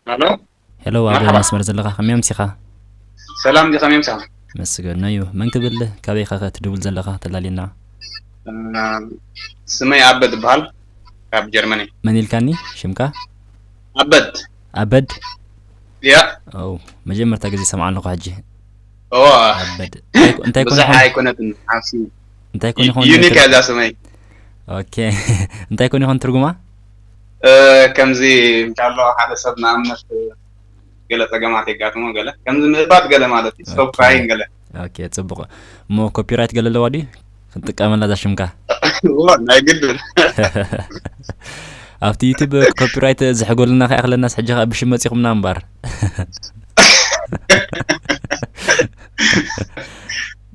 ኣሎ። ሄሎ፣ ኣብ መርሓባ። መስመር ዘለኻ ከመይ ኣምሲኻ? ሰላም ዲ ከመይ ምሳኻ? መስገን እዩ። መን ክብል? ካበይ ኢኻ ከ ትድውል ዘለኻ? ተላሊና። ስመይ ኣበድ ይበሃል። ካብ ጀርመን እየ። መን ኢልካኒ? ሽምካ? ኣበድ። ኣበድ? ያ። ኦ፣ መጀመርታ ግዜ ሰምዓ ኣለኹ ሕጂ። ኦ። ኣበድ። እንታይ ኮ- እንታይ ኮን ብዙሕ ይኾን? ኣይኮነትን። ሓሲ እንታይ ኮን ይኾን? ዩኒክ እያ እዛ ስመይ። ኦኬ። እንታይ ኮን ይኾን ትርጉማ? እ፣ ከምዚ እንሻሎ ሓደ ሰብ ንኣብነት ገለ ጸገማት የጋጥሞ ገለ ከምዚ ምህባት ገለ ማለት እዩ። ስቶፕ ኦኬ። ክራይን ገለ። ኦኬ፣ ጽቡቕ። እሞ ኮፒራይት ገለ ኣለዋ ድዩ? ክንጥቀመላ እዛ ሽምካ። ዎ፣ ናይ ግድን። ኣብቲ ዩቱብ ኮፒራይት ዝሕጎልና ከይኣኽለናስ ሕጂ ኸኣ ብሽም መጺኹምና እምበር።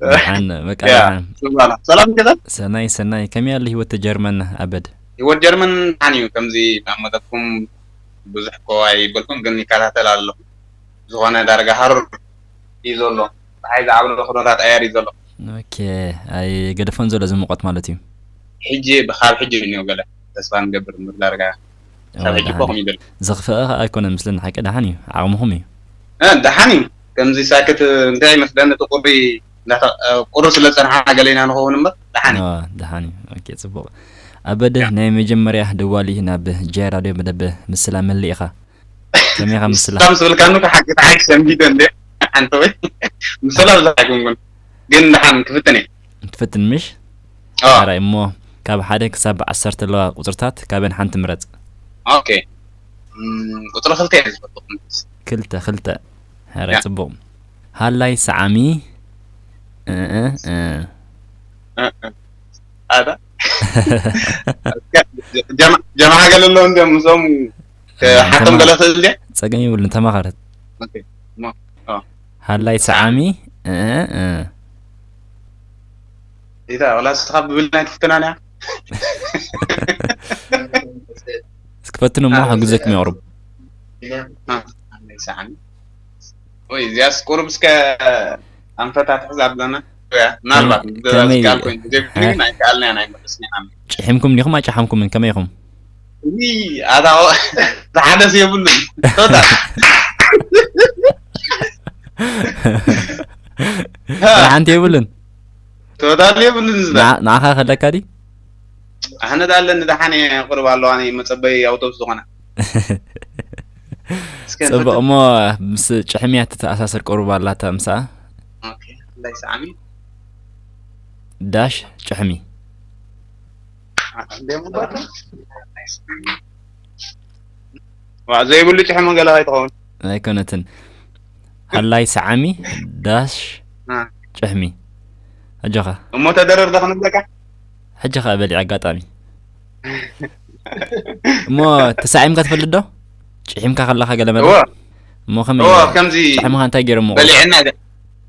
ደሓን፣ በቃ ያ፣ ደሓን። ጽባላ። ሰላም ከዛ? ሰናይ፣ ሰናይ። ከመይ ኣሎ ህይወት ጀርመን ኣበድ? ህይወት ጀርመን ደሓን እዩ። ከምዚ ናብ መጠጥኩም ብዙሕ እኮ ኣይበልኩም፣ ግን ይከታተል ኣለኹ። ዝኾነ ዳርጋ ሃሩር እዩ ዘሎ። ፀሓይ ዝዓብሎ ኩነታት ኣየር እዩ ዘሎ። ኦኬ፣ ኣይገደፎን ዘሎ እዚ ሙቐት ማለት እዩ። ሕጂ ብካብ ሕጂ እዩ እኒኦ ገለ ተስፋ ንገብር እምበር ዳርጋ ሳብ ሕጂ እኮ ከምዩ ዘሎ። ዘኽፍአ ከዓ ኣይኮነን ምስለኒ ሓቂ ደሓን እዩ ዓቕምኹም እዩ። ደሓን እዩ። ከምዚ ሳክት እንታይ ይመስለኒ እቲ ቁሪ ቁሪ ስለ ፀንሓ ገለ ኢና ንኸውን እምበር ደሓን እዩ። ደሓን እዩ። ኦኬ፣ ፅቡቕ። ኣበደ ናይ መጀመርያ ደዋሊ ናብ ጃይ ራድዮ መደብ ምስላ መሊእኻ ከመይ ኢኻ ምስላ? ምስላ ምስ በልካኒ እኮ ሓቂ ተሓቂ ሰንቢደ እንደ ሓንቲ ወይ ምስላ ብዙሕ ኣይኮንኩን ግን ደሓን ክፍትን እየ። ትፈትን ምሽ? ኣዎ። ሕራይ እሞ ካብ ሓደ ክሳብ ዓሰርተ ኣለዋ ቁፅርታት ካበን ሓንቲ ምረፅ። ኦኬ። እም፣ ቁፅሪ ክልተ እየ ዝፈቱ። ክልተ፣ ክልተ። ሕራይ ያ። ፅቡቕ። ሃላይ ሰዓሚ እ፣ እ፣ እ። ኣታ ጀማ- ጀማዓ ገለ ኣለዉ እንዲኦም ምስኦም ሓቶም ገለ ክእል ድየ? ፀገም የብሉን ተማኸረት። ኦኬ፣ እሞ፣ ኦ። ሃላይ ሰዓሚ እ፣ እ። ኢታ ወላ ስኻ ብብል ናይ ትፍትና ያ እስኪ ፈትኑ እሞ ሓግዘኩም የቕርብ። ወይ እዚያስ ቁሩብ እስከ ኣንፈታትሕ ዛብለና ምናልባት ከመይ- ቃል ኮይኑ ዘይብሉ ግን ኣይከኣልና ኢና ኣይመለስና ኢና። ጭሒምኩም ዲኹም ኣይጨሓምኩምን ከመይ ኢኹም? እዚ ኣታ ሓደስ የብሉን ቶታ ሓንቲ የብሉን። ቶታል የብሉን ዝዳ ንዓ- ንዓኻ ከለካ ድዩ? ኣነ ዳ ኣለኒ ደሓን እየ ቁርብ ኣለዋ ናይ መጸበይ ኣውቶቡስ ዝኾነ እስከ ጽቡቕ እሞ ምስ ጭሕምያ ትተኣሳሰር ቁሩብ ኣላታ ምሳኣ። ኦኬ ላይ ሰዓሚ ዳሽ ጭሕሚ። ዋ ዘይብሉ ጭሕሚ ገለ ከይትኸውን ኣይኮነትን። ሃላይ ሰዓሚ ዳሽ እ። ጭሕሚ። ኣጆኻ። እሞ ተደረር ዶ ክንብለካ ሕጂ ኸኣ በሊዕ ኣጋጣሚ። እሞ ተሳዒምካ ትፈልጥ ዶ? ጭሒምካ ከለኻ ገለ መለ? እወ እሞ ከመይ እወ ገይሮም? ከምዚ ጭሕምኻ እንታይ ገይሮም? በሊዕና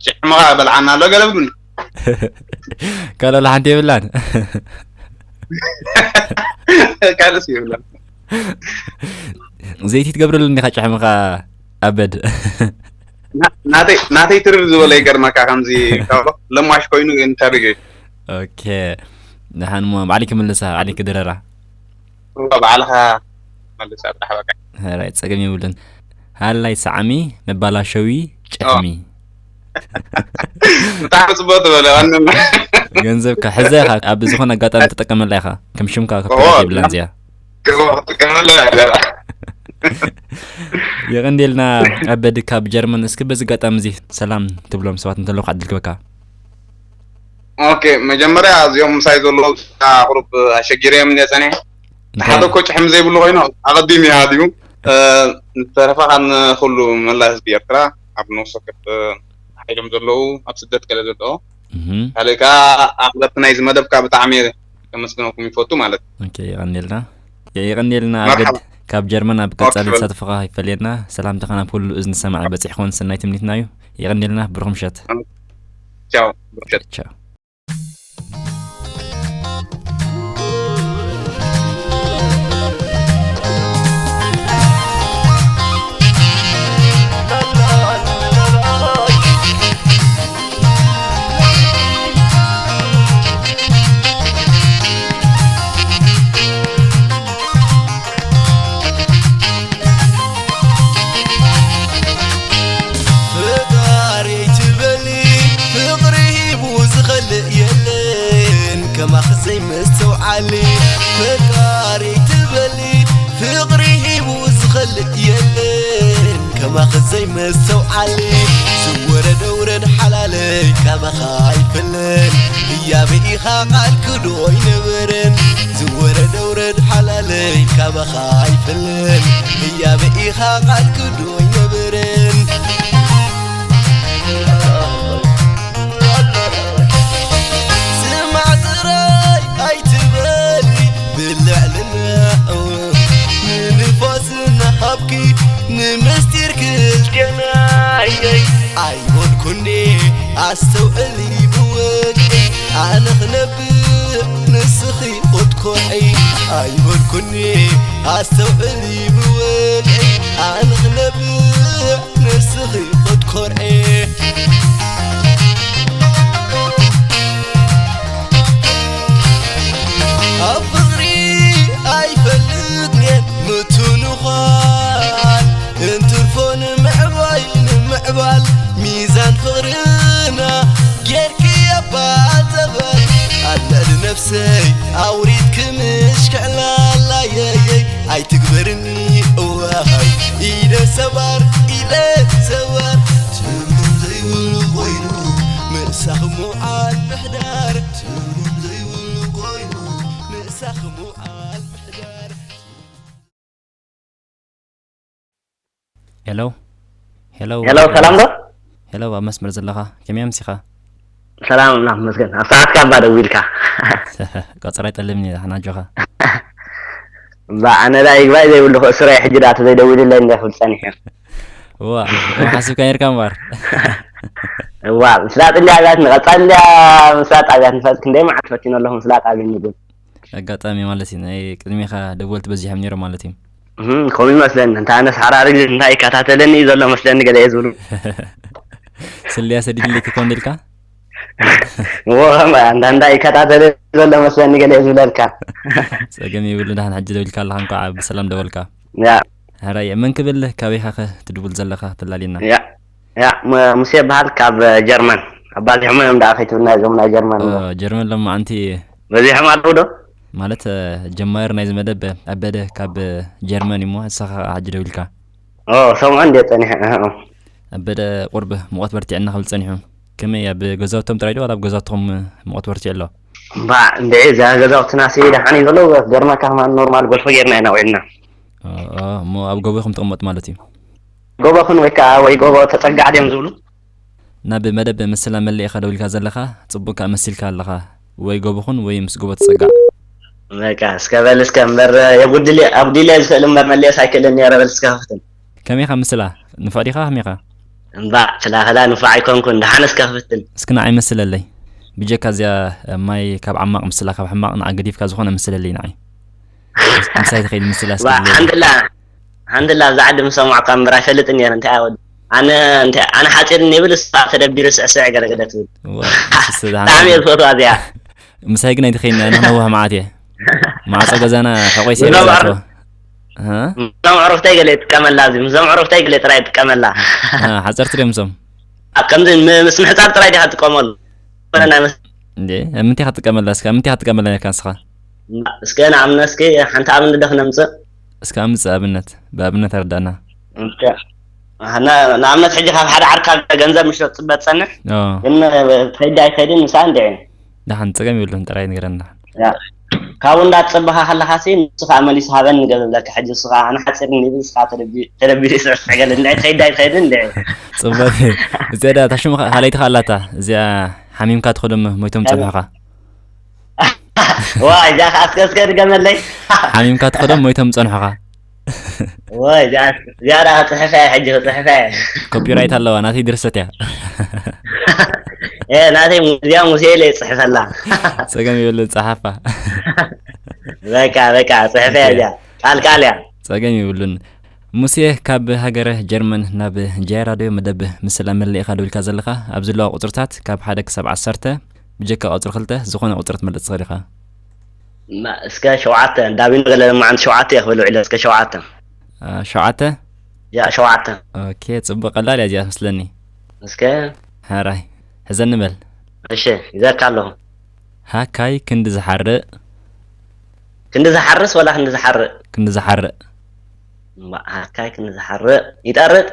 ጭሕምኻ በልዓና ኣሎ ገለ ብሉኒ ካልእ ሓንቲ የብላን። ካልእስ የብላን ዘይቲ ትገብረሉ እንዲኻ ጭሕምኻ ኣበድ። ና- ናተይ ናተይ ትርር ዝበለ ይገርመካ ከምዚ ካብ ለማሽ ኮይኑ ግን ተርግ ኦኬ። ደሓን እሞ ባዕሊ ክምልሳ ባዕሊ ክድረራ። ባዕልኻ መልሳ ጥራሕ በቃ ሕራይ ጸገም የብሉን። ሃላይ ሰዓሚ መባላሸዊ ጭሕሚ። ብጣዕሚ ጽቡቅ ዝበለ ዋንና ገንዘብካ ሕዘ ኢኻ ኣብ ዝኾነ ኣጋጣሚ ትጠቀመላ ኢኻ። ከም ሽምካ ኦ፣ ኮፒራይት የብላን እዚኣ። ክጥቀመላ ያለ የቐንዴልና ኣበድ ካብ ጀርመን። እስኪ በዚ ኣጋጣሚ እዚ ሰላም ትብሎም ሰባት እንተለዉ ዕድል ክበካ። ኦኬ መጀመርያ እዚኦም ምሳይ ዘለዉ ቁሩብ ኣሸጊረ እዮም እንደ ጸኒሐ ሓደ እኮ ጭሕሚ ዘይብሉ ኮይኑ ኣቐዲሙ ይሃድዩ ዝተረፈ ካብ ንኩሉ መላ ህዝቢ ኤርትራ ኣብ ነፍሲ ወከፍ ሓይሎም ዘለዉ ኣብ ስደት ገለ ዘለዎ እህ፣ ካልእ ከዓ ኣኽበርቲ ናይዚ መደብ ከዓ ብጣዕሚ እየ ከመስግነኩም ይፈቱ ማለት እዩ። ኦኬ፣ የቐንዴልና። የቐንዴልና መርሓባ። ኣበድ ካብ ጀርመን ኣብ ቀጻሊ ኦኬ። ተሳትፎኻ ይፈልየና። ሰላምታኻ ናብ ኩሉ እዝኒ ሰማዒ በጺሕ ክኾን ሰናይ ትምኒትና እዩ። የቐንዴልና፣ ብሩኽ ምሸት። ቻው ብሩክ። ቻው። ከማኺ ዘይመስተውዓሊ ፈቃሪ ትበሊ ፍቕሪ ሂቡ ዝኸልእ የለን። ከማኺ ዘይመስተውዓሊ ዝወረደ ውረድ ሓላለይ ካባኻ ኣይፍለን። ህያበ ኢኻ ቃል ክዶ ኣይነበረን። ዝወረደ ውረድ ሓላለይ ካባኻ ኣይፍለን። ህያበ ኢኻ ቃል ክዶ ኣይነበረን። ስማዕ ጥራይ ኣይትበሊ ብልዕልና ንንፋስና ሃብኪ ንምስጢር ክልቴና ኣይበልኩኒ ኣስተውዕሊ ብወግዒ ኣነ ክነብዕ ንስኺ ክትኮርዒ ኣይበልኩኒ ኣስተውዕሊ ብወግዒ ኣነ ክነብዕ ንስኺ ክትኮርዒ ኣብ ፍቕሪ ኣይፈልጥን ምትንዃል እንትርፎ ንምዕባይ ንምዕባል ሚዛን ፍቕርና ጌርኪ ኣባዘበል ኣብ ልዕሊ ነፍሰይ ኣውሪድኪ ምሽ ክዕላላየየይ ኣይትግበርኒ እዋይ ኢደ ሰባር ኢደ ሰባር ትርጉም ዘይብሉ ኮይኑ ምሳኺ ምውዓል ምሕዳር ትርጉም ዘይብሉ ኮይኑ ምሳኺ ምውዓል ምሕዳር ሄሎ ሄሎ ሄሎ ሰላም ዶ? ሄሎ ኣብ መስመር ዘለኻ ከመይ ኣምሲኻ? ሰላም ኣምላኽ ይመስገን። ኣብ ሰዓትካ እባ ደዊልካ። ቆጸራ ኣይጠልብን እየ ደሓን ኣጆኻ። እባ ኣነ ዳ ይግባይ ዘይብሉ ክእስሮ እየ ሕጂ ዳ ተዘይደዊሉለይ እንደ ክብል ጸኒሐ። እዋ ሓሲብካ ነርካ እምበር። እዋ ምስላጥ እንዲ ኣብያት ንቐጻል እንዲ ምስላጥ ኣብያት ንፈልጥ ክንደይ መዓት ፈቲኖ ኣለኹ ምስላጥ ኣብኒ ግን ኣጋጣሚ ማለት እዩ ናይ ቅድሚኻ ደወልቲ በዚሖም ነይሮም ማለት እዩ። እህ፣ ከምኡ ይመስለኒ። እንተ ኣነስ ሓራሪ ግን እንታይ ይከታተለኒ እዩ ዘሎ መስለኒ ገለ እየ ዝብሉ። ስልያ ሰዲድልኪ ኮን ኢልካ? እዎ፣ ከምኣ እንዳ እንዳ ይከታተለኒ ዘሎ መስለኒ ገለ እየ ዝብለልካ። ጸገም የብሉ። ደሓን ሕጂ ደዊልካ ኣለኻ፣ እንኳዕ ብሰላም ደወልካ። ያ ሕራይ መን ክብል ካበይኻ ከ ትድውል ዘለኻ ተላሊና? ያ ያ ሙ- ሙሴ ይበሃል ካብ ጀርመን። ኣባዚሖም እዮም ደኣ ከይትብልና እዞም ናይ ጀርመን። ኦ፣ ጀርመን ሎማዓንቲ በዚሖም ኣለዉ ዶ? ማለት ጀማሪ ናይዚ መደብ ኣበደ ካብ ጀርመን እሞ ንስኻ ከዓ ሕጂ ደዊልካ ኦ ሰምዖ እንደ ጸኒሐ። እህ፣ እህ። ኣበደ ቁርብ ሙቐት በርቲዕና ክብል ጸኒሑ። ከመይ ኣብ ገዛውቶም ጥራይ ዶ ዋላ ኣብ ገዛውትኹም ሙቐት በርቲዑ ኣሎ? ባ እንደ እዛ ገዛውትና ሲ ደሓን እዩ ዘሎ። ገርመካ ከማን ኖርማል ጎልፎ ጌርና ኢና ውዒልና። ኦ፣ ኦ፣ እሞ ኣብ ጎቦ ኢኹም ትቕመጡ ማለት እዩ። ጎቦ ኩን ወይ ከዓ ወይ ጎቦ ተጸጋዕ ድዮም ዝብሉ። ናብ መደብ ምስላ መለኢኻ ደው ኢልካ ዘለኻ ጽቡቅ ከኣ መሲልካ ኣለኻ። ወይ ጎቦ ኩን ወይ ምስ ጎቦ ትጸጋዕ። በቃ እስከ በል እስከ እምበር የጉድል ኣጉዲለ ዝኽእል እምበር መለየስ ኣይክእልን ነረ በል እስከ ከፍትን። ከመይ ኢኻ ምስላ? ንፉዕ ዲኻ ከመይ ኢኻ? እምባእ ክላኸላ ንፉዕ ኣይኮንኩን ደሓን እስከ ክፍትን። እስኪ ንዓይ መስለለይ። ብጀካ እዚኣ ማይ ካብ ዓማቕ ምስላ ካብ ሕማቕ ንዓ ገዲፍካ ዝኾነ ምስለለይ ንዓይ። ምሳይ ትኽእል ምስላ እስኪ ዋ ድለለይ። ሓንድላ ሓንድላ ኣብዛ ዓዲ ምስ ሰማዕካ እምበር ኣይፈልጥን ነይረ እንታይ ኣወድ ኣነ እንታይ ኣነ ሓፂር እንብል እሳ ተደቢሩ ስዕስዕ ገለገለ ትብል ዋ፣ ንስስ ደሓን ብጣዕሚ እየ ዝፈትዋ እዚኣ ምሳይ ግን ኣይትኽእልኒ ኣነ ክነውሕ መዓት እየ። ማዕፆ ገዛና ሕቆይ ብዛዕባ ሰይበዛቶ። ምስዞም ዕሩኽተይ ገለ ይጥቀመላ እዚ ምስዞም ዕሩኽተይ ገለ ጥራይ ይጥቀመላ ሓፀርቲ ድዮም ምሶም? ኣብ ከምዚ ም- ምስ ምሕፃብ ጥራይ ዲኻ ትጥቀመሉ ኮነ ናይ መስ- እንዴ ኣብ ምንታይ ኢኻ ትጥቀመላ? እስከ ኣብ ምንታይ ኢኻ ትጥቀመላ ነርካ ንስኻ? እስከ ንኣብነት እስኪ ሓንቲ ኣብነት ዶ ክነምፅእ እስከ ኣምፅእ ኣብነት ብኣብነት ኣረዳእና። እስከ፣ ና- ንኣብነት ሕጂ ካብ ሓደ ዓርካ ገንዘብ ምሽ ትፅበ ትፀንሕ ኦ፣ ግን ከይዲ ኣይከይድን ንሳ እንዲዒ ደሓን ፀገም የብሉን ጥራይ ንገረና። ካብኡ እንዳትፅበኻ ከለኻ ሲ ንሱ ከዓ መሊሱ ሃበኒ ገለ ዝብለካ ሕጂ ንሱ ከዓ ኣነ ሓፂር እንብል ንስኻ ተደቢ- ተደቢሩ ይስዕስዕ ገለ እንድዒ ትኸይድ ኣይትኸይድን እንድዒ ፅበት እዚኣ ዳ ታሽሙ ካልኣይቲ ከኣላታ እዚኣ ሓሚምካ ትኸዶም ሞይቶም ፀንሑኻ ዋ እዚኣ ከዓ እስከ እስከ ድገመለይ ሓሚምካ ትኸዶም ሞይቶም ፀንሑኻ ወይ እዚኣ እዚኣ ዳ ክፅሕፈ እየ ሕጂ ክፅሕፈ እየ ኮፒራይት ኣለዋ ናተይ ድርሰት እያ እ ናተይ እዚኣ ሙሴ ኢለ ይፅሕፈላ ፀገም የብሉን ፀሓፋ በቃ በቃ ፅሕፈ እያ እዚኣ ቃል ቃል እያ ፀገም የብሉን ሙሴ ካብ ሃገረ ጀርመን ናብ ጃይ ራድዮ መደብ ምስላ መለኢኻ ደዊልካ ዘለኻ ኣብ ዘለዋ ቁፅርታት ካብ ሓደ ክሳብ ዓሰርተ ብጀካ ቁፅሪ ክልተ ዝኾነ ቁፅሪ ትመርፅ ትኽእል ኢኻ እማ እስከ ሸውዓተ እንዳቢኑ ገለ ለማዓንቲ ሸውዓተ እየ ክብል ውዒለ እስከ ሸውዓተ አ፣ ሸውዓተ ያ ሸውዓተ ኦኬ ፅቡቅ ቀላል እያ እዚኣ ትመስለኒ እስከ ሓራይ ሕዘኒ በል እሺ ይዘካ ኣለኹ ሃካይ ክንዲ ዝሓርእ። ክንዲ ዝሓርስ ወላ ክንዲ ዝሓርእ? ክንዲ ዝሓርእ። እምባ፣ ሃካይ ክንዲ ዝሓርእ ይጠርጥ።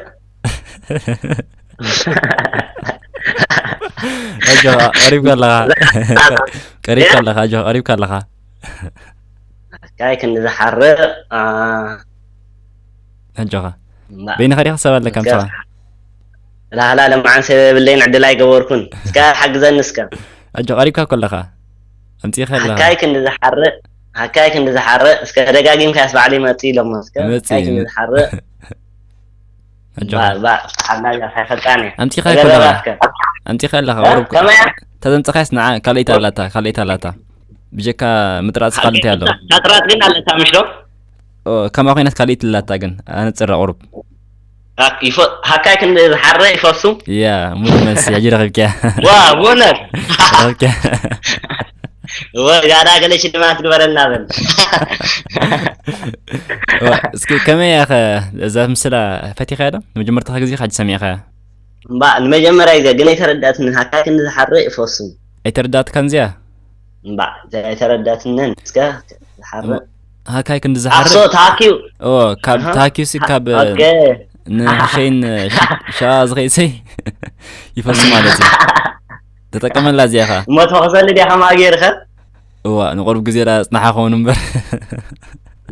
ኣጆኻ፣ ቀሪብካ ኣለኻ። ቀሪብካ ኣለኻ፣ ኣጆኻ፣ ቀሪብካ ኣለኻ። ሃካይ ክንዲ ዝሓርእ፣ ኣ፣ ኣጆኻ። እምባ። በይንኻ ዲኻ ሰብ ኣለካ እስከ ምሳኻ? ላህላ ለማዓን ሰብ የብለይን፣ ዕድል ኣይገበርኩን። እስከ ሓግዘኒ እስከ። ኣጆ፣ ቀሪብካ እኮ ኣለኻ። ኣምጺእኻ ኣለኻ። ሃካይ ክንዲ ዝሓርእ፣ ሃካይ ክንዲ ዝሓርእ፣ እስከ ደጋጊምካስ ባዕሉ ይመጽእ ኢሎሞ። እስከ ይመጽእ ሃካይ እዩ። ክንዲ ዝሓርእ፣ ኣጆኻ። ባ፣ ባ፣ ሓላያ ኣይፈልጣን እየ። ኣምጺእኻ ተገረባ ከለኻ። እስከ። ኣምጺእኻ ኣለኻ። እ? ቁሩብ ከመይ እያ? ተዘምጽኻስ ንዓ ካልኣይታ ኣላታ፣ ካልኣይታ ኣላታ። ብጀካ ምጥራጽ ካልእቲ ኣለዉ። ታጥራጥ ግን ኣለታ ምሽ ዶ? ኦ፣ ከማ ኮይናት ካልእቲ ኣላታ ግን። ኣነጽራ ቁሩብ። ሃክ-፣ ይፈ-፣ ሃካይ ክንዲ ዝሓርእ ይፈሱ። ያ፣ ሙሉ መልሲ፣ ሕጂ ረኺብክያ። ዋ፣ ብእውነት። ረኺብክያ። ወ-፣ ጋዳ ገለ ሽልማት ግበረልና በል። ኦ፣ እስኪ ከመይ እያ ኸ እዛ ምስላ ፈቲኻያ ዶ? ንመጀመርታ ግዜ ኸ ሕጂ ሰሚዕኻያ? እምባ፣ ንመጀመርያ ግዜ ግን ኣይተረዳእትንን። ሃካይ ክንዲ ዝሓርእ ይፈሱ። ኣይተረዳእትካን እዚኣ? እምባ፣ ኣይተረዳእትንን። እስከ ዝሓርእ። ሃካይ ክንዲ ዝሓርእ? ኣሶ ታኪዩ። ኦ፣ ካብ ኣሃ። ታኪዩ ሲ ካብ ኦኬ። ንኸይን ሸ-፣ ሸዋ ዝኸይድ ሰይ ይፈሱ ማለት እዩ። ተጠቀመላ እዚኣ ኸ? እሞ ትፈኽሰሉ ዲያ ከማኣ ገይርኸ? እዋ፣ ንቁሩብ ግዜ ዳ ጽናሓ ኸውን እምበር።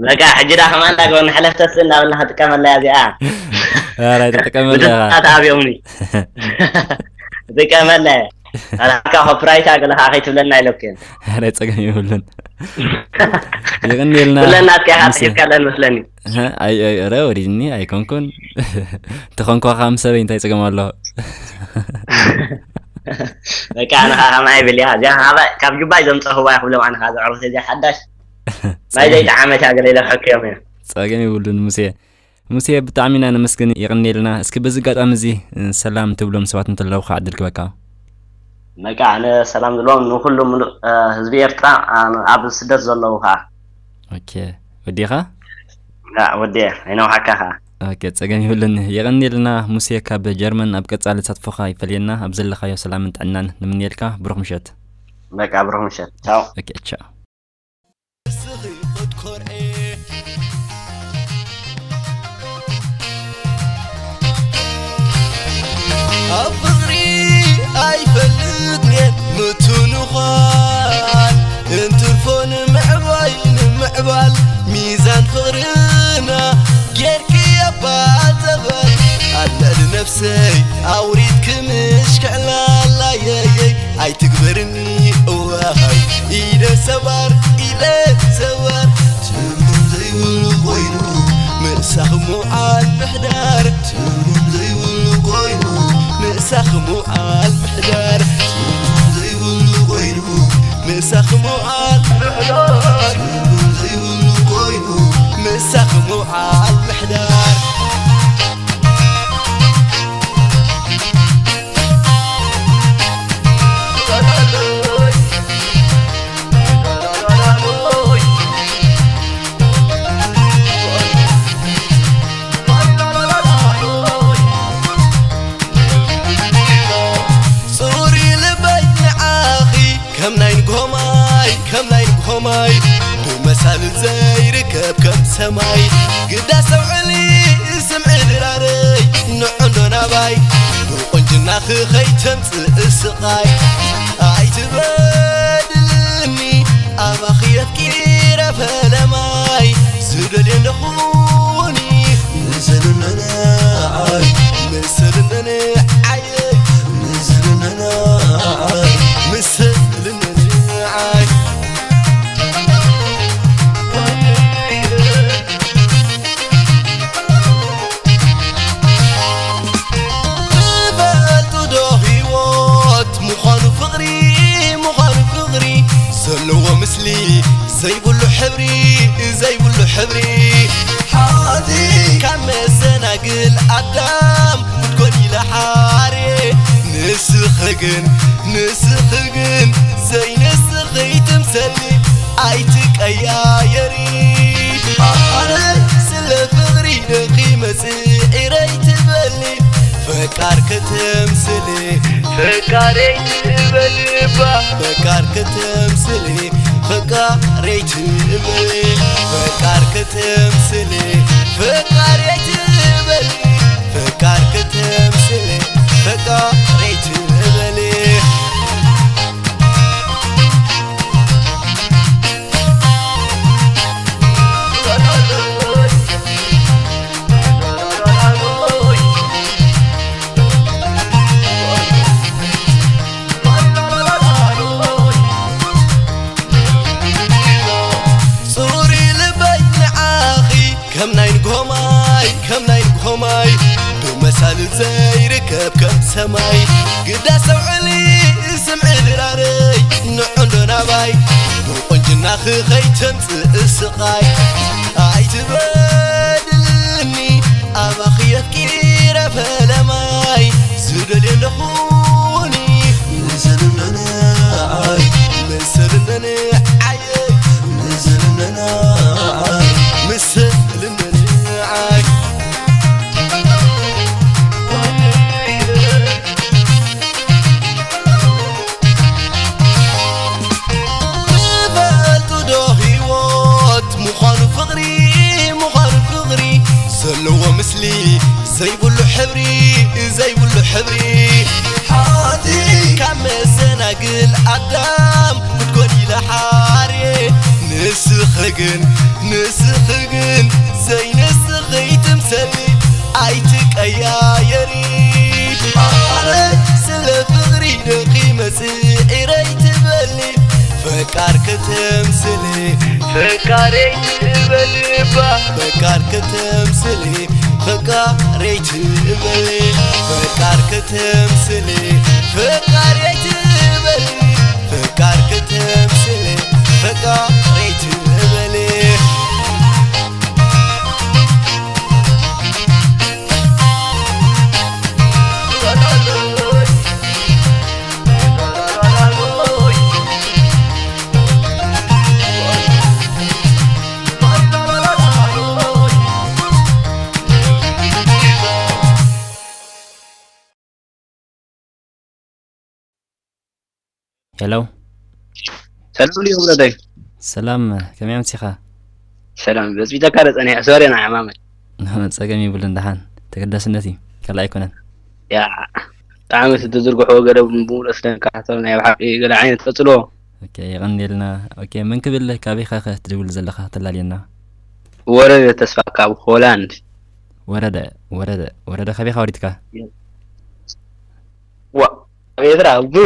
በቃ፣ ሕጂ ዳ ከማን ዳ ገበን ሓለፍተስ እንዳበልና ክጥቀመላ እያ እዚኣ። ኧረ፣ ኣይተጠቀመላ ኢኻ። ብድስታት ኣብዮምኒ። ጥቀመላ እየ። ኧረ፣ ሃካ ኮፒራይት ኣገለ ከዓ ከይትብለና ኢለኩ እየ። ኧረ፣ ጸገም የብሉን። የቐንየልና ኩለን ናትካ ኢኻ ሙሴ። ጽሒፍካለን መስለኒ። እህ፣ ኣይ፣ ኣይ፣ ኧረ፣ ወሪድኒ ኣይኮንኩን። እንተኾንኩ ከዓ ምስ ሰበይ እንታይ ጸገም ኣለዎ? በቃ፣ ኣነ ከዓ ከማይ ብል እያ። እዚኣ ከዓ ካብ ጁባይ ዘምጸኽዋ እያ ክብሎም፣ ኣነ ከዓ ዘዕሩኽቲ እዚኣ ሓዳሽ። ማይ ጸገም ዘይጠዓመት እያ ገለ ኢለ ክሕክዮም እየ። ጸገም የብሉን ሙሴ። ሙሴ፣ ብጣዕሚ ኢና ነመስግን፣ የቐንየልና። እስኪ በዚ ኣጋጣሚ እዚ ሰላም ትብሎም ሰባት እንተለዉ ከዓ ዕድል ክበካ። በቃ፣ ኣነ ሰላም ዝብሎም ንኹሉ ምሉእ፣ እ፣ ህዝቢ ኤርትራ፣ እ፣ ኣብ ስደት ዘለዉ ከዓ። ኦኬ፣ ወዲኻ? ያ፣ ወዲየ፣ ኣይነውሓካ ከዓ። ኦኬ፣ ጸገም የብሉን። የቐንየልና ሙሴ ካብ ጀርመን። ኣብ ቀጻሊ ተሳትፎኻ ይፈልየና። ኣብ ዘለኻዮ ሰላምን ጥዕናን ንምንየልካ። ብሩኽ ምሸት። በቃ፣ ብሩኽ ምሸት። ቻው። ኦኬ፣ ቻው። ኣብ ፍቕሪ ኣይፈልጥን እየ ምትንዃል፣ እንትርፎ ንምዕባይ ንምዕባል ሚዛን ፍቕርና ጌርኪ ኣባ ዘበን። ኣለ ንነፍሰይ ኣውሪድኪ ምሽ ክዕላላየየይ ኣይትግበርኒ እዋይ ኢለ ሰባር ኢለ ሰባር ትርጉም ዘይብሉ ኮይኑ ምሳኺ ምውዓል ምሕዳር ትርጉም ዘይብሉ ኮይኑ ምሳኺ ምውዓል ምሕዳር ትርጉም ዘይብሉ ኮይኑ ምሳኺ ምውዓል ምሕዳር ትርጉም ዘይብሉ ኮይኑ ምሳኺ ምውዓል ምሕዳር ጽሩይ ልበይ ንዓኺ ከም ናይ ንግሆ ማይ ከም ናይ ንግሆ ማይ ብመሳል ዘይርከብ ከም ሰማይ ግዳ ሰውዕሊ ስምዒ ድራረይ ንዕንዶ ናባይ ብቁንጅናኺ ከይተምጽእ ስቓይ ኣይትበድልኒ ኣባኺ የፍቂረ ፈለማይ ዝደልዮ ኣለኹኒ ምስልነንዓይ ምስልነንዓይ ምስልነንዓይ ምስልነንዓይ ትፈልጡ ዶ ህይወት ምዃኑ ፍቕሪ ምዃኑ ፍቕሪ ዘለዎ ምስሊ ዘይብሉ ሕብሪ ዘይብሉ ሕብሪ ሓጢ ካብ መሰናግል ኣዳም ክትኮኒ ለሓሪ ንስኺ ግን ንስኺ ግን ዘይንስኺ ትምሰሊ ኣይትቀያየሪ ኣነ ስለ ፍቕሪ ንኺ መጽዒረይ ትበሊ ፈቃር ከተምስሊ ፈቃረይ ትበል እባ ፈቃር ከተምስሊ ፈቃረይ ትበል ፈቃር ከተምስሊ ፈቃረይ ትበል ፈቃር ከተምስሊ ፈቃረይ ትበል ጽሩሪ ልበይ ንዓኺ ከም ናይ ንግሆ ማይ ከም ናይ ንግሆ ማይ ብመሳሊ ዘይርከብ ከም ሰማይ ግዳ ሰውዕሊ ስምዒ ድራረይ ንዑ እንዶ ናባይ ብቁንጅናኺ ከይተምጽእ ስቓይ ኣይትበድልኒ ኣባኺ የፍቂረ ፈለማይ ዝደልዮ ኣለኹኒ ንዘልምነንዓይ ንዘልምነንዓይ ንዘልምነንዓይ ንዘልምነንዓይ ትፈልጡ ዶ ህይወት ምዃኑ ፍቕሪ ምዃኑ ፍቕሪ ዘለዎ ምስሊ ዘይብሉ ሕብሪ ዘይብሉ ሕብሪ ሓጢ ካብ መሰናግል ኣዳም ክትኮን ኢለ ሓርየ ንስኺ ግን ንስኺ ግን ዘይንስኺ ትምሰሊ ኣይትቀያየሪ ኣረ ስለ ፍቕሪ ደኺመ ስዒረይ ትበሊ ፈቃር ከተምስሊ ፈቃረይ ትበል እባ ፈቃር ከተምስሊ ፈቃረይ ትበል ፈቃር ከተምስሊ ፈቃረይ ትበል ፈቃር ከተምስሊ ፈቃረይ ትበል ሄሎ ሰላም ድዩ ክብረተይ? ሰላም፣ ከመይ ኣምሲኻ? ሰላም በፅቢጠካ ዶ ፀኒሐ ሶሪ ና ሕማመይ። ጸገም የብሉን፣ ደሓን ተገዳስነት እዩ፣ ካልእ ኣይኮነን። ያ ብጣዕሚ እቲ ትዝርግሕዎ ገለ ብምሉእ ስለ ንከታተሎ ናይ ብሓቂ ገለ ዓይነት ቀጽልዎ። ኦኬ፣ የቐንየልና። ኦኬ፣ መን ክብል፣ ካበይ ኢኻ ከ ትድውል ዘለኻ? ተላልየና። ወረደ ተስፋ ካብ ሆላንድ። ወረደ፣ ወረደ፣ ወረደ፣ ካበይ ኢኻ ወሪድካ? ዋ፣ ኣብ ኤርትራ ቡ።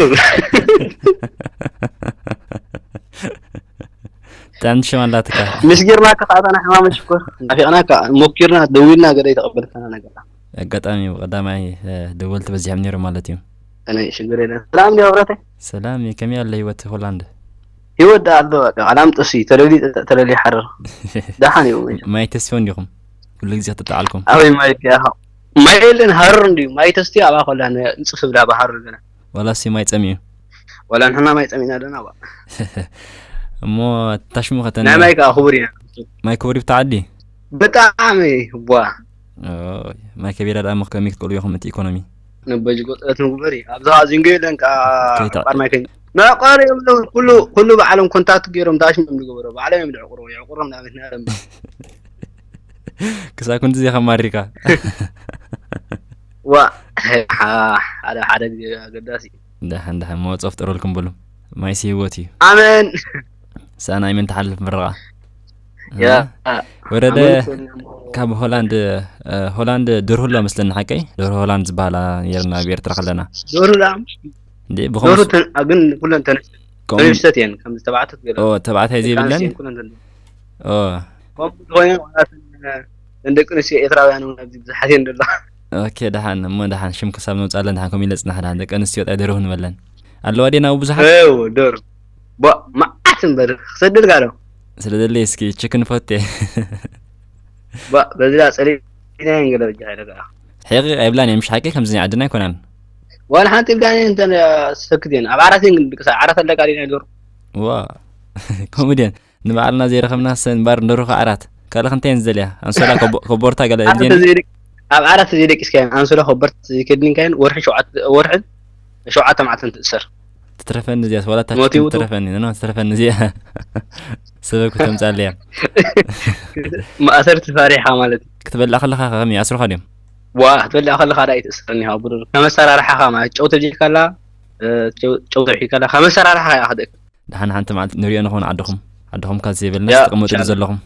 ጥዕምቲ ሽም ኣላትካ። ምስ ጌርናካ ከኣ እታ ናይ ሕማመት ሽኮር ናፊቕናካ፣ ሞኪርና፣ ደዊልና ገለ ኣይተቐበልካና ነገር። ኣጋጣሚ ብቐዳማይ፣ እ፣ ደወልቲ በዚሖም ነይሮም ማለት እዩ። እኔ ሽግር የለን። ሰላም ድዩ ኣብረተይ? ሰላም እዩ። ከመይ ኣሎ ህይወት ሆላንድ? ህይወት ደኣ ኣሎ፣ በቃ፣ ቃላም ጥሲ፣ ተለሊ፣ ተለሊ ሓረር። ደሓን እዩ። ማይ ተስፎ እንዲኹም? ኩሉ ግዜ ክትጠዓልኩም? ኣበይ ማይ ድኣ? ማይ የለን፣ ሃሩር እንድዩ። ማይ ተስትዮ ኣብኣ ከላ ን-፣ ንጽፍ ብላ ብሃሩር ገለ። ዋላሲ ማይ ጸሚኡ? ዋላ ንሕና ማይ ጸሚእና ኣለና፣ ዋ። እሞ ታሽሙ ከተን ናይ ማይ ከኣ ክቡር ኢና። ማይ ክቡር እዩ ብታ ዓዲ? ብጣዕሚ፣ ዋ። ኦይ፣ ማይ ከቢራ ደኣ እሞ ከመይ ክትክእሉ ኢኹም እቲ ኢኮኖሚ? ንበጅ ጎጠት ንግበር እዩ። ኣብዛ ዚንጎ የለን ከኣ ከይታ- ዕቋር ማይ ከኝ-፣ መዕቋር የብሉን። ኩሉ፣ ኩሉ ብዓለም ኮንታክት ገይሮም ታሽሙ እዮም ዝገበሩ። ባዕሎም እዮም ዝዕቁሩ። የዕቁሮም ናብ ቤትና ደንበ። ክሳብ ክንድዚ ኢኻ ማሪካ። ዋ፣ ሓደ፣ ሓደ ግዜ ኣገዳሲ እዩ። ደሓን፣ ደሓን፣ መወጽኦ ፍጠረልኩም በሉ። ማይሲ ህይወት እዩ። ኣሜን። ሰኣን ኣይመን ትሓልፍ ምርቓ። ያ። እ? ወረደ ኣሜን። ካብ ሆላንድ፣ እ፣ ሆላንድ ደርሁ ኣሎ መስለኒ፣ ሓቀይ? ደርሁ ሆላንድ ዝበሃላ ነይርና ኣብ ኤርትራ ከለና። ደርሁ ደኣ? እንዴ፣ ብኸምስ-፣ ደርሁ ተን-፣ ኣ፣ ግን ኩለን ተን-፣ ከምኡ ተንስተት እየን፣ ከምዚ ተባዕታት ገለ። ኦ፣ ተባዕታይ ደቂ ዘይብለን? ኣንስትዮ እየን ኩለን ተን-፣ ኦ። ከምኡ ዝኾነ ዋላ ተን-፣ ተን ደቂ ኣንስትዮ ኤርትራውያን እውን ኣብዚ ብዙሓት እየን ዘለዋ። ኦኬ፣ ደሓን፣ እሞ ደሓን፣ ሽም ክሳብ ነውጻለን፣ ደሓን፣ ከምኡ ኢለ ጽናሕ፣ ደሓን፣ ደቂ ኣንስትዮ ጣይ ደርሁ ንበለን። ኣለዋ ድየን ኣብኡ ብዙሓት? እው፣ ዶር። ቧ፣ መዓት እምበር፣ ክሰደልካ ዶ? ስደደለይ እስኪ፣ ችክን ፈቴ። ቧ፣ በዚ ዳ ጸሊእናየን ገለ በጃ ኢለ ከኣ። ሕቕቕ ኣይብላን እየን፣ ምሽ ሓቂ ከምዚ ናይ ዓድና ኣይኮናን። ዋላ ሓንቲ ይብላን እየን፣ እንተን፣ እ፣ ሰክት እየን። ኣብ ዓራት እየን ግን ድቅሳ፣ ዓራት ኣለካ ድዩ ናይ ዶር? ዋ፣ ከምኡ ድየን። ንባዕልና ዘይረኸብና ሰ እምበር ንደርሁ ዓራት። ካልእ ክንታይ እየን ዝደልያ? ኣንሶላ ኮቦ-፣ ኮቦርታ ገለ ዓራት የድልየን? ዘይደ-፣ ኣብ ዓራት ዘይደቂስካየን፣ ኣንሶላ ኮቦርታ ዘይከድንካየን፣ ወርሒ ሸውዓተ፣ ወርሒ ሸውዓተ መዓልቲ እንትእሰር። ትትረፈኒ እዚኣ፣ ዋላ ታች ሞት ይውጡ። ትትረፈኒ፣ ኖ፣ ትትረፈኒ እዚኣ። ሰበብ ክተምጻለያ። ማእሰርቲ ፈሪሓ ማለት እዩ። ክትበልዕ ከለኻ ከመይ ይኣስሩኻ ድዮም? ዋ ክትበልዕ ከለኻ ዳ ይትእሰር እኒሃ ብሩር። ከመሰራርሓኻ ማለት ጨው ተብጀካላ፣ እ፣ ጨው ጨው ተብሒካላ ከመሰራርሓኻ እያ ክደክ። ደሓን ሓንቲ መዓልቲ ንሪኦ ንኸውን ዓድኹም። ዓድኹም ካብ ዘይበልና ያ፣ ትቕመጡ ሻላ። ዘለኹም።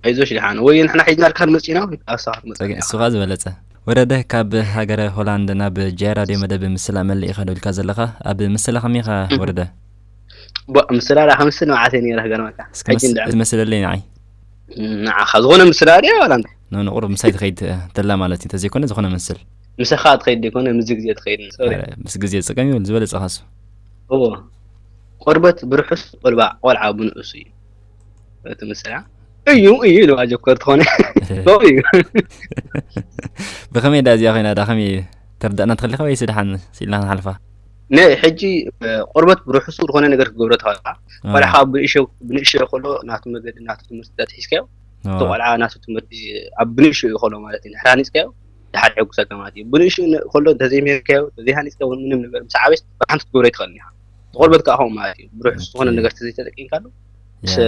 ኣይዞሽ ደሓን ወይ ንሕና ሒዝናልካ ንመጽእ ኢና ወይ ኣሳኻ ትመጽእ ጸገ-፣ ኢኻ። እሱኻ ዝበለጸ። ወረደ ካብ ሃገረ ሆላንድ ናብ ጃራ ሬድዮ መደብ ምስላ መለኢኻ ደው ኢልካ ዘለኻ፣ ኣብ ምስላ ከመይ ኢኻ ወረደ? ቧ ምስላ ዳ ከምስል መዓት እየ ነይረ ክገርመካ። እስኪ ሕጂ መስ-፣ እንድዕም መስለለይ ንዓይ። ንዓኻ ዝኾነ ምስላ ድያ ዋላ እንታይ? ኖ፣ ንቑሩብ ምሳይ ትኸይድ ተላ ማለት እዩ፣ እንተዘይኮነ ዝኾነ መስል። ምሳኻ ትኸይድ ዘይኮነ ምስዚ ግዜ ትኸይድ። ሶሪ። ኧረ፣ ምስ ግዜ ጸገም ይብል ዝበለጸኻስ። እዎ። ቆርበት ብርሑስ ቆልባ ቆልዓ ብንእሱ እዩ። እቲ ምስላ እዩ እዩ ኢልዋ ጀኮር ትኾነ። ሶሪ እዩ። ብኸመይ ዳ እዚኣ ኮይና ዳ ከመይ ተርዳእና ትኽእል ኢኻ ወይስ ደሓን ስኢልና ክንሓልፋ? ነ ሕጂ እ፣ ቆርበት ብርሑሱ ዝኾነ ነገር ክገብሮ ተኸልካ አ፣ ቆልዓ ብንእሽዮ ብንእሽዮ ከሎ ናቱ መገዲ ናቱ ትምህርቲ ተትሒዝካዮ አ፣ እቲ ቆልዓ ናቱ ትምህርቲ ኣብ ብንእሽዮ እዩ ከሎ ማለት እዩ። ድሕሪ ሃኒፅካዮ ድሓር የሐጉሰካ ማለት እዩ። ብንእሽዮ ነ- ከሎ እንተዘይምሄርካዮ እንተዘይሃኒፅካዮ እውን ምንም ነገር ምስ ዓበስ ሓንቲ ክትገብሮ ኣይትኽእልን ኢኻ። ቆርበት ከዓ ከምኡ ማለት እዩ። ብርሑስ ዝኾነ ኦኬ። ነገር ተዘይተጠቂምካሉ ምስ ያ፣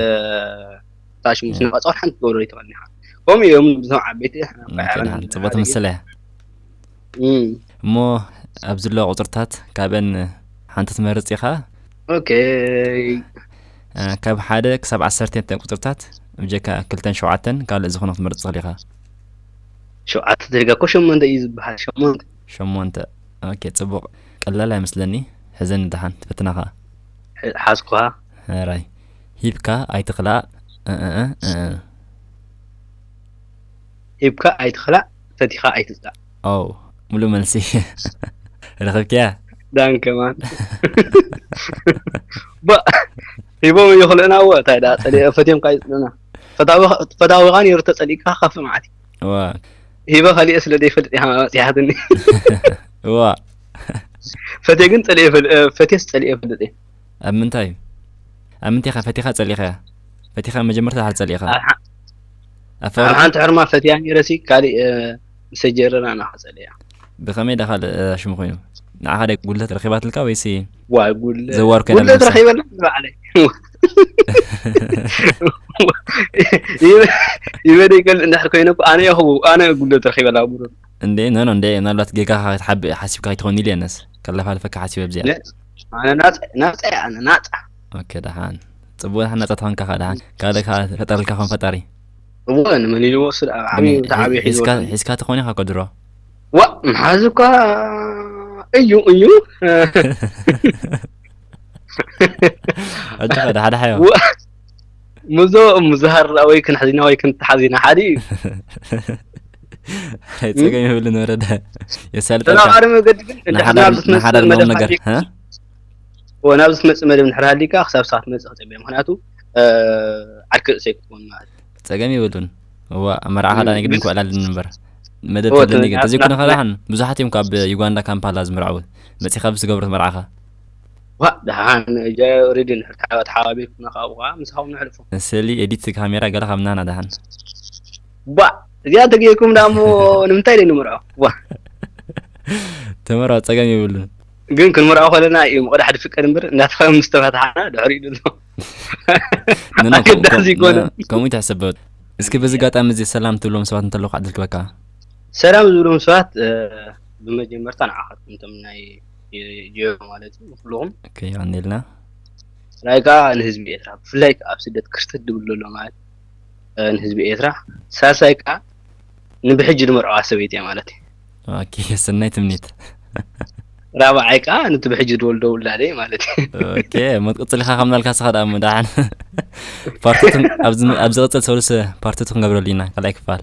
ታሽሙ ምስ ያ። ነቐፀ ሓንቲ ክትገብሮ ኣይትኽእልን ኢኻ። ከምኡ እዮም ብዞም ዓበይቲ ኦኬ፣ ደሓን። ጽቡቕ ትምስል እያ። እም። እሞ ኣብዚ ዘሎ ቁጽርታት ካብአን ሓንቲ ትመርጽ ኢኻ? ኦኬ። እ፣ ካብ ሓደ ክሳብ ዓሰርተ እተን ቁጽርታት ብጀካ ክልተን ሸውዓተን ካልእ ዝኾነ ክትመርጽ ትኽእል ኢኻ። ሸውዓተ ተሪጋ እኮ ሸሞንተ እዩ ዝበሃል። ሸሞንተ። ሸሞንተ። ኦኬ፣ ጽቡቕ። ቀላል ኣይመስለኒ። ሕዘን ደሓን ትፈትና ኸኣ። ሕ-፣ ሓዝኩኻ። ሕራይ። ሂብካ ኣይትኽላእ። እ፣ እ፣ እ፣ እ፣ እ። ሂብካ ኣይትኽላእ፣ ፈቲኻ ኣይትጽላእ። ኦ፣ ሙሉእ መልሲ። ረኸብክያ? ዳንከ ማን። ባ፣ ሂቦም ይኽልእና እዎ፣ እንታይ ደኣ ጸሊኦ ፈትዮም ካይ ጽሉና። ፈታዊ፣ ፈታዊ ኻን ይርተ ጸሊእካ ከፍ ማለት እዩ። ዋ። ሂበ ኻሊእ ስለ ዘይፈልጥ ኢኻ መጺሓትኒ። ዋ። ፈትየ ግን ጸሊኦ ይፈል-፣ እ፣ ፈትየስ ጸሊኦ ይፈልጥ እየ። ኣብ ምንታይ እዩ? ኣብ ምንታይ ኢኻ ፈቲኻ ጸሊእኻያ? ፈቲኻ መጀመርታ ድሓር ጸሊእኻ? ኣብ ሓ-፣ ኣብ ኣብ ፍቕሪ ሓንቲ ሕርማ ፈትያ ነይረሲ፣ ካሊእ፣ እ፣ ምስ ጀረና ኢና ኸጸልያ። ብኸመይ ደኣ ካልእ፣ እ፣ ሽሙ ኮይኑ? ንዓኻ ደ ጉድለት ረኺባትልካ ወይሲ ዋይ፣ ጉድለት። ዘዋር ኮይና ጉድለት መሳ? ረኺበላ ንባዕለይ። ይበ-፣ ይበደይ ገል እንድሕር ኮይነ እኮ ኣነ እየ ክቡ-፣ ኣነ እየ ጉድለት ረኺበላ ብሩር። እንዴ፣ ኖ፣ ኖ፣ እንዴ፣ ምናልባት ጌጋ ክትሓብእ ሓሲብካ ከይትኸውን ኢለ ነስ። ከለፋልፈካ ሓሲበ ብዚኣ። ነ-፣ ኣነ ናጻ፣ ናጻ እየ፣ ኣነ ናጻ። ኦኬ፣ ደሓን። ጽቡቕ ደሓን ናጻ ተኾንካ ኸኣ ደሓን። ካልእ ከኣ ፈጠረልካ ኾን ፈጣሪ። እወ፣ ንመን ኢልዎ እሱ ደኣ፣ ዓብዪ፣ ምን-፣ እታ ዓብዪ ሒዝካ፣ ሒዝዎ። ሒዝካ ትኾን ኢኻ እኮ ድሮ። ዋ፣ ምሓዝ እኳ እዩ፣ እዩ። ሕጂ ኸ ደሓ ደሓ እዮ። ዋ፣ ምዞ ምዝሃር ወይ ክንሕዚና ወይ ክንተሓዚና ሓደ እዩ። ኣይ፣ ጸገም የብሉን ወረደ። የሳልጠልካ። ተናዋሪ መገዲ ግን እንድሕር ንሓዳር፣ ናብዚ ትመጽእ ንሓዳር መደብ ነውም ነገር፣ ሃሊካ፣ ሃ? እወ፣ ናብዚ ትመጽእ መደብ እንድሕር ሃሊካ ክሳብ ሰዓት መጽእ ክጸበየ። ምኽንያቱ፣ እ፣ ዓርኪ ርእሰይ ክትኮን ማለት እዩ። ጸገም የብሉን። እዋ፣ መርዓኻ ዳኣ እም፣ ግድን ግን ክውዕል ኣለኒ እምበር። መደብ እወ፣ ተለኒ ግን። ተ-፣ ተዘይኮነ ናብ፣ ከዳሕን ብዙሓት እዮም ካብ ዩጋንዳ ካምፓላ ዝምርዓው። መጺኻ ብዝገብሩት መርዓኻ። ዋ፣ ደሓን፣ እጃ ኦሬዲ እንድሕር ተሓ-፣ ተሓባቢርኩምና ካብኡ ከኣ ምሳኹም ነሕልፎ። ስእሊ ኤዲት ካሜራ ገለ ካብ ናና ደሓን። ባ፣ እዚኣ እንተገይርኩም ደኣ እሞ ንምንታይ ደይ ንምርዖ? ዋ። ተመርዖ፣ ጸገም የብሉን። ግን ክንምርዖ ከለና እዩ ምቕዳሕ ድፍቀድ እምበር፣ እንዳተኸ-፣ ምስ ተፈታሓና ድሕሪኡ ዘሎ። ኖ፣ ኖ፣ ከም-፣ ኣገዳሲ ከም-፣ ይኮነ። ኖ፣ ከምኡ ይትሕሰብ። እስኪ በዚ ኣጋጣሚ እዚ ሰላም ትብሎም ሰባት እንተለዉ ክዕድል ክበካ። ሰላም ዝብሎም ሰባት፣ እ፣ ብመጀመርታ ንዓኻትኩም እቶም ናይ ጀዮ ማለት እዩ፣ ንኩልኹም። ኦኬ፣ የቐንየልና። ካልኣይ ከኣ ንህዝቢ ኤርትራ፣ ብፍላይ ከኣ ኣብ ስደት ክርተት ድብል ዘሎ ማለት፣ እ፣ ንህዝቢ ኤርትራ። ሳልሳይ ከኣ ንብሕጂ ድመርዓዋ ሰበይቲ እያ ማለት እዩ። ኦኬ፣ ሰናይ ትምኒት። ራብዓይ ከኣ ነቲ ብሕጂ ድወልዶ ውላደይ ማለት እዩ። ኦኬ፣ እሞ ትቕጽል ኢኻ ከም ናልካ ስኻ ደኣ እሞ ደሓን። ፓርት ቱ ኣብዚ፣ ኣብ ዝቕጽል ሰሉስ ፓርት ቱ ክንገብረሉ ኢና፣ ካልኣይ ክፋል።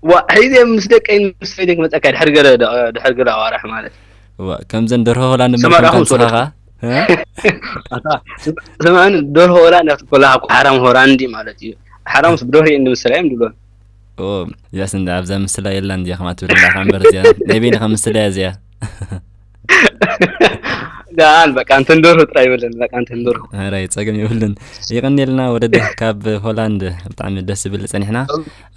ዋ፣ ሒዘ ምስ ደቀይ ምስ ሰበይተይ ክመጸካ ድሕሪ ገለ ደ-፣ ድሕሪ ገለ ኣዋርሕ ማለት። ዋ፣ ከምዘን ደርሆ ሆላንድ ሰማዕካ ምልክት ከምስኻ ትወደድ። ኸ? እ? ኣታ፣ ስምዓኒ፣ ደርሆ ሆላንድ ኣትኮላ፣ ሓራም ሆላንዲ ማለት እዩ። ሓራምስ ብደርሆ እየን ዝምስላ እዮም ዝብሎ። ኦ፣ ያስ እንደ ኣብዛ ምስላ የላን እዚኣ ከማት ትብል እንዳ እምበር እዚኣ። ናይ በይንኻ ምስላ እያ እዚኣ። ደኣን በቃ እንተን ደርሆ ጥራይ ይበለን፣ በቃ እንተን ደርሆ። ኧረ፣ ጸገም የብሉን። የቐንየልና ወረደ ካብ ሆላንድ፣ ብጣዕሚ ደስ ዝብል ጸኒሕና።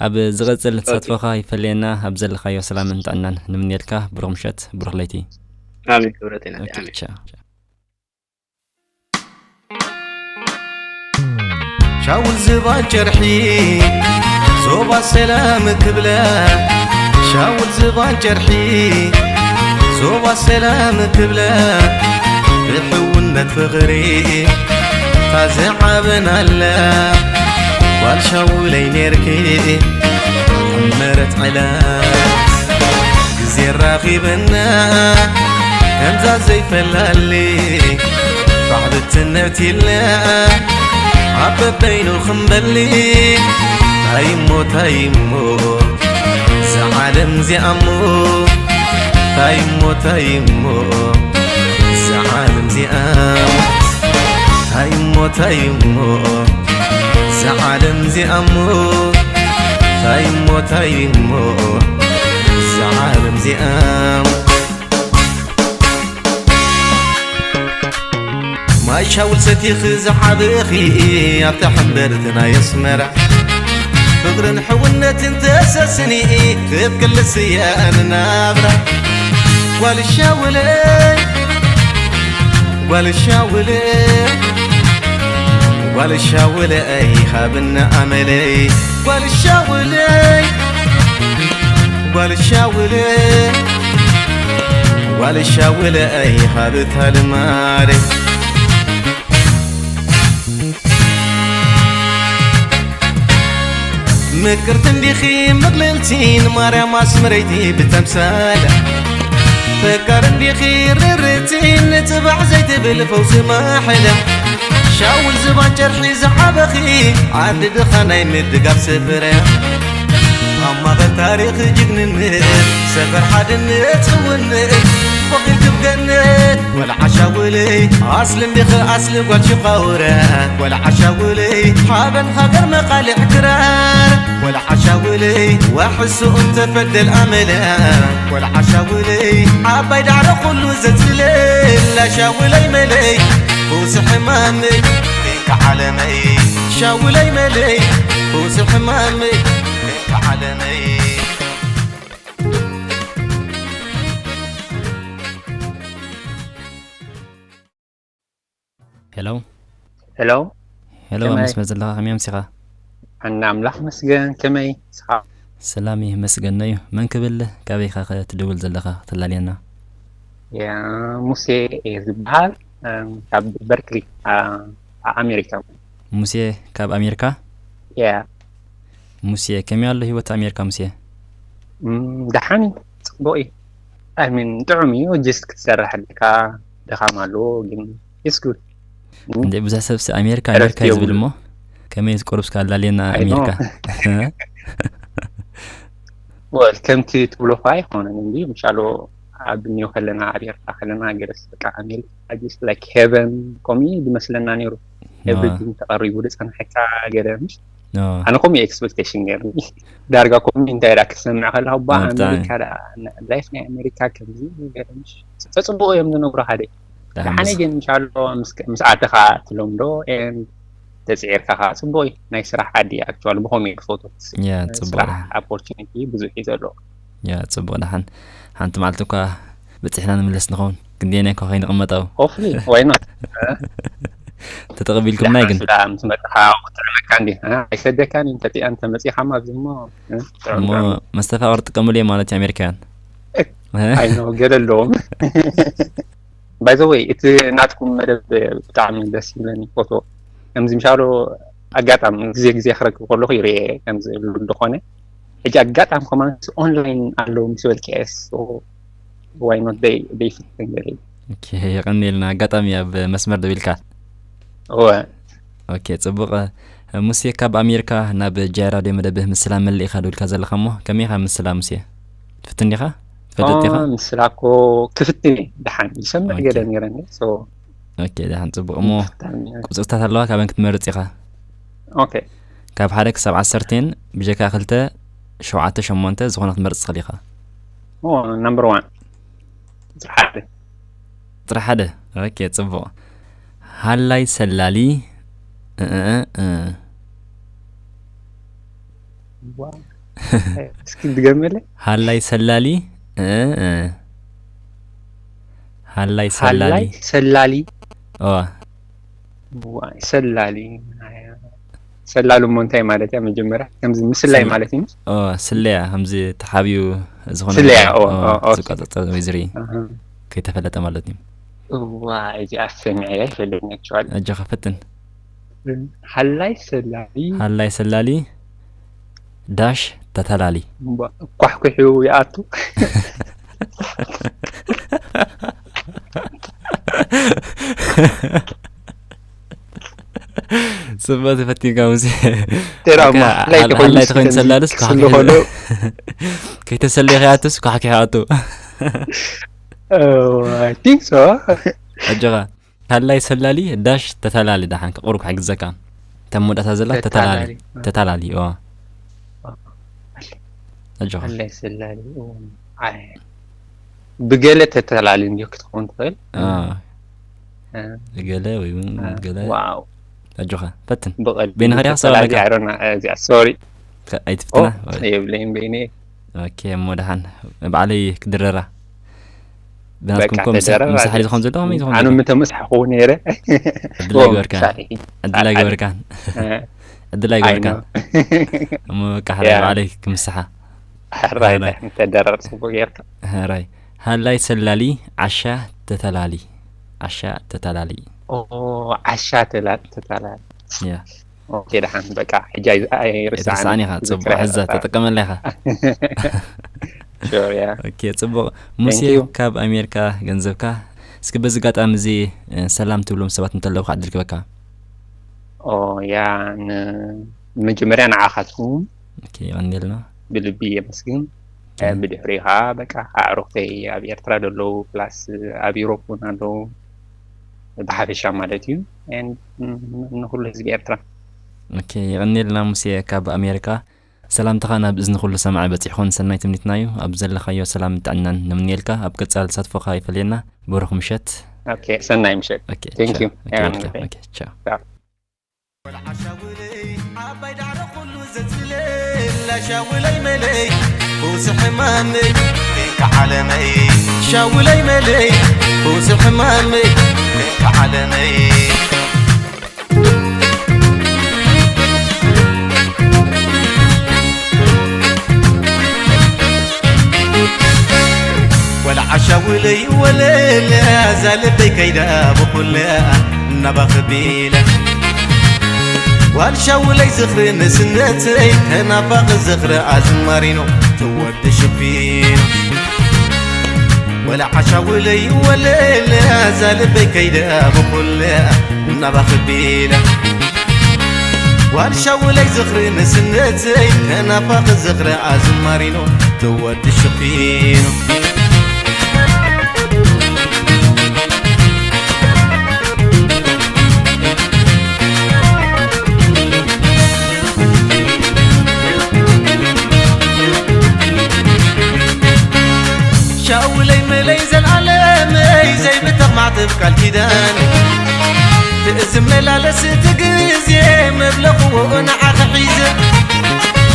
ኣብ ዝቐጽል ተሳትፎኻ ይፈለየና፣ ኣብ ዘለኻዮ ሰላምን ጥዕናን ንምንየልካ። ብሩኽ ምሸት፣ ብሩኽ ለይቲ። ኣሜን። ክብረት ናተይ። ኦኬ፣ ኣሜን። ቻው። ሻውል ዝባን ጨርሒ ዞባ ሰላም ክብለ፣ ሻውል ዝባን ጨርሒ ዞባ ሰላም ክብለ፣ ብሕውነት ፍቕሪ ታዘዓበናለ። ጓል ሻውለይ ኔርኪ ሕመረት ዕለ ግዜ ራኺበና ከምዛ ዘይፈላሊ ባዕልትነት ኢልና ኣብ በበይኑ ክንበሊ። ታይሞ ታይሞ እዛ ዓለም እዚኣሞ፣ ታይሞ ታይሞ እዛ ዓለም እዚኣ፣ ታይሞ ታይሞ እዛ ዓለም እዚኣሞ፣ ታይሞ ታይሞ እዛ ዓለም እዚኣ። ማይ ሻውል ሰቲኺ ዝዓበኺ ኣብታ ሕምበርቲ ናይ ኣስመራ፣ ፍቕርን ሕውነትን ተሰስኒ ክትክልስየን ናብራ። ጓል ሻውለይ፣ ጓል ሻውለይ፣ ጓል ሻውለይ ሃብና ኣመለይ። ጓል ሻውለይ፣ ጓል ሻውለይ፣ ጓል ሻውለይ ሃብታ ልማደይ። ምቅርቲ እንዲኺ ምቕልልቲ ንማርያም ኣስመረይቲ ብተምሳል፣ ፈቃር እንዲኺ ርርቲ ንጽባሕ ዘይትብል ፈውሲ ማሕለ። ሻውል ዝባን ጨርሒ ዝዓበኺ ዓዲ ድኻ ናይ ምድጋፍ ስፍረ፣ ኣብ ማእኸል ታሪኽ ጅግንነት ሰፈር ሓድነት እውን ወኪልኪ ብገነት። ወላ ዓሻውለይ ኣስሊ እንዲኺ ኣስሊ ጓል ሽቓውረ፣ ወላ ዓሻውለይ ሓበን ሃገር መቓልዕ ክራር። ወላ ዓሻውለይ ዋሕሱ እንተፈደል ኣመለ፣ ወላ ዓሻውለይ ዓባይ ዳዕሮ ኩሉ ዘጽልል። ላሻውለይ መለይ ኩሲ ሕማመይ ከዓለመይ፣ ሻውለይ መለይ ኩሲ ሕማመይ ከዓለመይ። ሄሎ። ሄሎ። ሄሎ፣ ከመይ? መስመር ዘለኻ ከመይ ኣምሲኻ? ኣነ ኣምላኽ መስገን፣ ከመይ ንስኻ? ሰላም ይመስገን እዩ። መን ክብል፣ ካበይ ኢኻ ከ ትድውል ዘለኻ፣ ክትላልየና? ያ፣ ሙሴ እየ ዝበሃል፣ እም፣ ካብ በርክሊ፣ ኣ-፣ ኣ-፣ ኣሜሪካ። ሙሴ ካብ ኣሜሪካ? ያ። ሙሴ፣ ከመይ ኣሎ ህይወት ኣሜሪካ ሙሴ? እም፣ ደሓን እዩ፣ ጽቡቕ እዩ። I mean፣ ጥዑም እዩ፣ just ክትሰርሕ ኣለካ፣ ድኻም ኣለዎ፣ ግን it's good። እም፣ እንደ ብዙሕ ሰብሲ ኣሜሪካ፣ ዕረፍቲ ኣሜሪካ እዩ ዝብል የብሉን። እሞ፣ ከመይ ቁሩብ እስከ ኣላልየና ኣይ ኖ። ኣሜሪካ? Well፣ ከምቲ ትብሎ ኸ ኣይኮነን እንዲ፣ ምሻሎ ኣብ ኒው ከለና፣ ኣብ ኤርትራ ከለና፣ ገለስ በቃ ኣሜሪካ just like heaven ከምኡ እዩ ዝመስለና ነይሩ። ዋ። Everything ተቐሪቡ ዝጸንሐካ ገለ፣ ምሽ? ዋ። ኣነ ከምኡ ኤክስፔክቴሽን ነይሩኒ። ዳርጋ ከምኡ እንታይ ደኣ ክሰምዕ ከለኹ፣ ባ ዋ፣ ብጣዕሚ። ኣሜሪካ ደኣ፣ ላይፍ ናይ ኣሜሪካ ከምዚ ገለ፣ ምሽ? ተጽብቑ እዮም ዝነግሩኻ ደይ። ደሓን ደሓነ ምስ- ግን ምሻሎ ምስ፣ ምስ ኣተኻ ትለምዶ፣ and ተጽዒርካ ኸዓ ጽቡቕ እዩ። ናይ ስራሕ ዓዲ ኣክቹዋሊ ብኸምኡ እዩ ክፈትዎ። ያ፣ ጽቡቕ ስራሕ ደሓን። ኦፖርቹኒቲ ብዙሕ እዩ ዘሎ። ያ፣ ጽቡቕ ደሓን። ሓንቲ መዓልቲ እኳ በጺሕና ንምለስ ንኸውን። ክንደየናይ እኳ ከይንቕመጥ ኣብኡ። ሆፕፉሊ፣ ዋይ ኖት? ተተቐቢልኩምና ደሓን ግን። ስዳ ምስ መጻኻ ክጥዕመካ እንዲ። እ፣ ኣይሰደካን እዩ፣ እንተ፣ እንተ መጺኻማ ኣብዚ እሞ፣ እ፣ ጥዑም፣ እሞ ጥዑም። መስተፋቕር ጥቀምሉ እዮም ማለት እዩ ኣሜሪካውያን። እ፣ እ? ኣይ ኖ፣ ገለ ኣለዎም። ባይ ዘ ወይ፣ እቲ ናትኩም መደብ ብጣዕሚ ደስ ይብለኒ፣ ፎቶ። ከምዚ ምሻሎ ኣጋጣሚ ግዜ ግዜ ክረክብ ከለኹ ይርኤ ከምዚ ዝብል ዝኾነ። ሕጂ ኣጋጣሚ ከማን ኦንላይን ኣለዉ ምስ በልክስ፣ so why not they፣ they fit in there። ኦኬ፣ የቐንየልና። ኣጋጣሚ ኣብ መስመር ደው ኢልካ። እወ። ኦኬ፣ ጽቡቕ። ሙሴ፣ ካብ ኣሜሪካ ናብ ጃይ ራድዮ መደብህ ምስላ መሊእኻ ደው ኢልካ ዘለኻ እሞ፣ ከመይ ኢኻ ምስላ ሙሴ? ትፍትን ዲኻ? ትፈልጥ ዲኻ? ኦ፣ ምስላ እኮ ክፍትን እየ። ደሓን ይሰምዕ ኦኬ። ገለ ነይረኒ። So፣ ኦኬ፣ ደሓን ጽቡቕ። እሞ ብጣዕሚ። ቁጽርታት ኣለዋ፣ ካበን ክትመርጽ ኢኻ። ኦኬ። ካብ ሓደ ክሳብ ዓሰርተ ብጀካ ክልተ፣ ሸውዓተ፣ ሸሞንተ፣ ዝኾነ ክትመርጽ ትኽእል ኢኻ። ኦ፣ ናምበር ዋን። ቁጽሪ ሓደ። ቁጽሪ ሓደ። ኦኬ፣ ጽቡቕ። ሃላይ ሰላሊ፣ እ፣ እ፣ እ፣ እ። ዋው። እስኪ ድገመለይ። ሃላይ ሰላሊ፣ እ፣ እ። ሃላይ ሰላሊ። ሃላይ ሰላሊ። እዋ። ዋይ፣ ሰላሊ። ሰላሉ እሞ እንታይ ማለት እያ? መጀመርያ ከምዚ ምስላይ ማለት እዩ። እዋ፣ ስለያ ከምዚ ተሓብዩ ዝኾነ ስለያ፣ ነገር፣ ኦ፣ እዋ፣ ኦ፣ ኦኬ። ዝቆጻጸር ወይ ዝርኢ ኣሃ። ከይተፈለጠ ማለት እዩ። እዋ፣ እዚኣ ሰሚዐያ ይፈልጥኒ ኣክቹዋሊ። ኣጆኻ ፈትን። ሃላይ ሰላሊ። ሃላይ ሰላሊ ዳሽ ተተላሊ። እምቧ፣ ኳሕኩሑ ይኣቱ። ጽቡቅ ተፈቲንካ ሙሴ። ተራማ፣ በቃ፣ ሃላይ ተኾይኑ ሃላይ ተኾይኑ ሰላልስ ክስሉ ኳሕኩሑ ከሎ። ከይተሰለየ ከይኣቱስ ኳሕኩሑ ኣቱ። Oh, I think so. ኣጆኻ። ሃላይ ሰላሊ ዳሽ ተተላሊ ደሓን ቁሩብ ክሕግዘካ። እታ መወዳእታ ዘላ ተተላሊ። ተተላሊ። ተተላሊ፣ እዋ። ኣጆኻ። ሃላይ ሰላሊ። እዋ። ኣይ። ብገለ ተተላሊ እንዲዮ ክትኸውን ትኽእል። አ። አ። ብገለ ወይ እውን አ፣ ገለ። ዋው። ኣጆኻ። ፈትን። ብቐልቢ በይንኻ ዲኻ ክሳብ ተተላሊ ኣለካ? ኣይሮና፣ እዚኣ፣ ሶሪ። ከ-፣ ኣይትፍትና። ኦ፣ የብለይን በይነይ። ኦኬ፣ እሞ ደሓን። ባዕለይ ክድረራ። ብናትኩም በቃ እኮ ምሳ-፣ ተደረራ ምሳሕ ድዩ ድዩ። ዝኸውን ዘሎ? ከመይ ዝኸውን ኣነ ዘሎ? ምተመሳሕኹ ነይረ። ዕድል ኦ፣ ኣይገበርካን። ምሳሕ እዩ። ዕድል ኣይገበርካን። እ። ዕድል ኣይ ኣይገበርካን። ኖ። እሞ በቃ፣ ሕራይ ያ። ባዕለይ ክምስሓ። ሕራይ፣ ሕራይ። ተደረር ጽቡቅ ጌርካ። ሕራይ። ሃላይ ሰላሊ ዓሻ ተተላሊ። ዓሻ ተተላሊ። ኦ፣ ዓሻ ተላ-፣ ተተላሊ። ያ። ኦኬ፣ ደሓን፣ በቃ፣ ሕጂ ኣይ-፣ ኣይርስዓን። ኣይትርስዓን ኢኻ፣ ጽቡቕ፣ ዝክረ ሕዛ፣ ኢኻ። ተጠቀመላ ኢኻ። ሹር፣ ያ። ኦኬ፣ ጽቡቕ። ሙሴ፣ Thank you። ካብ ኣሜሪካ ገንዘብካ። እስኪ በዚ ኣጋጣሚ እዚ፣ እ፣ ሰላም ትብሎም ሰባት እንተለዉ ከዓ ዕድል ክበካ። ኦ፣ ያ፣ ን-፣ መጀመርያ ንዓኻትኩም ኦኬ፣ የቐንየልና። ብልቢ የመስግን። ኦኬ። እ፣ ብድሕሪኡ ከዓ፣ በቃ፣ ኣዕሩኽተይ ኣብ ኤርትራ ዘለዉ፣ ፕላስ ኣብ ዩሮፕ እውን ኣለዉ፣ ብሓፈሻ ማለት እዩ። And፣ ን-፣ ንኹሉ ህዝቢ ኤርትራ። ኦኬ፣ የቐንየልና ሙሴ ካብ ኣሜሪካ። ሰላምታኻ ናብ እዝኒ ኩሉ ሰማዒ በጺሑ ክኸውን ሰናይ ትምኒትና እዩ። ኣብ ዘለኻዮ ሰላምን ጥዕናን ንምንየልካ። ኣብ ቀጻሊ ተሳትፎኻ ይፈለየና። ብሩኽ ምሸት። ኦኬ፣ ሰናይ ምሸት። ኦኬ፣ Thank ቻው። you። ኦኬ፣ ዌልካም። ኦኬ፣ ቻው። ወላ ዓሻ ውለይ ዓባይ ዳዕሮ ኩሉ ዘጽልል፣ ላሻ ውለይ መለይ ኩሲ ሕማመይ እንካ ዓለመይ። ሻውለይ መለይ ኩሲ ሕማመይ እንካ ዓለመይ። ወላ ዓሻ ውለይ ወለለ፣ እዛ ልበይ ከይዳ ብኹለ ናባኺ ቢለ። ጓል ሻውለይ ዝኽሪ ንስነተይ፣ ተናፋቒ ዝኽሪ ኣዝማሪኖ ትወዲ ሽፊኖ። ወላ ዓሻ ውለይ ወለለ፣ እዛ ልበይ ከይዳ ብኹለ ናባኺ ቢለ። ጓል ሻውለይ ዝኽሪ ንስነተይ፣ ተናፋቒ ዝኽሪ ኣዝማሪኖ ትወዲ ሽፊኖ። ሻውለይ መለይ ዘልዓለመይ ዘይብተኽ ማዕተብ ቃል ኪዳን፣ ትእዝመላለስ እቲ ግዜ መብለኽዎ ንዓኺ ሒዘ።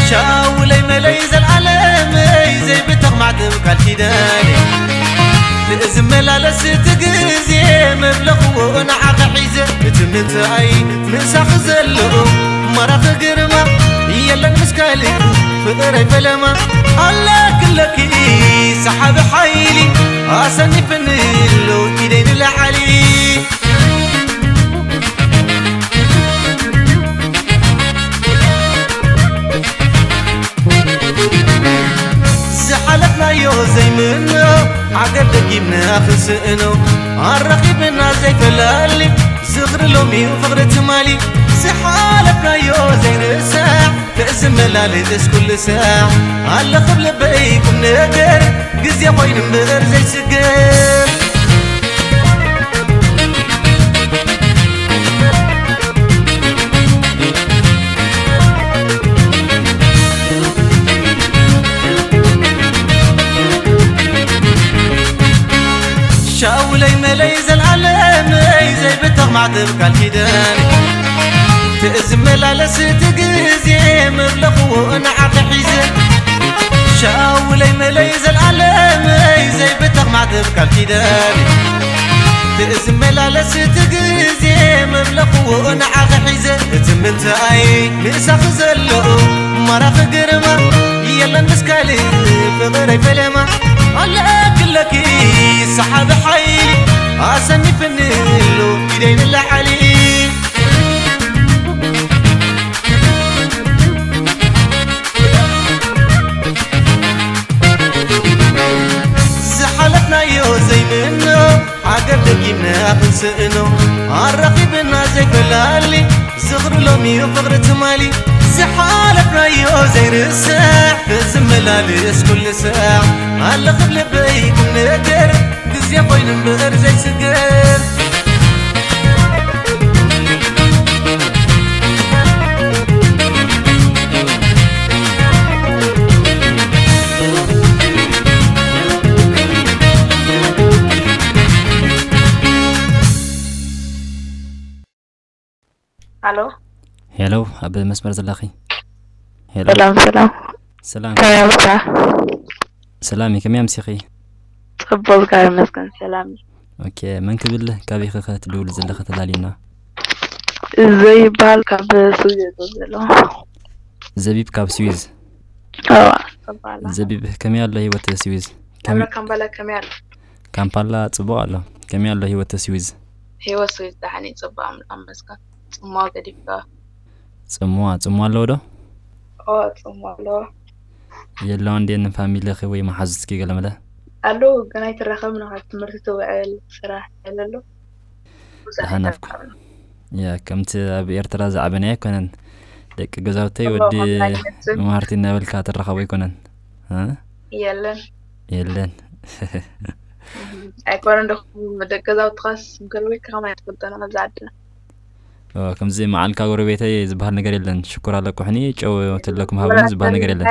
ሻውለይ መለይ ዘልዓለመይ ዘይብተኽ ማዕተብ ቃል ኪዳን፣ ትእዝመላለስ እቲ ግዜ መብለኽዎ ንዓኺ ሒዘ። እቲ ምንታይ ምሳኺ ዘሎ ማራኺ ግርማ፣ የለን ምስ ካልእ ፍቕረይ ፈለማ። ኣለክለኪ ሰሓቢ ሓይሊ፣ ኣሰኒፍኒ ኣሎ ኢደይ ንላዕሊ። ዝሓለፍናዮ ዘይምኖ፣ ዓገብ ደጊምና ክንስእኖ፣ ኣራኺብና ዘይፈላሊ፣ ዝኽሪ ሎሚ ፍቕሪ ትማሊ። ዝሓለፍናዮ ዘይርሳዕ፣ ተዝመላልስ ኩሉ ሳዕ፣ ኣለ ክብ ልበይ ቁም ነገር፣ ግዜ ኮይኑ እምበር ዘይስገር። ሻውለይ መለይ ዘልዓለመይ ዘይብተኽ ማዕተብ ቃል ኪዳን፣ ትእዝመላለስ እቲ ግዜ መብለኽዎ ንዓኺ ሒዘ። ሻውለይ መለይ ዘልዓለመይ ዘይብተኽ ማዕተብ ትብ ቃል ኪዳን ትእዝመላለስ እቲ ግዜ መምለኽዎ ንዓኸ ሒዘ እቲ ምንታይ ምእሳኺ ዘለኦ ማራኺ ግርማ የለን ምስ ካልእ ፍቕረይ ፈለማ ኣለክለኪ ሰሓቢ ሓይሊ ኣሰኒፍኒ ኣሎ ኢደይ ንላዓሊ ዝሓለፍናዮ ዘይምኖ ሃገር ደጊምና ክንስእኖ ኣራኺብና ዘይፈላሊ ዝኽሪ ሎሚ እዩ ፍቕሪ ትማሊ ዝሓለፍናዮ ዘይርስዕ ዝመላልስ ኩሉ ሳዕ ኣለኽብ ልበይ ቁም ነገር ግዜ ኮይኑ እምበር ዘይስገር ኣሎ። ሄሎ፣ ኣብ መስመር ዘለኺ? ሄሎ። ሰላም፣ ሰላም። ሰላም። ከመይ ኣምሳ? ሰላም፣ ከመይ ኣምሲኺ? ጽቡቕ፣ እግዚኣብሔር ይመስገን፣ ሰላም እዩ። ኦኬ፣ መን ክብል? ካበይ ኢኺ ከ ትድውሊ ዘለኺ ተላልዩና? ዘይበሃል ካብ ስዊዝ እየ ዘለኹ። ዘቢብ ካብ ስዊዝ? እዋ፣ እጸበ ኣለኹ። ዘቢብ፣ ከመይ ኣሎ ህይወት ስዊዝ? ኣብ ከመይ ካምፓላ ከመይ ኣሎ? ካምፓላ ጽቡቕ ኣሎ። ከመይ ኣሎ ህይወት ስዊዝ? ህይወት ስዊዝ ደሓን እዩ፣ ጽቡቕ፣ ኣምላኽ ይመስገን። ጽምዋ ገዲፍካ? ጽምዋ፣ ጽምዋ ኣለዎ ዶ? እዋ፣ ጽምዋ ኣለዎ። የለዋ እንድየን ፋሚሊኺ ወይ መሓዙትኪ ገለመለ? ኣለዉ፣ ግን ኣይትራኸብን ኢኻ፣ ትምህርቲ ትውዕል፣ ስራሕ የለሉ። ብዙሕ ደሓን ናፍቆ። ኣይተራኸብን። ያ፣ ከምቲ ኣብ ኤርትራ ዝዓበናዮ ኣይኮነን። ደቂ ገዛውተይ እሞ ወዲ ከምዛ ይመስል። መሃርቲ እናበልካ ትራኸቦ ኣይኮነን። እ? የለን። የለን። ኣይኮነን ዶ፣ ደቂ ገዛውትኻስ ጎረቤትካ ከማን ኣይትፈልጦን ኣብዚ ዓድና። ኦ፣ ከምዚ መዓልካ ጎረቤተይ ዝበሃል ነገር የለን። ሽኮር ኣለቁሕኒ፣ ጨው ተለኩም ሃቡኒ ዝበሃል ነገር የለን።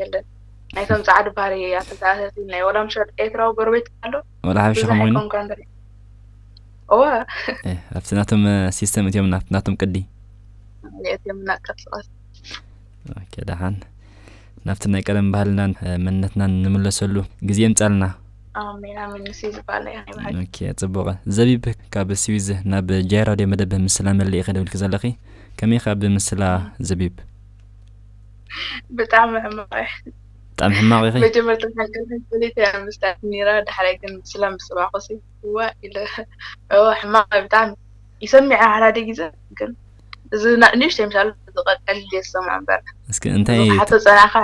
የለን። ናይቶም ጻዕዱ ባህሪ ኣተተኣሳሲ ናይ ወላ ምሸት ኤርትራዊ ጎረቤት ኣሎ። ወላ ሓበሻ ብዙሕ ከምኡ ኮይኑ? ኣይኮንካን ዶ? እወ። ኤ፣ ኣብቲ ናቶም፣ እ፣ ሲስተም እትዮም፣ ናብቲ ናቶም ቅዲ። እትዮም፣ ናቀስቀስ። ኦኬ፣ ደሓን። ናብቲ ናይ ቀደም ባህልናን፣ እ፣ መንነትናን ንምለሰሉ ግዜ የምጻልና። ኣሜን፣ ኣሜን። ንሱ እዩ ዝበሃል፣ ናይ ብሓቂ። ኦኬ፣ ጽቡቕ። ዘቢብ፣ ካብ ስዊዝ ናብ ጃይ ራድዮ መደብ ምስላ መሊእኺ ደዊልኪ ዘለኺ። ከመይ ኢኻ ኣብ ምስላ፣ ዘቢብ? ብጣዕሚ ሕማቕ እየ። ብጣዕሚ ሕማቕ ኢኺ? መጀመርታ ሓቂ ፈሊጠ እያ ምስላ ነይራ፣ ድሕራይ ግን ምስላ ምስ ረኣኹሲ፣ እወ ኢለ፣ እወ፣ ሕማቕ እየ ብጣዕሚ። ይሰምዕ ሓደ ግዜ፣ ግን እዚ ና-፣ ንእሽተይ ምሻሉ፣ እዚ ቀ-፣ ቀሊል እየ ዝሰምዖ እምበር። እስኪ እንታይ እዚ ክሓቶ ጸናኻ፣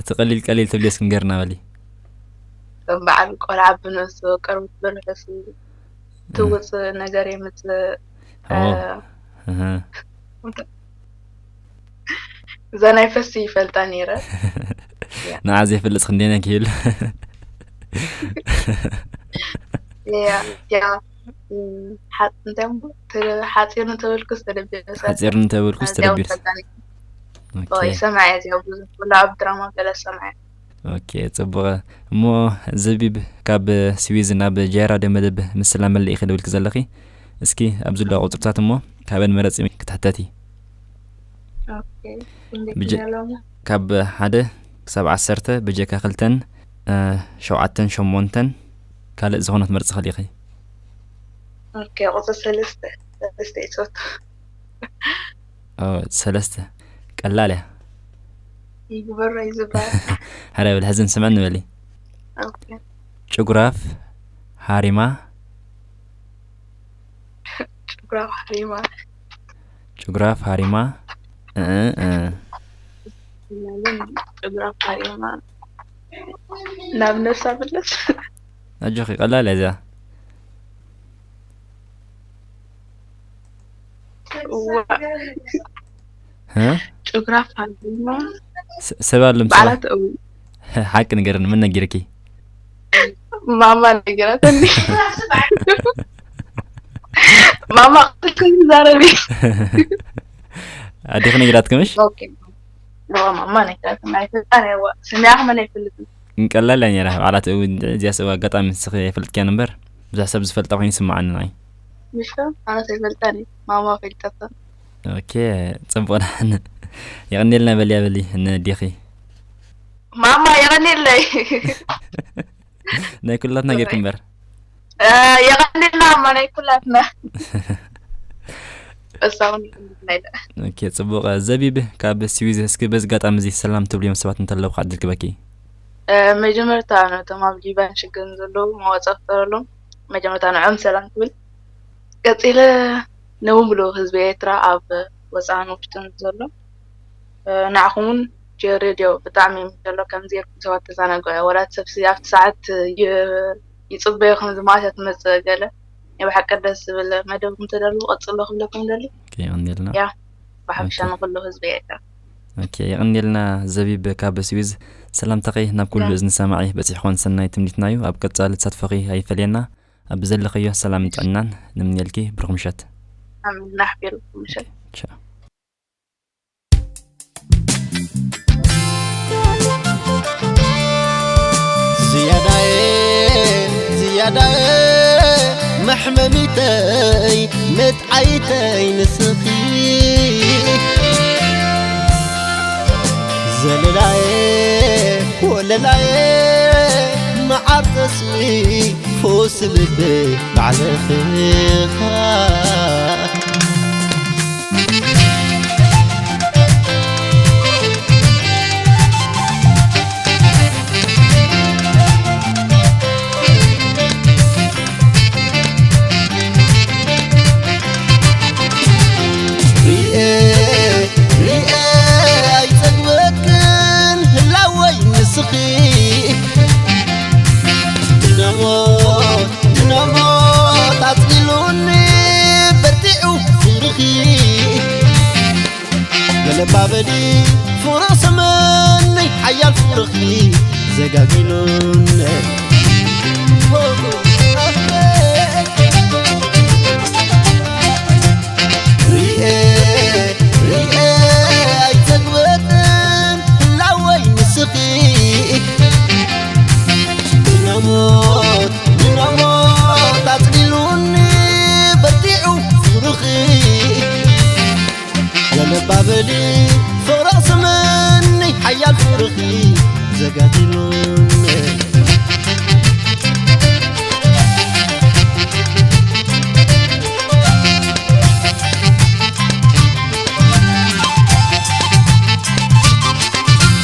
እቲ ቀሊል ቀሊል ትብልዮ እስኪ ንገርና በሊ። ከም በዓል ቆልዓ ብነሱ፣ ቅርብት ብርሑሱ፣ ትውጽእ ነገር የምጽእ። ኦ። እ፣ እህ። እዛ ናይ ፈሲ ይፈልጣ ነይረ። ንዓ ዘይፈልጥ ክንደይ ክብል። ያ፣ ያ፣ እም፣ ሓ-፣ እንታይ እሞ፣ ተ-፣ ሓጺር ንተበልኩስ ተደቢርስ። ሓጺር ንተበልኩስ ኣዝያ ተደቢርስ። ይፈልጣ ነይረ። ኦኬ። ኦ፣ ይሰምዓ እየ፣ እዚኣ ብዙሕ፣ ወላ ኣብ ድራማ ገለ ሰምዓ። ኦኬ፣ ጽቡቕ። እሞ ዘቢብ፣ ካብ ስዊዝ ናብ ጃይ ራድዮ መደብ ምስላ መሊእኺ ደዊልኪ ዘለኺ፣ እስኪ ኣብዚ ዘሎ ቁጽርታት እሞ ካበን መረጺ ክትሕተቲ። ኦኬ፣ ክንደይ ብጀ-፣ ክፍለ ኣለዎም? ካብ ሓደ ክሳብ ዓሰርተ፣ ብጀካ ክልተን፣ እ፣ ሸውዓተን፣ ሸሞንተን፣ ካልእ ዝኾነ ክትመርጺ ትኽእሊ ኢኺ። ኦኬ፣ ቁጽሪ ሰለስተ፣ ሰለስተ እየ ዝፈቱ። ኦ፣ ሰለስተ። ቀላል እያ። ይግበሮ እዩ ዝበሃል። ሕራይ በሊ፣ ሕዝን ስምዕን በሊ። ኦኬ። ጭጉራፍ ሃሪማ። ጭጉራፍ ሃሪማ። ጭጉራፍ ሃሪማ። እ፣ እ፣ እ። ጭጉራፍ ሃሪማ። ናብ ነብሳ ምለስ። ኣጆኺ፣ ቀላል እያ እዚኣ። እዋ። እ? ጭጉራፍ ሃሪማ። ስ-፣ ሰብ ኣሎ ምሳሌ። በዓላት እው። ሓቂ ንገርኒ፣ መን ነጊርኪ? ማማ ነጊራትኒ። ማማ፣ ክትዛረቢ። ኣዴኺ ነጊራትኪ ምሽ? ኦኬ። እዋ፣ ማማ ነጊራትኒ። ኣይፈልጣን እየ፣ እዋ። ስሚዓ ከማን ኣይፈልጥን። ግን ቀላል እያ ነይራ። በዓላት እውን እዚኣ ሰብ ኣጋጣሚ ንስኺ ኣይፈልጥክያን እምበር፣ ብዙሕ ሰብ ዝፈልጣ ኮይኑ ይስምዓኒ ንዓይ። ምሽ ከ? ኣነስ ኣይፈልጣን እየ። ማማ ፈልጣታ። ኦኬ፣ ጽቡቕ ደሓን። የቐንየልና በልያ በሊ፣ ነዴኺ። ማማ፣ የቐንየለይ። ናይ ኩላትና ጌርኩም እምበር። የቐንልና እሞ ናይ ኩላትና። እሳውን ይቕንልና ኢለ። ኦኬ፣ ጽቡቕ። ዘቢብ ካብ ስዊዝ፣ እስኪ በዚ ኣጋጣሚ እዚ ሰላም ትብልዮም ሰባት እንተለዉ ክዕድል ክበኪ። መጀመርታ ነቶም ኣብ ሊባን ሽግርን ዘለዉ መዋጽኦ ክፈረሎም መጀመርታ ንዖም ሰላም ክብል፣ ቀጺለ ንሙሉ ህዝቢ ኤርትራ ኣብ ወጻእን ውሽጥን ዘሎ ንዓኹም እውን ጀሬድዮ ብጣዕሚ ይምቸሎ። ከምዚ ጌርኩም ሰባት ተዘናግዑ። ወላ እቲ ሰብ ኣብቲ ሰዓት ይጽበዮ ከም ዝማእሰ ትመጽእ ገለ ናይ ብሓቂ ደስ ዝብል መደብ እንተደልዉ ቀጽሎ ክብለኩም ደሊ። የቐንየልና። ያ ብሓፈሻ ንኩሉ ህዝቢ ኤርትራ። ኦኬ፣ የቐንየልና ዘቢብ ካብ ስዊዝ። ሰላምታኺ ናብ ኩሉ እዝኒ ሰማዒ በጺሕኮን ሰናይ ትምኒትና እዩ። ኣብ ቀጻሊ ተሳትፎኺ ኣይፈለየና። ኣብ ዘለኽዮ ሰላምን ጥዕናን ንምንየልኪ። ብሩኽ ምሸት። ኣሜን። ናሕቢልኩም ምሸት። ቻው። ዝያዳየ ዝያዳየ መሕመሚተይ መጥዓይተይ ንስኺ ዘለላየ ወለላየ መዓር ጠስሚ ፈውሲ ልበይ ባዕልኺ ኢኻ። ሪኤ ሪኤ ኣይጸግበክን ህላወይ ንስኺ ድነሞት ድነሞት ኣጽሊሉኒ በርቲዑ ፍቕርኺ ገለባበሊ ፍቕሪ ስመኒ ሓያል ፍቕርኺ ዘጋጊኑኒ ሪኤ ሪኤ ኣይጸግበክን ህላወይ ንስኺ ድነሞት ድነሞት ኣጽሊሉኒ በርቲዑ ፍቕርኺ ገለባበሊ ፍቕሪ ኣቕስመኒ ሓያል ፍቕርኺ ዘጋዲሉኒ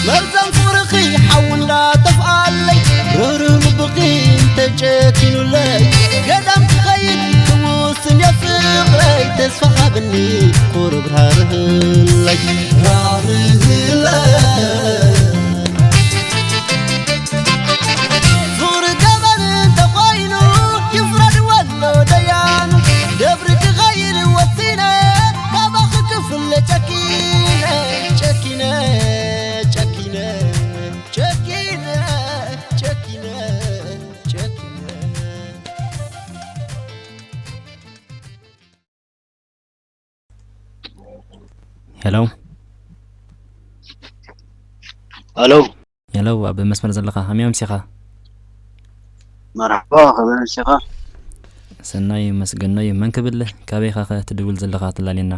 መርዛም ፍቕርኺ ሓዊ እንዳጠፍኣለይ ርህሩህ ልብኺ እንተጨኪኑለይ ገዳም ክኸይድ ክውስን እየ ፍቕረይ ተስፋ ሃብኒ ቁሩብ ራህርህለይ ራህርህለይ ፍቕሪ ገበን እንተኾይኑ ይፍረድ ወሎ ደያኑ ደብሪ ክኸይድ ወሲነ ካባኺ ክፍለ ጨኪነ ጨኪነ ጨኪነ ጨኪነ ጨኪነ ጨኪነ ሄሎ ሄሎ ሄሎ፣ ኣብ መስመር ዘለኻ ከመይ ኣምሲኻ? መርሓባ፣ ከመይ ኣምሲኻ? ሰናይ መስገኖ እዩ። መን ክብል? ካበይ ኢኻ ከ ትድውል ዘለኻ? ትላልየና።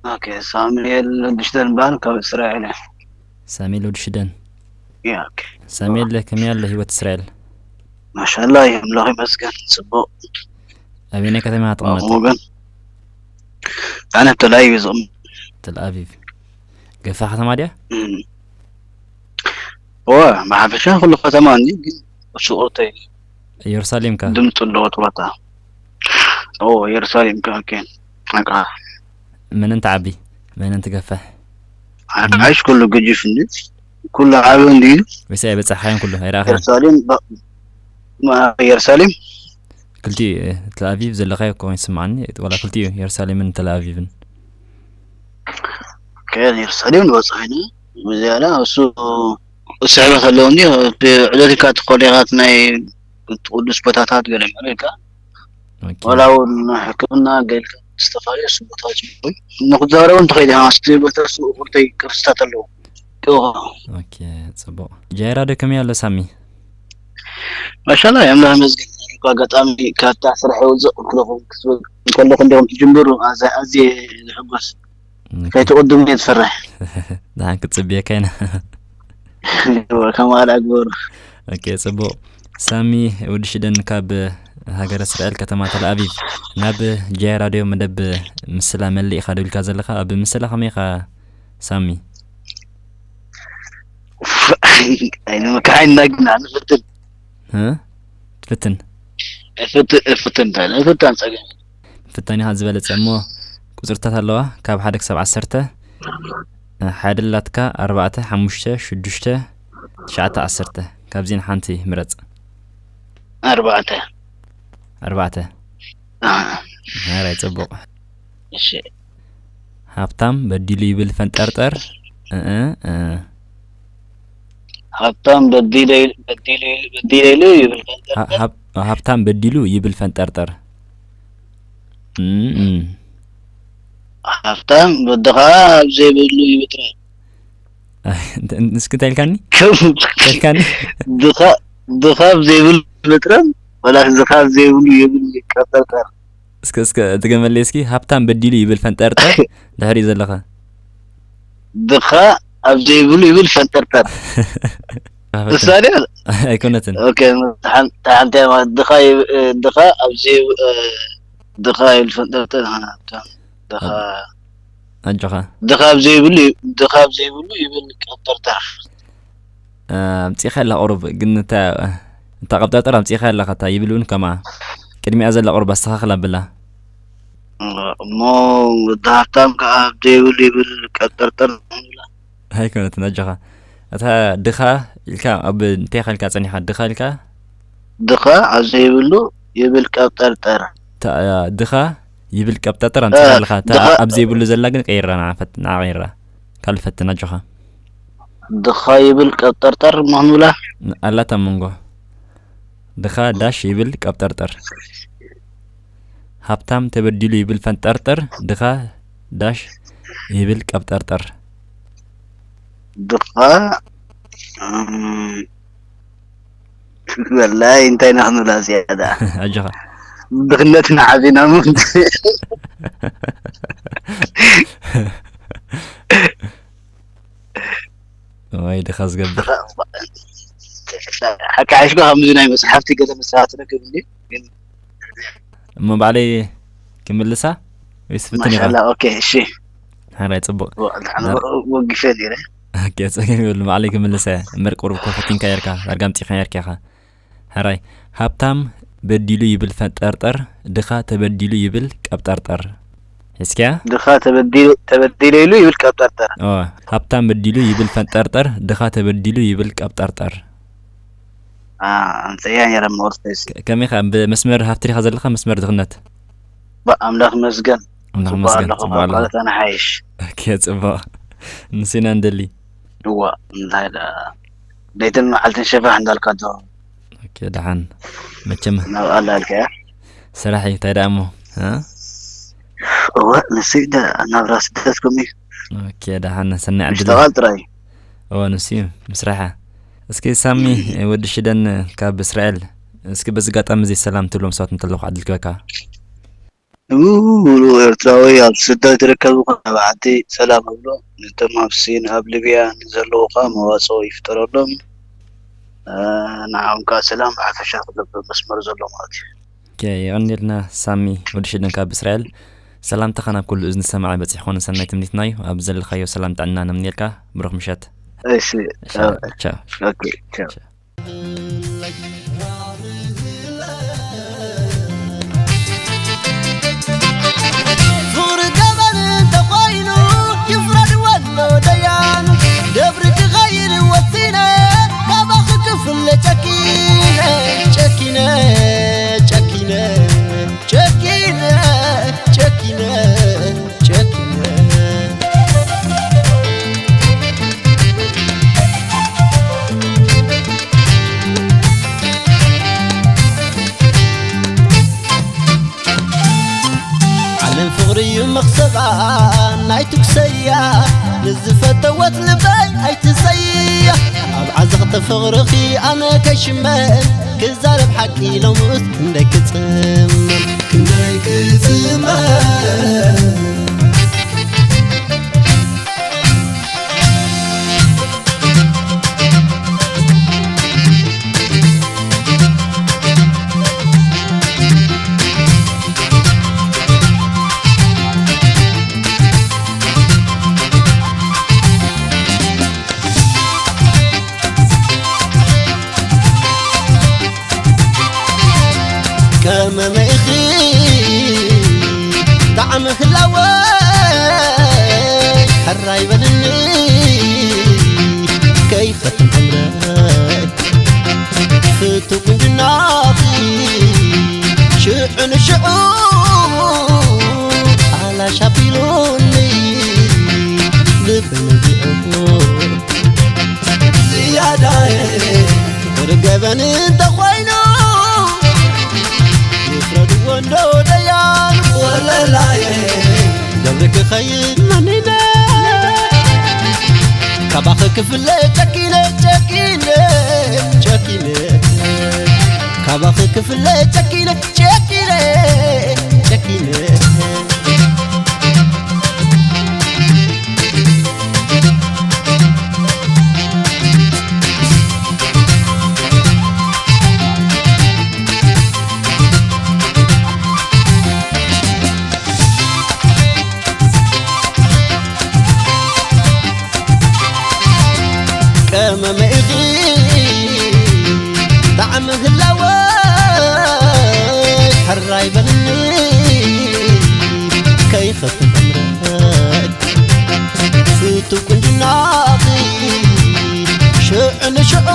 ኦኬ፣ ሳሙኤል ወዲ ሽደን ይበሃል፣ ካብ እስራኤል እየ። ሳሙኤል ወዲ ሽደን። ያ፣ ኦኬ። ሳሙኤል፣ ከመይ ኣሎ ህይወት እስራኤል? ማሻላ፣ ኣምላኽ ይመስገን፣ ጽቡቕ። ኣበየናይ ከተማ ኢኻ ትቕመጥ? ከምኡ ግን ኣነ ኣብ ተል ኣቪቭ እየ ዝቕመጥ። ተል ኣቪቭ። ገፋሕ ከተማ ድያ? እም። እወ፣ ብሓፈሻ ኩሉ ከተማ እንዲ፣ ግን እሱ ቁርተይ ኢየሩሳሌም ከ? ድምፂ ኣለዎ እቲ ቦታ። እወ፣ ኢየሩሳሌም ከ፣ ኦኬ። በቃ። መን እንትዓቢ? መን እንትገፍሕ? ዓሽ ኩሉ ግጅፍ እንዲ፣ ኩሉ ዓቢ እንዲ። ወይስ ኣይበጻሕካዮን ኩሉ? ኣይረኣኻዮን? ኢየሩሳሌም፣ ባ-፣ ማ-፣ ኢየሩሳሌም? ክልቲኡ፣ እ፣ ተል ኣቪቭ ዘለኻዮ እኮ ይስምዓኒ፣ ዋላ ክልቲኡ፣ ኢየሩሳሌምን ተል ኣቪቭን። ኦኬ፣ ኢየሩሳሌም ንበጽሕ ኢና። ብዝያዳ እሱ ስሕበት ኣለዎ እንዲ፣ እቲ ዑደት ኢልካ ትኾዶ ኢኻ፣ እቲ ናይ ቅዱስ ቦታታት ገለ ማለት ኢልካ። ኦኬ። ዋላ እውን ሕክምና ገለ ዝተፈላለዩ እሱ ቦታዎች ይኾን። ንክትዛረቡ እንተኸይድ ኢኻ፣ እስቲ ቦታ እሱ ቁርተይ ቅርስታት ኣለዎ። ይኸው። ኦኬ፣ ጽቡቕ። ጃይራ ዶ ከመይ ኣሎ ሳሚ? ማሻላ፣ ኣምላኽ ይመስገን። እኔ እኮ ኣጋጣሚ ካብታ ስራሕ ይወፅእ ከለኹ፣ ክትብል ከለኹ እንዲኹም ትጅምሩ፣ ኣዘ-፣ ኣዝየ ዝሕጎስ። ኦኬ። ከይትቕድሙ እየ ዝፈርሕ። ደሓን ክትጽብየካ ኢና። እወ፣ ከማል ኣግበሩ። ኦኬ፣ ጽቡቕ። ሳሚ ወዲ ሽደን ካብ ሃገረ እስራኤል ከተማ ተልኣቪቭ ናብ ጃያ ራድዮ መደብ ምስላ መሊእኻ ደው ኢልካ ዘለኻ፣ ኣብ ምስላ ከመይ ኢኻ ሳሚ? ኣይንመካሓይና ግን ኣንፍትን እ? ትፍትን? እፍትን እንታይ እፍትን ጸገም ፍታኒኻ ዝበለጸ እሞ ቁጽርታት ኣለዋ ካብ ሓደ ክሳብ ዓሰርተ። ሓደ ላትካ ኣርባዕተ ሓሙሽተ ሽዱሽተ ትሽዓተ ዓሰርተ። ካብዚን ሓንቲ ምረጽ። ኣርባዕተ ኣርባዕተ። አ፣ ናራይ ጽቡቕ። እሺ ሃብታም በዲሉ ይብል ፈንጠርጠር። እ፣ እ፣ እ። ሃብታም በዲለ በዲለ በዲለ ኢሉ ይብል ሃ- ሃብ- ሃብታም በዲሉ ይብል ፈንጠርጠር። እም፣ እም። ሃብታም ወዲ ከዓ ኣብ ዘይብሉ ይብጥራል እስኪ እንታይ ኢልካኒ? ከም እንታይ ኢልካኒ? ድኻ ድኻ ኣብ ዘይብሉ ይብጥራል ወላ ድኻ ኣብ ዘይብሉ ይብል ይቀጠርጠር እስከ እስከ ድገመለይ እስኪ። ሃብታም በዲሉ ይብል ፈንጠርጠር። ድሕሪኡ ዘለኸ? ድኻ ኣብ ዘይብሉ ይብል ፈንጠርጠር እሳ ድያ ኣይኮነትን። ኦኬ ሓንቲ ማለት ድኻ ይብ- ድኻ ኣብ ዘይብ- ድኻ ይብል ፈንጠርጠር ድኻ ኣጆኻ። ድኻ ኣብ ዘይብሉ ድኻ ኣብ ዘይብሉ ይብል ቀጠርጠር ኣምፂኻ ኣላ ቁሩብ ግን እታ እታ ቀብጠርጠር ኣምፂኻ ኣለኻ እታ ይብል እውን ከምኣ ቅድሚኣ ዘላ ቁሩብ ኣስተኻኽል ኣብላ። እሞ ወዲ ሃብታም ከዓ ኣብ ዘይብሉ ይብል ቀብጠርጠር ንብላ ኣይኮነትን ኣጆኻ። እታ ድኻ ኢልካ ኣብ እንታይ ኢልካ ጸኒኻ ድኻ ኢልካ ድኻ ኣብ ዘይብሉ ይብል ቀብጠርጠር እታ ድኻ ይብል ቀብጠርጠር ኣምፂኻ ኣለኻ። እታ ድኻ- ኣብ ዘይብሉ ዘላ ግን ቀይራ ንዓ ፈት- ንዓ ቀይራ ካልእ ፈትን ኣጆኻ። ድኻ ይብል ቀብጠርጠር ምኽንብላ ኣላታ መንጎ ድኻ ዳሽ ይብል ቀብጠርጠር። ሃብታም ተበዲሉ ይብል ፈንጠርጠር። ድኻ ዳሽ ይብል ቀብጠርጠር። ድኻ እም፣ ወላይ እንታይ ኢና ክንብላ ዝያዳ ኣጆኻ። ድኽነት ንዓቢና ሞ ወይ ድኻ ዝገብር ሓካሒሽካ ከምዚ ናይ መፅሓፍቲ ገለ መፅሓፍቲ ረክብ እንዲ እሞ ባዕለይ ክምልሳ ወይስ ፍትን ኢኻ? ማሻላ ኦኬ እሺ ሓራይ ጽቡቕ። ወጊፈ ነይረ ኦኬ ጸገም የብሉ። ባዕለይ ክምልሳ እየ እምበር ቁሩብ እኮ ፈቲንካ ነርካ ዳርጋ ኣምጺኻ ነርካ ኢኻ። ሕራይ ሃብታም በዲሉ ይብል ፈንጠርጠር ድኻ ተበዲሉ ይብል ቀብጠርጠር። ሒዝካያ? ድኻ ተበዲሉ ተበዲለ ኢሉ ይብል ቀብጠርጠር ኦ ሃብታም በዲሉ ይብል ፈንጠርጠር ድኻ ተበዲሉ ይብል ቀብጠርጠር። ኣምፀያ ነረ መወርተስ ከመይ ኸ ብመስመር ሃብቲ ዲኻ ዘለኻ መስመር ድኽነት? ኣምላኽ መስገን ኣምላኽ ጽቡቕ መስገን ኣለኹ ጽቡቕ ካብ ኣለኻ። ካልኦት ኣነ ሓይሽ ኦኬ ጽቡቕ ንሲና እንደሊ እዋ እንታይ ደኣ ለይትን መዓልትን ሸፋሕ እንዳልካ ዶ ኦኬ ደሓን መቸም ናብ ኣላ ኣልካያ ስራሕ እዩ እንታይ ደኣ እሞ እ? እወ ንሱ ደ ናብራ ስደትኩም እዩ ኦኬ ደሓን ሰናይ ዕድል እዩ። ምሽተቓል ጥራይ እዩ እወ ንሱ እዩ ምስራሓ እስኪ ሳሚ ወዲ ሽደን ካብ እስራኤል እስኪ በዚ ኣጋጣሚ እዚ ሰላም ትብሎም ሰባት እንተለኹ ዕድል ክበካ ንብሉ ኤርትራዊ ኣብ ስደት ይርከብ ይኹን ኣብ ዓዲ ሰላም እብሎ ነቶም ኣብ ሲን ኣብ ሊብያ ንዘለዉ ከዓ መዋፅኦ ይፍጠረሎም ንዓም ከዓ ሰላም ብሓፈሻ ክለብ መስመር ዘሎ ማለት እዩ ኦኬ የቐንየልና ሳሚ ወዲ ሽደን ካብ እስራኤል ሰላምታኻ ናብ ኩሉ እዝኒ ሰማዒ በፂሑ ኮነ ሰናይ ትምኒትና እዩ ኣብ ዘለኻዮ ሰላም ጥዕና ነምንየልካ ብሩኽ ምሸት እሺ ቻው ኦኬ ቻው ዙር ገበል እንተኾይኑ ይፍረድ ወሎ ደያኑ ደብሪ ክኸይድ ወሲነ ካባኺ ክፍለ ጨኪነ ጨኪነ ጨኪነ ጨኪነ ጨኪነ ጨኪነ ዓለም ፍቕሪ እዩ መኽሰባ ናይ ትኩሰያ ንዝፈተወት ልበይ ኣይትሰያ ኣብ ዓዘቕቲ ፍቕርኺ ኣነ ከይሽመም ክዛረብ ሓቂ ሎምስ ክንደይ ክጽመም ክንደይ ክጽመም ኣይበልኒ ከይኸትም ዕምረይ ፍቱ ቁንጅናኺ ሽዑ ንሽዑ ኣላሽ ኣቢሉኒ ልበይ ነዚዑ ዝያዳየ ርገበን እንተኾይኑ ይፍረድዎ እንዶ ደያኑ ወለላየ ገብሪ ክኸይድ መኒነ ካባኺ ክፍለ ጨኪነ ጨኪነ ጨኪነ ካባኺ ክፍለ ጨኪነ ጨኪነ ጨኪነ ቀመመ ኢኺ ጣዕሚ ህላወይ ሕራይ በልኒ ከይኸፍት ዕምረይ ፍቱ ቁንጅናኺ ሽዑ ንሽዑ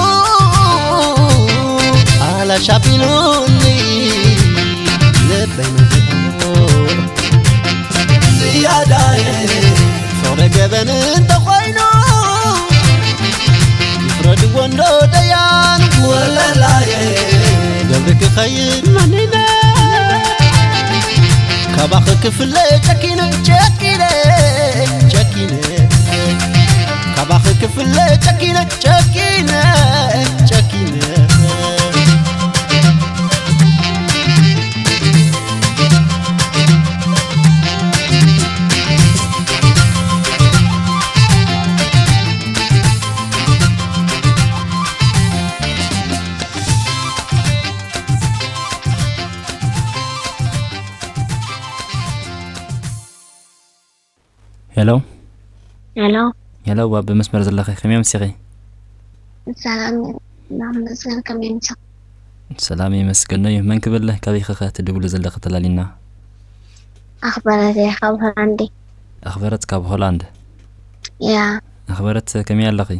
ኣላሽ ኣቢሉኒ ልበይ ነዚዑ ዝያዳየ ፍቕሪ ገበን እንተኾይኑ ይፍረድዎ እንዶ ደያኑ ወለላየ ገብሪ ክኸይድ መኒነ ካባኺ ክፍለ ጨኪነ ጨኪነ ጨኪነ ካባኺ ክፍለ ጨኪነ ጨኪነ ጨኪነ ሄሎ ሄሎ ሄሎ፣ ዋ ብመስመር ዘለኺ ከመይ ኣምሲኺ? ሰላም ይመስገን፣ ከመይ ኣምሲኺ? ሰላም ይመስገን እዩ። መን ክብል? ካበይ ኸ ትድውሊ ዘለኺ ተላሊና? ኣኽበረት እየ ካብ ሆላንድ። ኣኽበረት ካብ ሆላንድ። ያ። ኣኽበረት ከመይ ኣለኺ?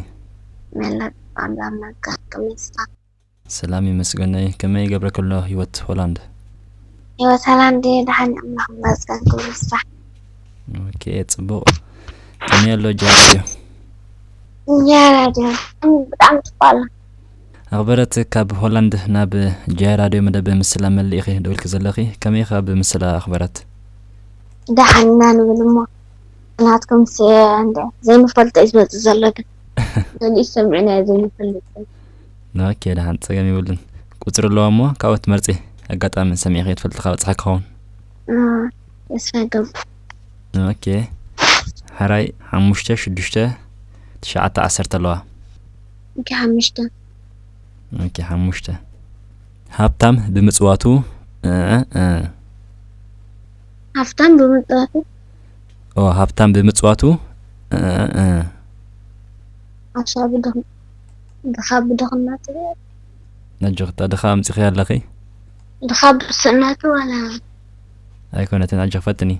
መላ ኣምላኽ ይመስገን፣ ከመይ ንስኻ? ሰላም ይመስገን። ከመይ ይገብረኪ ኣሎ ህይወት ሆላንድ? ህይወት ሆላንድ ደሓን፣ ኣምላኽ ይመስገን፣ ኩሉ ስራሕ። ኦኬ፣ ጽቡቕ። ከመይ ኣሎ ጃ ራድዮ? ጃ ራድዮ ብጣዕሚ ጽቡቕ ኣሎ። ኣኽበረት፣ ካብ ሆላንድ ናብ ጃ ራድዮ መደብ ምስላ መሊእኺ ደዊልኪ ዘለኺ፣ ከመይ ኢኺ ኣብ ምስላ ኣኽበረት? ደሓን ኢና ንብል እሞ፣ ናትኩም ስ-፣ እንደ ዘይንፈልጦ እዩ ዝመጽእ ዘሎ ግን። ገሊኡ ሰሚዕናዮ ዘይንፈልጥ። ኦኬ፣ ደሓን ጸገም የብሉን። ቁጽሪ ኣለዋ እሞ ካብኡ ትመርጺ። ኣጋጣሚ ሰሚዕኺ ትፈልጢ ካብ በጽሓ ክኸውን። እ፣ ተስፋ ይገብር። ኦኬ። ሕራይ ሓሙሽተ፣ ሽዱሽተ፣ ትሽዓተ፣ ዓሰርተ ኣለዋ። ኦኬ፣ ሓሙሽተ። ኦኬ፣ ሓሙሽተ። ሃብታም ብምጽዋቱ፣ እ፣ እ። ሃብታም ብምጽዋቱ? ኦ፣ ሃብታም ብምጽዋቱ፣ እ፣ እ። ዓሻ ብድኽ-፣ ድኻ ብድኽነቱ? ነጆ፣ እታ ድኻ ኣምጺኺ ኣለኺ? ድኻ ብስእነቱ ዋላ? ኣይኮነትን፣ ኣጆኺ ፈትኒ።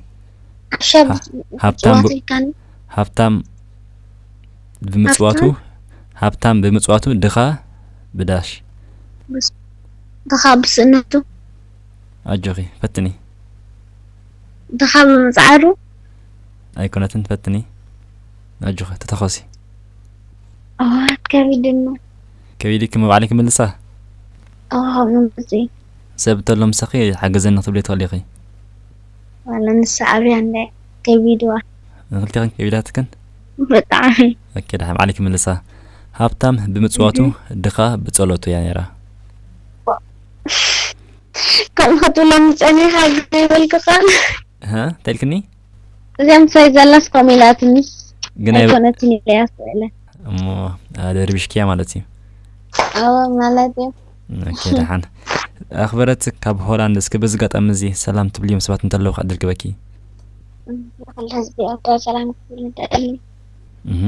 ዓሻ ሃ-፣ ብ-፣ ሃብታም ብ-፣ ምጽዋት ኢልካኒ? ሃብታም ብምጽዋቱ፣ ሃብታም? ሃብታም ብምጽዋቱ፣ ድኻ ብዳሽ። ብስ-፣ ድኻ ብስእነቱ? ኣጆኺ፣ ፈትኒ። ድኻ ብምጽዓሩ? ኣይኮነትን፣ ፈትኒ። ኣጆኺ፣ ተተኾሲ። ኣዋት ከቢድና። ከቢድኪ እሞ ባዕለይ ክምልሳ? ኣዎ፣ ከምኡ መሲሉ። ሰብ እንተሎ ምሳኺ ሓገዘኒ ክትብሊ ትኽእሊ ኢኺ። ዋላ ንሳ ኣብያ እንደ ከቢድዋ። ንክልቴኽን ከቢዳትክን? ብጣዕሚ። ኦኬ፣ ደሓን ባዕለይ ክምልሳ። ሃብታም ብምጽዋቱ፣ እህ። ድኻ ብጸሎቱ እያ ነይራ። ከምኡ ክትብለኒ ጸኒሓ ግዜ ይበልኩኻን። እህ፣ እንታይ ኢልክኒ? እዚኣ ምሳይ ዘላስ ከምኡ ኢላትኒ። ግን ኣይ- ኣይኮነትን ኢለያ ስእለ። እሞ፣ ኣ፣ ደርቢሽክያ ማለት እዩ። ኣዎ፣ ማለት እዩ። ኦኬ፣ ደሓን። ኣኽበረት ካብ ሆላንድ፣ እስኪ በዚ ኣጋጣሚ እዚ ሰላም ትብልዮም ሰባት እንተለዉ ከዓ ድርግበኪ። ኩሉ ህዝቢ ኤርትራ ሰላም ክብል ንደሊ። እህ።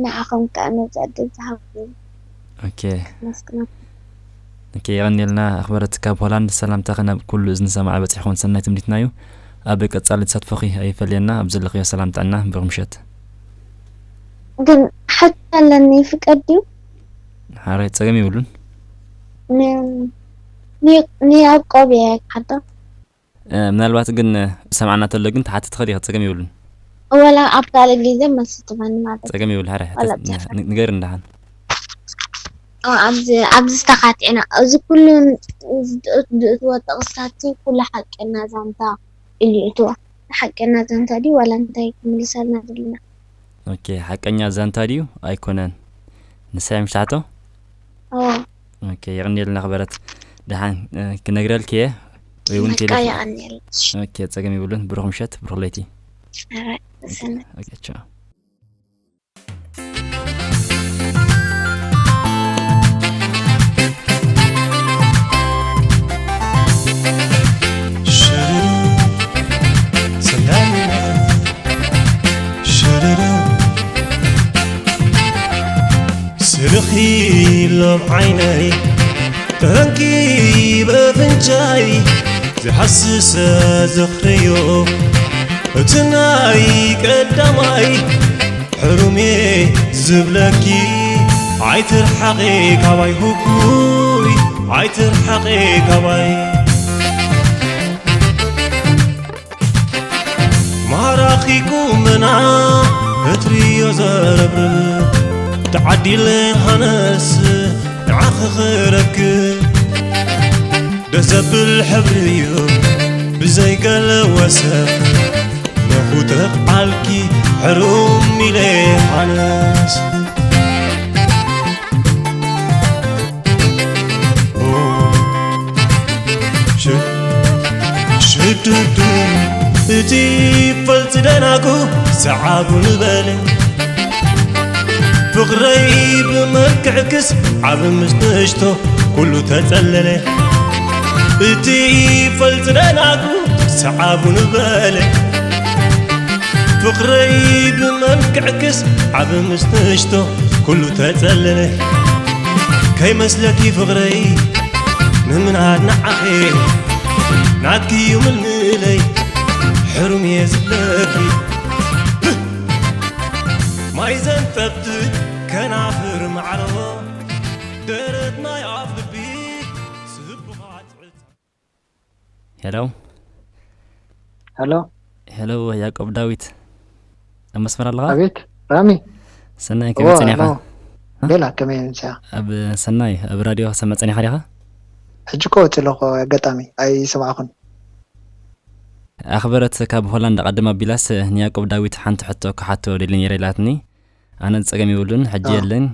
ንዓኹም ከዓ ነዚ ዕድል ዝሃብኩም። ኦኬ። መስግና። ኦኬ፣ የቐንየልና ኣኽበረት ካብ ሆላንድ። ሰላምታኺ ናብ ኩሉ እዝኒ ሰማዒ በጺሑ ክኸውን ሰናይ ትምኒትና እዩ። ኣብ ቀጻሊ ተሳትፎኺ ኣይፈለየና። ኣብ ዘለኽዮ ሰላም ጥዕና፣ ብሩኽ ምሸት። ግን ሓቂ ኣለኒ ፍቀድ ድዩ? ሓራይ ጸገም የብሉን። ን- ን- ንያዕቆብ እየ ክሓቶ። እ፣ ምናልባት ግን፣ እ፣ ሰማዕና ተሎ ግን ትሓትት ትኽእል ኢኻ፣ ጸገም የብሉን። ወላ ኣብ ካልእ ግዜ መልሲ ትበኒ ማለት እዩ። ጸገም የብሉ፣ ሓራይ ዋላ ሕተት-፣ ብዛዕባ ን-፣ ንገር እንዳሓን። ኦ፣ ኣብዚ፣ ኣብዚ ዝተኻትዕና፣ እዚ ኩሉ ዝእት-፣ ዝእትዎ ጥቕስታት ኩሉ ሓቀና ዛንታ ኢሉ ይእትዎ። ሓቀና ዛንታ ድዩ ዋላ እንታይ ክምልሰልና ዘለና? ኦኬ፣ ሓቀኛ ዛንታ ድዩ ኣይኮነን? ንሳ እያ ምሽታሕቶ? ኦ። ኦኬ፣ የቐንየልና ክበረት። ደሓን፣ እ፣ ክነግረልኪ እየ ወይ እውን በቃ ቴሌፎን። የቐንየልና። ኦኬ፣ ጸገም ይብሉን። ብሩኽ ምሸት፣ ብሩኽ ለይቲ። ኣረ፣ ሰነ። ኦኬ፣ ቻው። ሽሩሩ፣ ሰላም፣ ሽሩሩ። ስርኺ ኢሎም ዓይነይ፣ ተረንኪ በፍንጫይ፣ ዝሃስሰ ዝኽርዮ፣ እቲ ናይ ቀዳማይ፣ ሕሩሜ ዝብለኪ፣ ኣይትርሓቒ ካባይ ሁኩይ፣ ኣይትርሓቒ ካባይ። ማራኺ ቁመና እትርእዮ ዘረብርብ፣ ተዓዲለ ሃነስ ንዓኺ ክረክብ። ደስ ዘብል ሕብሪ እዩ ብዘይ ገለ ወሰን፣ ነኹጥቕ ዓልኪ ሕሩም ኢለ ኣነስ። ሽዱዱ እቲ ፈልፂ ደናጉ ሰዓቡ ንበለ ፍቕረይ ብመልክዕክስ ዓብ ምስ ንእሽቶ ኩሉ ተጸለለ። እቲ ፈልፂ ደናጉ ሰዓቡ ንበለ ፍቕረይ ብመልክዕክስ ዓብ ምስ ንእሽቶ ኩሉ ተጸለለ። ከይመስለኪ ፍቕረይ ንምናድ ንዓኺ ናትኪ እዩ ምልምለይ ሕሩም እየ ዝብለኪ። ማይ ዘንጠብጥብ ከናፍር ማዕሮ ደረት ናይ ኣፍ ልቢ ስብኻ ጽዕጽዕ። ሄሎ። ሄሎ። ሄሎ፣ ያዕቆብ ዳዊት። ኣብ መስመር ኣለኻ? ኣቤት፣ ራሚ። ሰናይ፣ ከመይ ጸኒኻ? ሄሎ። እ? ቤላ፣ ከመይ ጸኒኻ? ኣብ ሰናይ፣ ኣብ ራድዮ ክሰምዕ ጸኒኻ ዲኻ? ሕጂ እኮ ወጺእ ኣለኹ፣ ኣጋጣሚ ኣይሰማዕኩን። ኣኽበረት ካብ ሆላንድ ኣቐድም ኣቢላስ ንያዕቆብ ዳዊት ሓንቲ ሕቶ ክሓቶ ደልየ ነይረ ኢላትኒ። ኣነ ጸገም የብሉን፣ ሕጂ ኦ። የለን።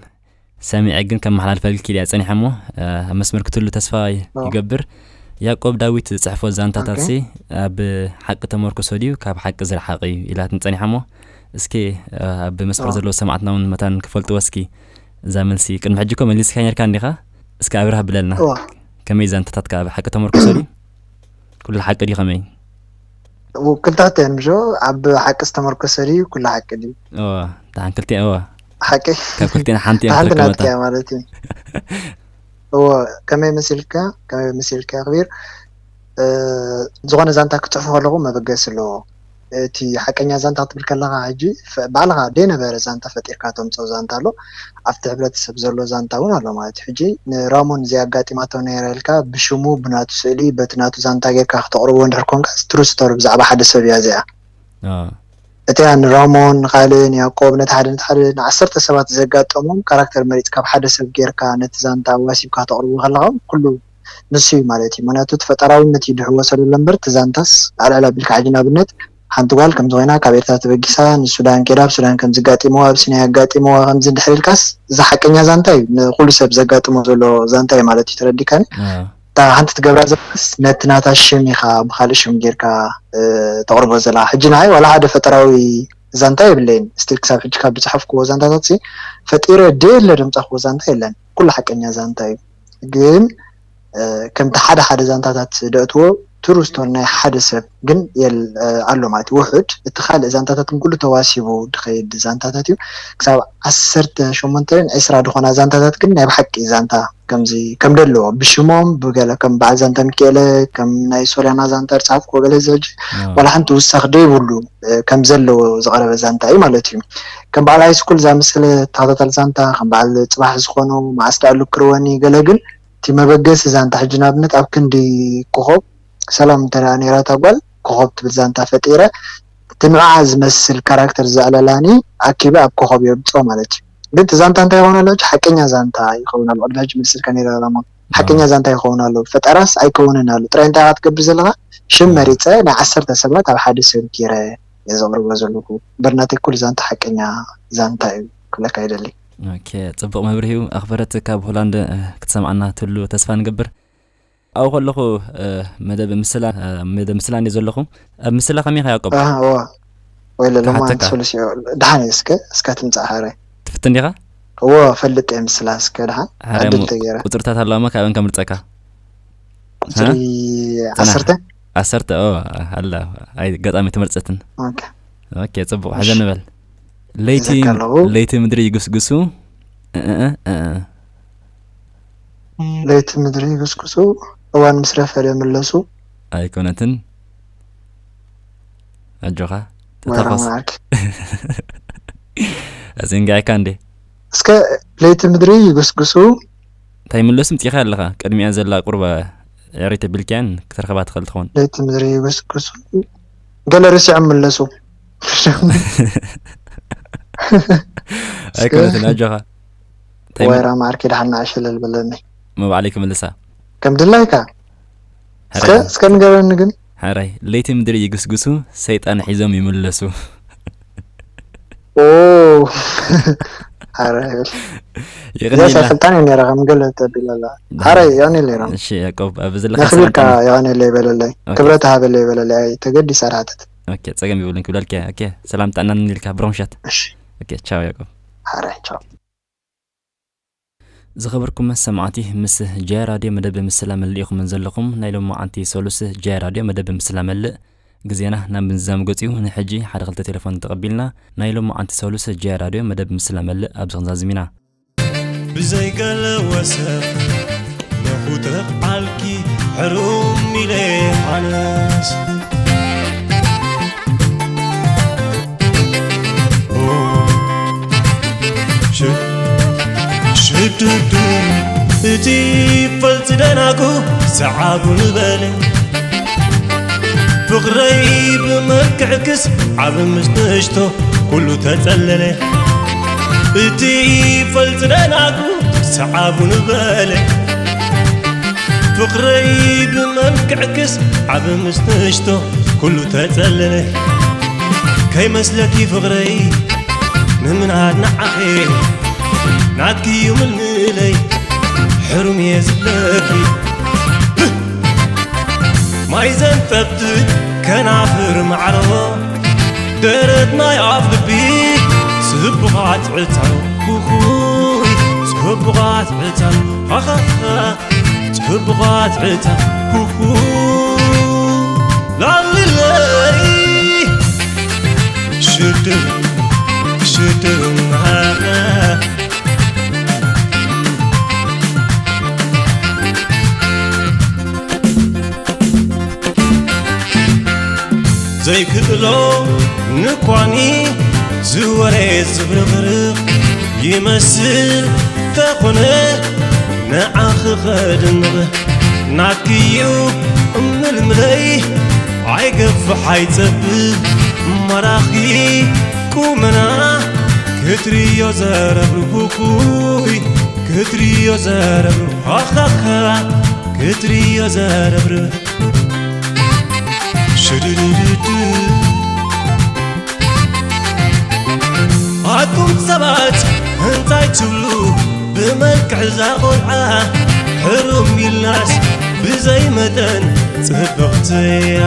ሰሚዐ ግን ከመሓላልፈልኪ ኢለ እየ ጸኒሐ እሞ፣ እ፣ ኣብ መስመር ክትህሉ ተስፋ ይ-፣ ኦ። ይገብር። ያዕቆብ ዳዊት ዝጽሕፎ ዛንታታት ኦኬ። ሲ ኣብ ሓቂ ተመርኮሶ ድዩ ካብ ሓቂ ዝረሓቐ እዩ ኢላትኒ ጸኒሓ እሞ፣ እስኪ፣ እ፣ ኣብ መስመር ኦ። ዘለዉ ሰማዕትና እውን መታን ክፈልጥዎ እስኪ እዛ መልሲ። ቅድሚ ሕጂ እኮ መሊስካ ነርካ እንዲኻ? እስኪ ኣብርህ ብለልና። እዋ። ከመይ ዛንታታትካ ኣብ ሓቂ ተመርኮሶ ድዩ? ኩሉ ሓቂ ድዩ ከመይ? ው-፣ ክልታተ እዮም፣ ምሾ? ኣብ ሓቂ ዝተመርኮሰ ድዩ? ኩሉ ሓቂ ድዩ? እወ፣ ደሓን ክልቲኤን፣ እወ። ሓቂ? ካብ ክልቲኤን ሓንቲ እያ ሓንቲ ክትረክበታ። ናትካ እያ ማለት እዩ። እወ፣ ከመይ መሲልካ? ከመይ መሲልካ፣ ክቢር? እ፣ ዝኾነ ዛንታ ክትጽሕፉ ከለኹም መበገሲ ኣለዎ። እቲ ሓቀኛ ዛንታ ክትብል ከለኻ፣ ሕጂ ፈ-፣ ባዕልኻ ደይነበረ ዛንታ ፈጢርካ ተምጽኦ ዛንታ ኣሎ። ኣብቲ ሕብረተሰብ ዘሎ ዛንታ እውን ኣሎ ማለት እዩ። ሕጂ ንራሞን እዚኣጋጢማቶ ነይራ ኢልካ ብሽሙ፣ ብናቱ ስእሊ፣ በቲ ናቱ ዛንታ ጌርካ ክተቕርቦ እንድሕር ኮንካ፣ ትሩ ስቶሪ ብዛዕባ ሓደ ሰብ እያ እዚኣ። ኣዎ። እቲኣ ንራሞን፣ ንኻልእ፣ ንያዕቆብ፣ ነቲ ሓደ፣ ነቲ ሓደ፣ ንዓሰርተ ሰባት ዘጋጠሞም ካራክተር መሪጽካ፣ ካብ ሓደ ሰብ ጌርካ ነቲ ዛንታ ኣዋሲብካ ተቕርቦ ከለኻ፣ ኩሉ ንሱ እዩ ማለት እዩ። ምኽንያቱ፣ እቲ ፈጠራውነት እዩ ድሕዎ ሰለሎ እምበር፣ እቲ ዛንታስ ኣልዕል ኣቢልካ፣ ሕጂ ንኣብነት፣ ሓንቲ ጓል ከምዚ ኮይና ካብ ኤርትራ ተበጊሳ ንሱዳን ከይዳ፣ ኣብ ሱዳን ከምዚ ኣጋጢምዋ፣ ኣብ ሲናይ ኣጋጢምዋ፣ ከምዚ እንድሕር ኢልካስ፣ እዚ ሓቀኛ ዛንታ እዩ። ንኹሉ ሰብ ዘጋጥሞ ዘሎ ዛንታ እዩ ማለት እዩ። ተረዲካኒ? ኣዎ። እታ ሓንቲ ትገብራ ዘለካስ፣ ነቲ ናታ ሽም ኢኻ ብኻልእ ሽም ጌርካ፣ እ፣ ተቕርቦ ዘላ። ሕጂ ንዓይ ዋላ ሓደ ፈጠራዊ ዛንታ የብለይን። ስቲል ክሳብ ሕጂ ካብ ዝጸሓፍክዎ ዛንታታት ሲ፣ ፈጢረ ደየለ ደምጻኽዎ ዛንታ የለን። ኩሉ ሓቀኛ ዛንታ እዩ። ግን፣ እ፣ ከምቲ ሓደ ሓደ ዛንታታት ደእትዎ፣ ትሩ ስቶሪ ናይ ሓደ ሰብ ግን የል ኣሎ ማለት እዩ። ውሑድ እቲ ካልእ ዛንታታት ግን ኩሉ ተዋሲቡ ድኸይድ ዛንታታት እዩ። ክሳብ ዓሰርተ ሸሞንተ ዕስራ ዝኾና ዛንታታት ግን ናይ ብሓቂ ዛንታ ከምዚ ከም ደለዎ ብሽሞም ብገለ ከም በዓል ዛንታ ሚካኤለ ከም ናይ ሶልያና ዛንታ ዝፀሓፍኩ ገለ እዚ ሕጂ ዋላ ሓንቲ ውሳኽ ደይብሉ ከም ዘለዎ ዝቐረበ ዛንታ እዩ ማለት እዩ። ከም በዓል ሃይስኩል ዝኣመሰለ ተኸታታሊ ዛንታ ከም በዓል ፅባሕ ዝኾኑ መዓስ ደኣ ልክርወኒ ገለ ግን እቲ መበገሲ ዛንታ ሕጂ ንኣብነት ኣብ ክንዲ ኮኾብ ሰላም እንተ ደኣ ነይራ እታ ጓል ኮኾብ ትብል ዛንታ ፈጢረ እቲ ንዕኣ ዝመስል ካራክተር ዘዕለላኒ ኣኪበ ኣብ ኮኾብ የብፅኦ ማለት እዩ። ግን እቲ ዛንታ እንታይ ይኸውን ኣሎ? ሓቀኛ ዛንታ ይኸውን ኣሎ። ቅድሚ ሕጂ መሲልካ ነይረ ላማ ሓቀኛ ዛንታ ይኸውን ኣሎ። ፈጠራስ ኣይከውንን ኣሎ። ጥራይ እንታይ ኢኻ ትገብር ዘለኻ? ሽም መሪፀ ናይ ዓሰርተ ሰባት ኣብ ሓደ ሰብ ገይረ እየ ዘቕርቦ ዘለኹ። በርናተይ ኩሉ ዛንታ ሓቀኛ ዛንታ እዩ ክብለካ ይደሊ። ኦኬ፣ ጽቡቕ መብርሂ እዩ። ኣኽበረት ካብ ሆላንድ ክትሰምዓና ትህሉ ተስፋ ንገብር። ኣብኡ ከለኹ መደብ ምስላ መደብ ምስላ እንዲ ዘለኹ ኣብ ምስላ ከመይ ኢኻ ያቆብ? ኣዋ ወይለ ለማ ክሓተካ። ሶሉስ ደሓን እዩ። እስከ እስከ ትምጻእ ሓራይ ትፍትን ዲኻ? እዎ ፈልጥ እየ ምስላ እስከ ደሓን ሓራይ ዕድል ሙ- ተገይረ ቁጽርታት ኣለዋ እሞ ካብን ከምርጸካ። ቁጽሪ ጽናሕ። ዓሰርተ ዓሰርተ ኦ ኣላ ኣይ ገጣሚ ትመርጸትን። ኦኬ ኦኬ ጽቡቕ ሕዘ ንበል። ለይቲ ተዘካ ኣለኹ። ለይቲ ምድሪ ይጉስጉሱ። እ- እ- እ- እ። ለይቲ ምድሪ ይጉስጉሱ እዋን ምስ ረፈደ ምለሱ። ኣይኮነትን ኣጆኻ ወይራ ተታኾስ። ማርክ ኣዘንጋዕካ እንዴ? እስከ ለይቲ ምድሪ ይጉስጉሱ እንታይ ምለሱ ምጽኢኻ ኣለኻ ቅድሚያ ዘላ ቁርባ ዕሪት ኣቢልካያን ክትረኽባ ትኽእል ትኸውን። ለይቲ ምድሪ ይጉስጉሱ ገለ ርሲዖም ምለሱ። ኣይኮነትን ኣጆኻ እንታይ ም- ወይራ ማርክ ደሓና ኣሸለል በለኒ። መባዕለይ ክምልሳ ከም ድላይካ እስከ ሕራይ እስከ ንገረኒ ግን። ሕራይ ለይቲ ምድሪ ይግስግሱ ሰይጣን ሒዞም ይምለሱ። ኦ ኣረ ይብል። ይቕኒ እዛ ኢልና ሰልጣን ነራ ከም ገለ ተቢላላ። ኣረ ያኔ ለራ እሺ ያቆብ ኣብ ዝለካ ነኽብርካ ሰላምታ ያኔ ለይ በለለይ ኦኬ። ክብረት ሃበለይ በለለይ ተገዲሳ ራተት። ኦኬ ጸገም ይብልን ክብለልከ ኦኬ ሰላም ጥዕና ንልካ ብሮምሸት። እሺ ኦኬ ቻው ያቆብ። ኣረ ቻው። ዝኸበርኩም ሰማዕቲ ምስ ጃያ ራድዮ መደብ ምስላ መሊእኹምን ዘለኹም ናይ ሎማዓንቲ ሰሉስ ጃያ ራድዮ መደብ ምስላ መልእ ግዜና ናብ ምዝዛም ገጽ እዩ። ንሕጂ ሓደ ክልተ ቴሌፎን ተቐቢልና ናይ ሎማዓንቲ ሰሉስ ጃያ ራድዮ መደብ ምስላ መልእ ኣብዚ ክንዛዝም ኢና። ብዘይገለ ወሰን ነኹተኽ ዓልኪ ሕሩም ኢለ ኣነስ ሽዱዱ እቲ ፈልፂ ደናጉ ሰዓቡ ንበለ ፍቕረይ ብመልክዕክስ ዓብ ምስ ንእሽቶ ኩሉ ተጸለለ እቲ ፈልፂ ደናጉ ሰዓቡ ንበለ ፍቕረይ ብመልክዕክስ ዓብ ምስ ንእሽቶ ኩሉ ተጸለለ ከይመስለኪ ፍቕረይ ንምናድ ንዓኺ ናትኪ እዩ ምልምለይ ሕሩም እየ ዝብለኪ ማይ ዘንጠብጥ ከናፍር ማዕሮ ደረት ናይ ኣፍ ልቢ ስቡቓት ዕፃሮ ኩኹይ ስቡቓት ዕፃሮ ሃሃሃ ጽቡቓት ዕታ ኩኩ ላልለይ ሽዱ ሽዱ ዘይክእሎ ንኳኒ ዝወረ ዝብርብርቕ ይመስል ተኾነ ንዓኺ ኸድንቕ ናትኪዩ እምልምለይ ኣይገፍሕ ኣይጸብብ ማራኺ ቁመና ክትርዮ ዘረብርብ ኩኩይ ክትርዮ ዘረብርብ ሃሃሃ ክትርዮ ዘረብርብ ሽድድድድ ኣቱም ሰባት እንታይ ትብሉ ብመልክዕ እዛ ቆልዓ ሕሩም ኢልናስ ብዘይ መጠን ጽብቕቲ እያ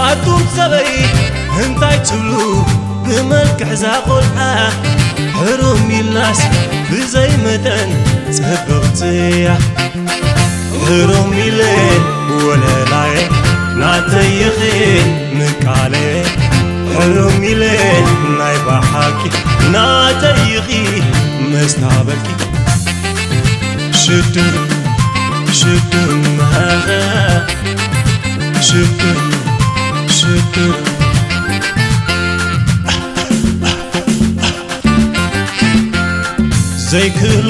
ኣቱም ሰበይ እንታይ ትብሉ ብመልክዕ እዛ ቆልዓ ሕሩም ኢልናስ ብዘይ መጠን ጽብቕቲ እያ ሕሩም ኢለ ወለላየ ናተይኺ ምቃለ ሕሩም ኢለ ናይ ብሓቂ ናተይኺ መስታበልኪ ሽዱን ሽዱን መኸ ሽዱን ሽዱን ዘይክእሎ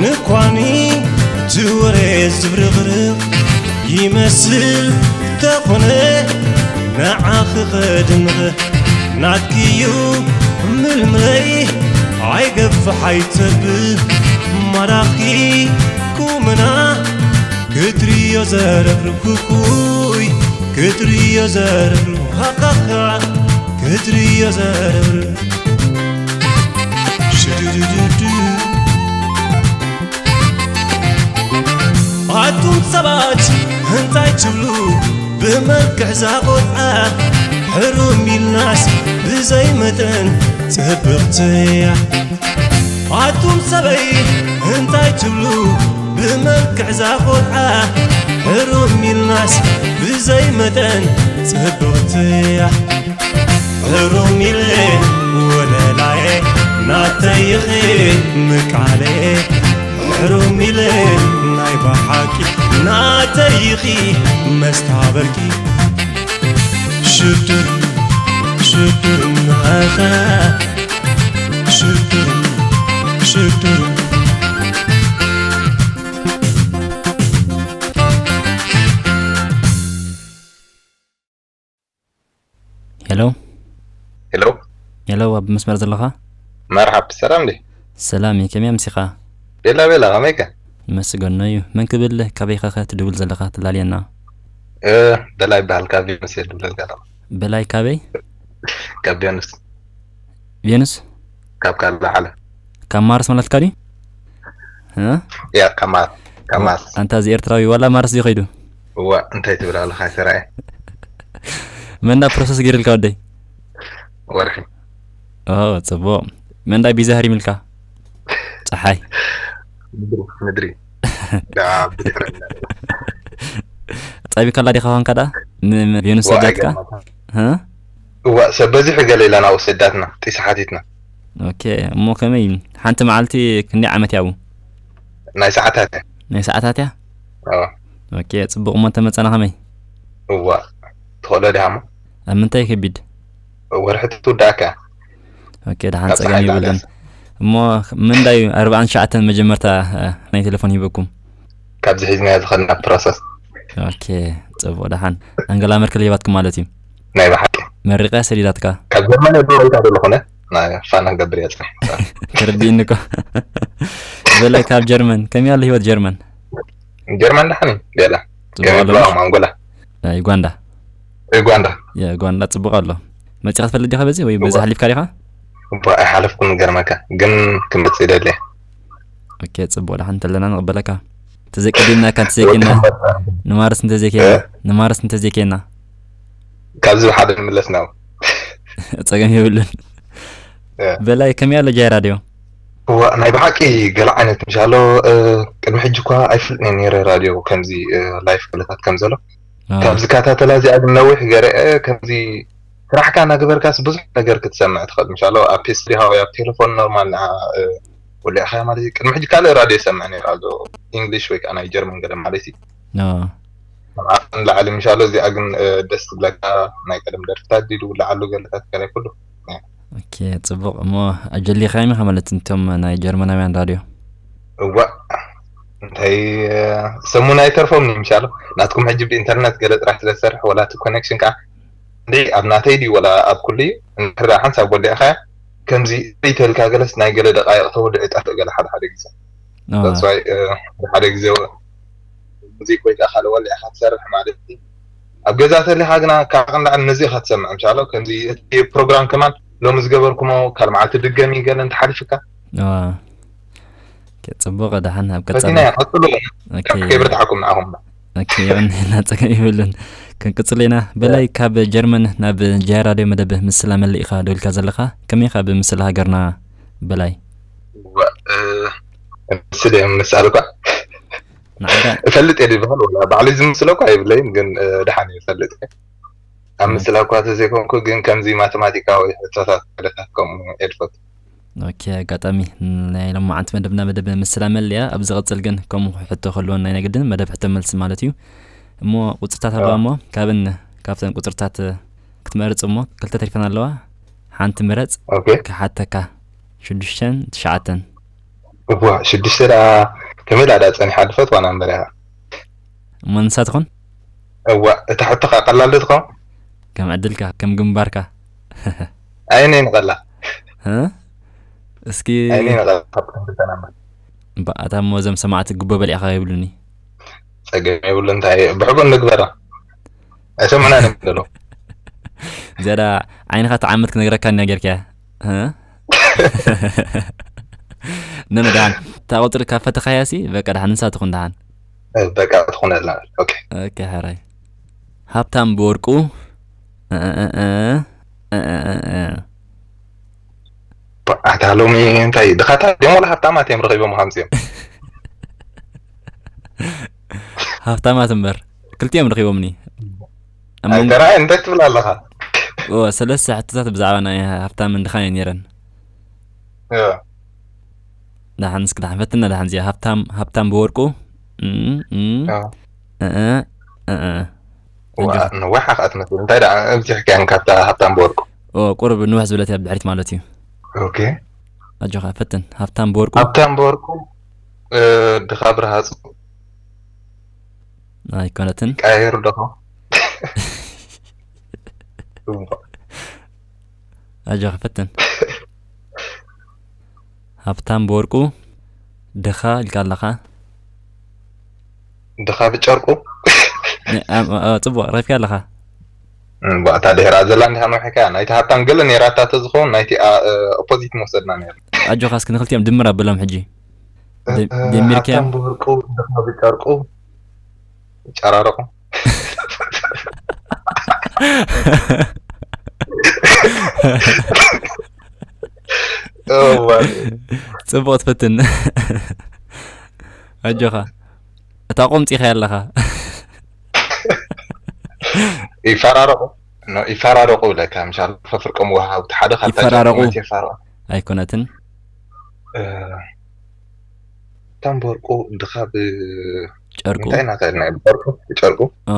ንኳኒ ዝወረ ዝብርቕርቕ ይመስል ተኾነ ንዓኺ ኸድንቕ ናትኪዩ ምልምለይ ኣይገፍሕ ኣይተብብ ማራኺ ቁምና ክትርእዮ ዘረብርብ ኩኩይ ክትርእዮ ዘረብርብ ሃኻኻ ክትርእዮ ዘረብርብ ሽዱዱዱዱ ኣቱም ሰባት እንታይ ትብሉ ብመልክዕ ዛቆጣ ሕሩም ኢልናስ ብዘይ መጠን ጽብቕቲ እያ ኣቱም ሰበይ እንታይ ትብሉ ብመልክዕ ዛቆጣ ሕሩም ኢልናስ ብዘይ መጠን ጽብቕቲ እያ ሕሩም ኢለ ወለላየ ናተይኺ ምቃለ ሕሩም ኢለ ናይ ብሓቂ ናተይኺ መስታበልኪ ሽዱር ሽዱር ንዓኻ ሽዱር ሽዱር ሄሎ ሄሎ ሄሎ ኣብ መስመር ዘለኻ መርሓብ ሰላም ዲ ሰላም እዩ ከመይ ኣምሲኻ ቤላ ቤላ ከመይከ ይመስገኖ እዩ መን ክብል ካበይኻ ከ ትድውል ዘለኻ ትላለየና እ፣ በላይ ይበሃል ካብ ቬኑስ እየ ዝድውለልካ ኣለኹ። በላይ ካበይ ካብ ቬኑስ ቬኑስ ካብ ካልእ ዓለም ካብ ማርስ ማለትካ ድዩ እ? ያ ካብ ማርስ ካብ ማርስ ኣንታ እዚ ኤርትራዊ ዋላ ማርስ ድዩ ከይዱ እዋ እንታይ ትብል ኣለኻ ኣይተራእየ መን ዳ ፕሮሰስ ገይርልካ ወደይ ወርሒ ኦ ጽቡቕ መን ዳ ቢዛ ህሪምልካ ጸሓይ ምድሪ ምድሪ ዳ ብድሕሪ ጸቢካ ኣላ ዲኻ ኾንካ ዳ ቬኑስ ሰዲያትካ እዋ ሰብ በዚሑ ገለ ኢላ ናብኡ ሰዳትና ጢሳ ሓቲትና ኦኬ እሞ ከመይ ሓንቲ መዓልቲ ክንደይ ዓመት ያቡ ናይ ሰዓታት እያ ናይ ሰዓታት እያ ኦኬ ጽቡቕ እሞ እንተመጸና ከመይ እዋ ትኽእሎ ዲኻ እሞ ኣብ ምንታይ ከቢድ ወርሒ ትውዳእካ ኦኬ ደሓን ጸገም ይብልን እሞ ምንዳይ ኣርባዓን ትሽዓተን መጀመርታ ናይ ቴሌፎን ሂበኩም ካብዚ ሒዝና ዝኸድና ፕሮሰስ ኦኬ ጽቡቕ ደሓን ኣንገላ መርክል ሂባትኩም ማለት እዩ ናይ ብሓቂ መሪቐ ሰዲዳትካ ካብ ጀርመን የብሎ ወይታ ዘሎ ኮነ ፋና ክገብር እያ ፅናሕ ተረዲእኒ እኮ በላይ ካብ ጀርመን ከመይ ኣሎ ህይወት ጀርመን ጀርመን ደሓን እዩ ሌላ ከመይ ኣሎ ብሎ ኣንጎላ ዩጋንዳ ዩጋንዳ ዩጋንዳ ጽቡቕ ኣሎ መጺኻ ትፈልጥ ዲኻ በዚ ወይ በዚ ሓሊፍካ ዲኻ እባ ኣይሓለፍኩን ገርመካ ግን ክመጽእ ይደሊ ኦኬ ጽቡቕ ደሓን እንተለና ንቕበለካ ተዘይቀዲምናካ እንተዘይኬና ንማርስ እንተዘይኬና ንማርስ እንተዘይኬና ካብዚ ብሓደ ንምለስ ናብ ጸገም የብሉን በላይ ከመይ ኣሎ ጃይ ራድዮ እዋ ናይ ብሓቂ ገለ ዓይነት ምሻሎ ቅድሚ ሕጂ እኳ ኣይፍልጥን ነይረ ራድዮ ከምዚ ላይፍ ገለታት ከም ዘሎ ካብ ዝከታተላ እዚኣ ግን ነዊሕ ገረአ ከምዚ ስራሕካ እናገበርካስ ብዙሕ ነገር ክትሰምዕ ትኽእል ምሻሎ ኣብ ፒኤስ ትሪ ሃወይ ኣብ ቴሌፎን ኖርማል ንዓ ወሊዕኻያ ማለት እዩ ቅድሚ ሕጂ ካልእ ራድዮ ይሰምዕ ነይሩ ኣሎ ኢንግሊሽ ወይ ከዓ ናይ ጀርመን ገለ ማለት እዩ ካብ ዓቕሚ ንላዕሊ ምሻሎ እዚኣ ግን ደስ ትብለካ ናይ ቀደም ደርፍታት ድዩ ዝውላዓሉ ገለታት ገለ ኩሉ ኦኬ ጽቡቕ እሞ ኣጀሊኻዮም ኢኻ ማለት እንቶም ናይ ጀርመናውያን ራድዮ እዋእ እንታይ ሰሙን ኣይተርፎም ምሻሎ ናትኩም ሕጂ ብኢንተርነት ገለ ጥራሕ ስለ ዝሰርሕ ወላ እቲ ኮኔክሽን ከዓ እንድዒ ኣብ ናተይ ድዩ ወላ ኣብ ኩሉ እዩ እንድሕር ደኣ ሓንሳብ ወሊዕኻያ ከምዚ እተልካ ገለስ ናይ ገለ ደቃይቕ ተወልዑ ይጠፍእ ገለ ሓደ ሓደ ግዜ ኣዎ። That's why ሓደ ግዜ ሙዚክ ወይ ከዓ ካልእ ወሊዕኻ ትሰርሕ ማለት እዩ ኣብ ገዛ ተሊኻ ግና ካብ ንላዕሊ ነዚ ኢኻ ትሰምዕ ምሻሎ ከምዚ እቲ ፕሮግራም ከማን ሎሚ ዝገበርኩሞ ካል መዓልቲ ድገሚ ገለ እንተሓሊፍካ ኣዎ። ኦኬ፣ ጽቡቕ ደሓን ኣብ ቀጻሊ ፈቲና እያ ቀጽሉ ኦኬ፣ ከይበርትዓኩም ንዓኹም ኦኬ፣ የቐንየልና ጸገም የብሉን። ክንቅጽል ኢና። በላይ ካብ ጀርመን ናብ ጃያ ራድዮ መደብ ምስላ መሊእኻ ደው ኢልካ ዘለኻ። ከመይ ኢኻ ብምስላ ሃገርና በላይ? ዋ፣ እ፣ ምስል እየ ምምሳል እኳ። ንዓዳ እፈልጥ እየ ዝበሃል ወላ ባዕለይ ዝምስሎ እኳ የብለይን፣ ግን እ፣ ደሓን እየ እፈልጥ እየ። ኣብ ምስላ እኳ ተዘይኮንኩ ግን ከምዚ ማተማቲካዊ ሕቶታት ገለታት ከምኡ እየ ዝፈቱ። ኦኬ፣ ኣጋጣሚ ናይ ሎማዓንቲ መደብና መደብ ምስላ መለያ ኣብ ዝቐጽል ግን ከምኡ ሕቶ ክህልወና ናይ ግድን መደብ ሕቶ መልሲ ማለት እዩ። እሞ ቁጽርታት ኣለዋ እሞ ካብን ካብተን ቁጽርታት ክትመርጽ እሞ ክልተ ተሪፈን ኣለዋ። ሓንቲ ምረጽ ኦኬ ክሓተካ ሽዱሽተን ትሽዓተን እዋ ሽዱሽተ ደኣ ከመይ ደኣ ጸኒሓ ድፈት ዋና እምበር እያ። እሞ ንሳ ትኹን እዋ እታ ሕቶኻ ቀላል ዶ ትኸውን? ከም ዕድልካ ከም ግንባርካ ኣይነይ ንቐላ እ? እስኪ ኣይነይ ንቐላ ካብ ከምተናማ እባ ኣታ እሞ እዞም ሰማዕቲ ግቦ በሊዕኻ ይብሉኒ። ጸገም የብሉ። እንታይ ብሕጎ ንግበራ ኣይሰምዕና ንም ዘሎ ዝያዳ ዓይንኻ ተዓመት ክነግረካ እኒያ ጌርካያ እ? ነነ ደሓን እታ ቁፅሪ ካብ ፈተኻያ ሲ በቃ ደሓን ንሳ ትኹን ደሓን በቃ ትኾነልና። ኦኬ ኦኬ ሕራይ ሃብታም ብወርቁ እ፣ እ፣ እ፣ እ፣ እ፣ እ፣ እ። ኣታ ሎሚ እንታይ ድኻታት ድዮም ወላ ሃብታማት እዮም ረኺቦም ሃምፅዮም? ሃብታማት እምበር ክልቲኦም ረኺቦምኒ ኣብ መንጎ ኣይተራእየ እንታይ ትብል ኣለኻ? ኦ፣ ሰለስተ ሕቶታት ብዛዕባ ናይ ሃብታም እንድኻ እየ ነይረን እ፣ ደሓን እስኪ ደሓን ፈትና ደሓን እዚኣ ሃብታም ሃብታም ብወርቁ እም፣ እም፣ እ። እ፣ እ፣ እ፣ እ። ዋ፣ ነዋሕ ኣኸኣ ትመስል እንታይ ደኣ ኣብዚሕካያን ካብታ ሃብታም ብወርቁ? ኦ፣ ቁሩብ ንውሕ ዝበለት እያ ብድሕሪት ማለት እዩ። ኦኬ ኣጆኻ ፈትን ሃብታም ብወርቁ ሃብታም ብወርቁ እ፣ ድኻ ብርሃፁ ኣይኮነትን። ቀያየሩ ደኻ ኣጆኻ ፈትን ሃብታም ብወርቁ ድኻ ኢልካ ኣለኻ። ድኻ ብጨርቁ ነ- ኣ- ኣ- ጽቡቕ ረፊካ ኣለኻ። እም፣ ባእታ ድሕራ ዘላ እንዲኻ መውሒካ ናይቲ ሃብታም ገለ ነይራታ ተዝኸውን ናይቲ ኣ- እ፣ ኦፖዚት መውሰድና ነይሩ። ኣጆኻ እስኪ ንክልቲኦም ድምር ኣበሎም ሕጂ። ደ- እ፣ ደሚርካዮም? ሃብታም ብወርቁ ድኻ ብጨርቁ ጨራርቑ እዋ፣ ጽቡቕ ትፈትን ኣጆኻ እታ ቆምፂኻ ኣለኻ። ይፈራረቑ ኖ፣ ይፈራረቑ ብለካ ምሻል ፈፍርቆም ወሃብቲ ሓደ ካብታ ይፈራረቑ። ጨርቂ መት ይፈራረቑ ኣይኮነትን እ፣ ሃብታም ብወርቁ ድኻ ብ ጨርቁ እንታይ እናተልና ጨርቁ ጨርቁ እ፣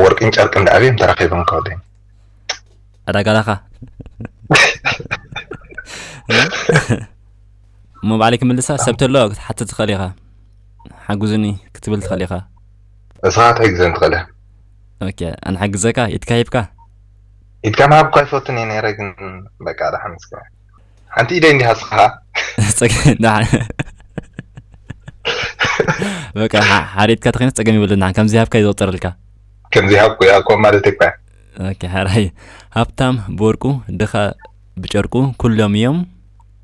ወርቅን ጨርቅን ደኣበዮም ተራኺቦም ከወደኝ ዕዳጋ ዳኻ እሞ ባዕለይ ክምልሳ ሰብ ተሎ ክትሓትት ትኽእል ኢኻ። ሓጉዝኒ ክትብል ትኽእል ኢኻ። እስኻ ትሕግዘን ትኽእል ኢኻ። ኦኬ ኣነ ሓግዘካ ኢድካ ሂብካ ኢድካ ምሃብ እኳ ይፈቱን እየ ነይረ ግን በቃ ደሓን እስከ ሓንቲ ኢደይ እንዲሃ ስኻ ጸገ- ደሓን። በቃ ሓ- ሓሪድካ ተኸይኑ ጸገም ይብልና ከምዚ ሃብካ ይዘውጠረልካ። ከምዚ ሃብኩ እያ እኮ ማለት እኳ ኦኬ ሓራይ ሃብታም ብወርቁ ድኻ ብጨርቁ ኩሎም እዮም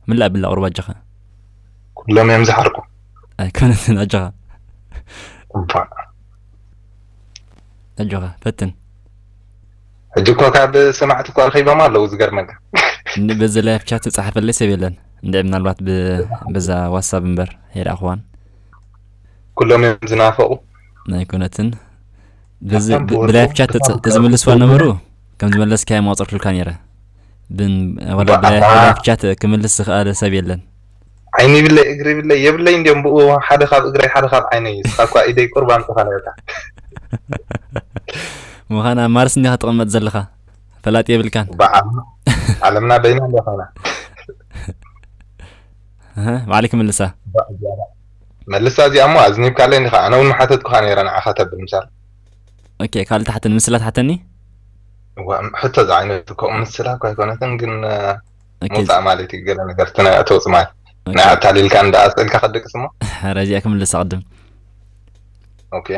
ምላእ ብላ ቁርባ ኣጆኻ ኩሎም እዮም ዝሓርቁ ኣይኮነትን ኣጆኻ እባ ኣጆኻ ፈትን ሕጂ እኮ ካብ ሰማዕቲ እኮ ረኺቦም ኣለዉ ዝገርመካ ን- በዚ ላይፍ ቻት ዝፀሓፈለይ ሰብ የለን እንድዒ ምናልባት ብ- በዛ ዋትሳፕ እምበር የርኣኽዋን ኩሎም እዮም ዝናፈቑ ኣይኮነትን በዚ ሃብታም ብ- ብወርቁ ብላይፍ ቻት ተፅ- ድኻም ተዝምልስዋ ብወርቁ ነበሩ ከም ዝመለስካዮ ማቁፅር ክልካ ነይረ ብን- ወላ ባ- ብላይፍ ባ- ብላይፍ ቻት ክምልስ ዝኽኣለ ሰብ የለን ዓይኒ ይብለይ እግሪ ይብለይ የብለይ እንዲዮም ብኡ ሓደ ካብ እግረይ ሓደ ካብ ዓይነይ እስኻ እኳ ኢደይ ቁርብ ኣምፅኻ ነርካ ምዃን ኣብ ማርስ እንዲኻ ትቕመጥ ዘለኻ ፈላጥ የብልካን በዓል ዓለምና በይና እንዲያ ኮይና እህ፣ ባዕለይ ክምልሳ መልሳ እዚኣ እሞ ኣዝኒብካለይ እንዲኻ ኣነ እውን መሓተትኩኻ ነይረ ንዓኻ ተብል ምሳል ኦኬ ካልእ ትሓተኒ ምስላ ትሓተኒ እዋ ሕቶ ዝዓይነቱ ከምኡ ምስላ እኳ ኣይኮነትን ግን ኦኬ መውፃእ ማለት እዩ ገለ ነገር ትናይ ኣተውፅ ማለት ናይ ኣታሊልካ እንዳ ኣስእልካ ከደቅስ እሞ ሕረ እዚኣ ክምልሳ ቅድም ኦኬ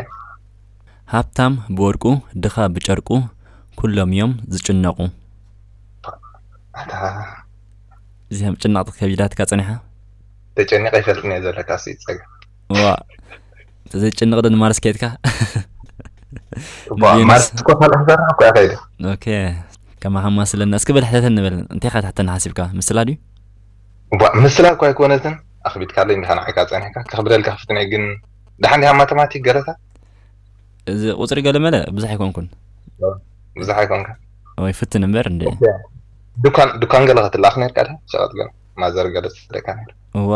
ሃብታም ብወርቁ ድኻ ብጨርቁ ኩሎም እዮም ዝጭነቑ ኣታ እዚኣ ምጭናቕ ከቢዳትካ ጸኒሓ ተጨኒቐ ይፈልጥን እየ ዘለካ ሲ ፀገም ዋ ተዘይጭንቕ ዶ ንማርስ ከይድካ እባ ማርስ እኮ ካልእ ክሰርሕ እኮ እያ ከይደ ኦኬ ከማኻ ማስለና እስኪ በል ሕተተኒ በል እንታይ ኢኻ ትሕተኒ ሓሲብካ ምስላ ድዩ እባ ምስላ እኮ ኣይኮነትን ኣኽቢድካለይ እንዲኻ ንዓይካ ፀኒሕካ ከኽብደልካ ክፍትን እየ ግን ደሓን ዲኻ ማተማቲክ ገለታት? እዚ ቁፅሪ ገለመለ ብዙሕ ኣይኮንኩን። ብዙሕ ኣይኮንካ። ወይ ፍትን እምበር እንደ ዱካን ዱካን ገለ ክትላኽ ነርካ ዳ ሸቐጥ ገለ ማዘር ገለ ትስደካ ነር። እዋ፣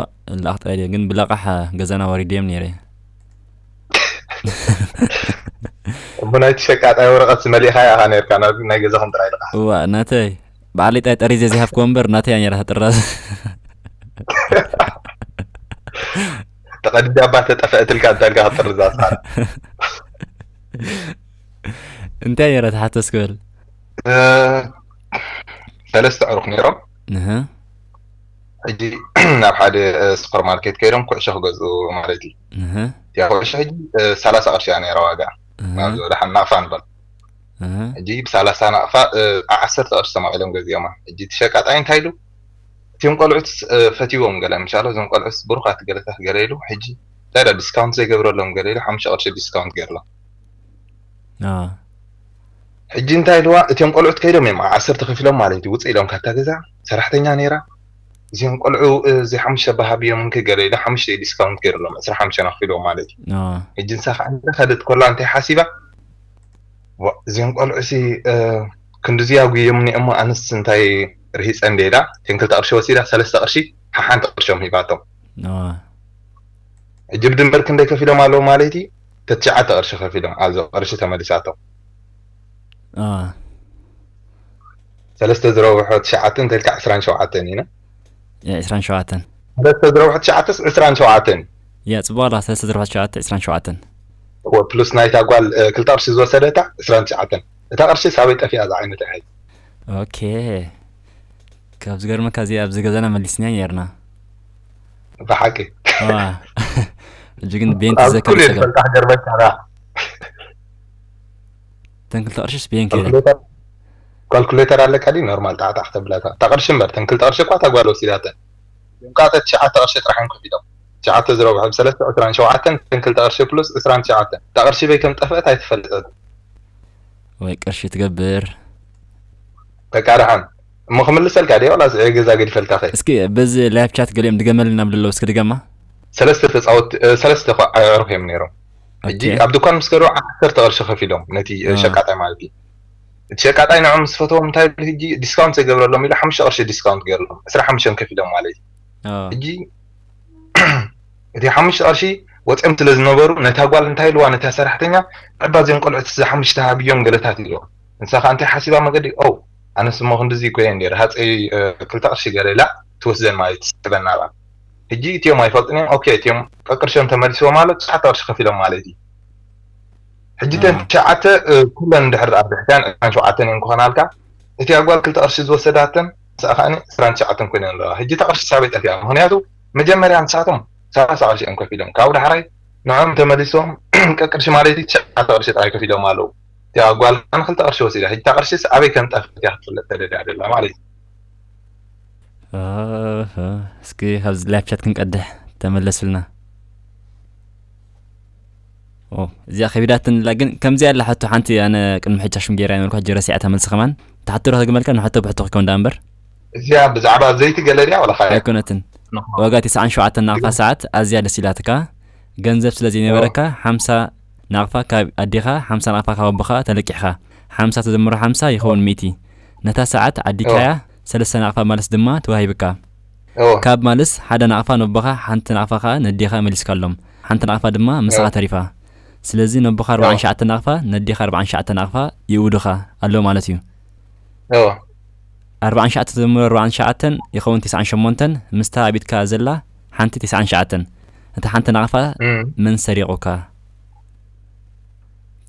ላኽ ጥራይ ድየ፣ ግን ብለቃሕ ገዛና ወሪደ እዮም ነይረ። እሞ ናይቲ ሸቃጣይ ወረቐት ዝመሊእኻ ኢኻ ነርካ፣ ናብ ናይ ገዛኹም ጥራይ ልቓሕ። እዋ፣ ናተይ ባዕለይ ጥራይ ጠሪዘ ዘይሃብክዎ እምበር ናተይ እያ ነይራ ጥራዝ። ተቐዲዳ እባ ተጠፍአትልካ እንታልካ ክትጥርዛ ስኻ። እንታይ ነይረ ትሓተስ ክብል? ሰለስተ ዕሩኽ ነይሮም። እህ፣ ሕጂ ናብ ሓደ ሱፐር ማርኬት ከይዶም ኩዕሾ ክገዝኡ ማለት እዩ። እህ፣ እቲያ ኩዕሾ ሕጂ ሰላሳ ቅርሺ እያ ነይራ ዋጋ። እህ፣ ናብዚ ወደ ሓን ናቕፋ ንበል። እህ። ሕጂ ብሰላሳ ናቕፋ ዓሰርተ ቅርሺ ተማቒሎም ገዚኦማ። ሕጂ እቲ ሸቃጣይ እንታይ ኢሉ? እቲኦም ቆልዑት ፈትዎም ገለ ምሻሎ፣ እዞም ቆልዑት ብሩኻት ገለታት ገለ ኢሉ። ሕጂ እንታይ ዳ ዲስካውንት ዘይገብረሎም ገለ ኢሉ ሓሙሽተ ቅርሺ ዲስካውንት ገይርሎም። አ፣ ሕጂ እንታይ ኢልዋ? እቲኦም ቆልዑት ከይዶም እዮም ዓሰርተ ከፊሎም ማለት እዩ። ውፅእ ኢሎም ካብታ ገዛ ሰራሕተኛ ነይራ። እዚኦም ቆልዑ እዚ ሓሙሽተ ባሃብዮም እንከ ገለ ኢሉ ሓሙሽተ ዲስካውንት ገይርሎም ዕስራ ሓሙሽተ ኣኽፊልዎም ማለት እዩ። አ፣ ሕጂ ንሳ ከዓ እንዳኸደት ኮላ እንታይ ሓሲባ? ዋ፣ እዚኦም ቆልዑ ሲ ክንድዚ ኣጉዮም እሞ ኣነስ እንታይ ርሂፀ እንደ ኢላ እተን ክልተ ቅርሺ ወሲዳ ሰለስተ ቅርሺ ሓሓንቲ ቅርሾም ሂባቶም። አ፣ ሕጂ ብድምር ክንደይ ከፊሎም ኣለዉ ማለት እዩ? ተትሽዓተ ቅርሺ ከፊሎም፣ ኣብዞ ቅርሺ ተመሊሳቶም። አ፣ ሰለስተ ዝረብሖ ትሽዓተ እንተልካ ዕስራን ሸውዓተን ኢና። ያ፣ ዕስራን ሸውዓተን። ሰለስተ ዝረብሖ ትሽዓተስ ዕስራን ሸውዓተን እዩ። ያ፣ ጽቡቕ ኣላ። ሰለስተ ዝረብሖ ትሽዓተ፣ ዕስራን ሸውዓተን። እወ፣ ፕሉስ ናይታ ጓል፣ እ፣ ክልተ ቅርሺ ዝወሰደታ ዕስራን ትሽዓተን። እታ ቅርሺ ሳበይ ጠፊኣ እዛ ዓይነት ኣያ? ኦኬ። ካብ ዝገርመካ፣ እዚ ኣብዚ ገዛና መሊስና ነርና። ብሓቂ። ዋ። ሕጂ ግን ቤን ኣብ ትዘከር ኩሉ እየ ይጸገም። ዝፈልጣ ክገርመካ። ተን ክልተ ቅርሽስ ቤን ከ? ካልኩሌተር፣ ካልኩሌተር ኣለካ ድዩ? ኖርማል ጣዕጣዕ ተብለካ። እታ ቅርሺ እምበር፣ ተን ክልተ ቅርሺ እኳ እታ ጓል ወሲዳተን። እዚኦም ከዓ ተትሽዓተ ቅርሺ ጥራሕ እዮም ከፊሎም። ትሽዓተ ዝረብሑ ብሰለስተ ዕስራን ሸውዓተን፣ ተን ክልተ ቅርሺ ፕሉስ ዕስራን ትሽዓተን። እታ ቅርሺ በይ ከም ጠፍአት ኣይትፈልጠት። ወይ ቅርሺ ትገብር። በቃ ደሓን። እሞ ክምልሰልካ ድየ? ዋላ ስዒ ገዛ ገዲፈልካ ከ? እስኪ በዚ ላይቭ ቻት ገሊኦም ድገመልና ብለለዉ፣ እስኪ ድገማ። ሰለስተ ተጻወት፣ እ፣ ሰለስተ እኳ ኣዕሩኽ እዮም ነይሮም። ሕጂ ኦኬ። ኣብ ድኳን ምስ ከዱ ዓሰርተ ቅርሺ ከፊሎም ነቲ፣ እ፣ አ። ሸቃጣይ ማለት እዩ። እቲ ሸቃጣይ ንዕኦም ምስ ፈተዎም እንታይ ይብል ሕጂ? ዲስካውንት ዘይገብረሎም ኢሉ ሓሙሽተ ቅርሺ ዲስካውንት ገይርሎም። ዕስራ ሓሙሽተ ከፊሎም ማለት እዩ። አ። ሕጂ እቲ ሓሙሽተ ቅርሺ ወፂኦም ስለ ዝነበሩ ነታ ጓል እንታይ ኢልዋ ነታ ሰራሕተኛ? ዕባ እዚኦም ቆልዑት እዚ ሓሙሽተ ሃብዮም ገለታት ኢልዋ። ንሳ ከዓ እንታይ ሓሲባ መገዲ? ኦ፣ ኣነስ እሞ ክንድዚ እኮ እየ እንደ ሃፀይ፣ እ፣ ክልተ ቅርሺ ገለ ኢላ ትወስደን ማለት ትስሕበና እያ። ሕጂ እቲኦም ኣይፈልጡን እዮም። ኦኬ፣ እቲኦም ቀቅርሾም ተመሊስዎም ኣሎ፣ ትሽዓተ ቅርሺ ከፊሎም ማለት እዩ። ሕጂ እተን አ። ትሽዓተ፣ እ፣ ኩለን እንድሕር ኣብ ድሕሪተን ዕስራን ሸውዓተን እየን ክኾናልካ። እቲ ኣጓል ክልተ ቅርሺ ዝወሰዳተን ንስኣ ከዓኒ ዕስራን ትሽዓተን ኮይነን ኣለዋ። ሕጂ እታ ቅርሺ ሳበይ ጠፊኣ? ምኽንያቱ መጀመርያ ንሳቶም ሰላሳ ቅርሺ እዮም ከፊሎም። ካብኡ ዳሕራይ ንዕኦም ተመሊሶም ቀቅርሺ ማለት እዩ ትሽዓተ ቅርሺ ጥራይ ከፊሎም ኣለዉ። እቲኣ ጓል ከዓኒ ክልተ ቅርሺ ወሲዳ። ሕጂ እታ ቅርሺስ ኣበይ ከም ጠፍአት እያ ክትፍለጥ ተደልያ ደላ ማለት እዩ። ኣህ፣ እስኪ ካብዚ ላይቭ ቻት ክንቀድሕ ተመለሱልና። ኦ፣ እዚኣ ከቢዳትንላ ግን ከምዚኣ ኣላ ሕቶ ሓንቲ ኣነ ቅድሚ ሕጂ ሽም ገይራ ነበርኩ፣ ሕጂ ረሲዐ ተመልሲ ከማን። ትሓቶ ዶ ክግመልካ ንሕቶ ብሕቶ ክከውን ደኣ እምበር። እዚኣ ብዛዕባ ዘይቲ ገለ ድያ ዋላ ካልእ? ኣይኮነትን። ዋጋ ተስዓን ሸውዓተን ናቕፋ ሰዓት ኣዝያ ደስ ኢላትካ። ገንዘብ ስለ ዘይነበረካ ሓምሳ ናቕፋ ካብ ኣዴኻ፣ ሓምሳ ናቕፋ ካብ ኣቦኻ ተለቂሕካ። ሓምሳ ተደምሮ ሓምሳ ይኸውን ሚእቲ። ነታ ሰዓት ዓዲካያ ሰለስተ ናቕፋ ማለት ድማ ተዋሂብካ። እዎ። ካብ ማልስ ሓደ ናቕፋ ነቦኻ፣ ሓንቲ ናቕፋ ኸኣ ነዴኻ መሊስካሎም። ሓንቲ ናቕፋ ድማ ምሳኻ ተሪፋ። ስለዚ ነቦኻ ኣርባዓን ትሽዓተን ናቕፋ፣ ነዴኻ ኣርባዓን ትሽዓተን ናቕፋ ይእውዱኻ ኣሎ ማለት እዩ። እዎ። ኣርባዓን ትሽዓተ ተደምሮ ኣርባዓን ትሽዓተን ይኸውን ተስዓን ሸሞንተን፣ ምስታ ኣብ ኢድካ ዘላ ሓንቲ ተስዓን ትሽዓተን። እታ ሓንቲ ናቕፋ እም። መን ሰሪቑካ?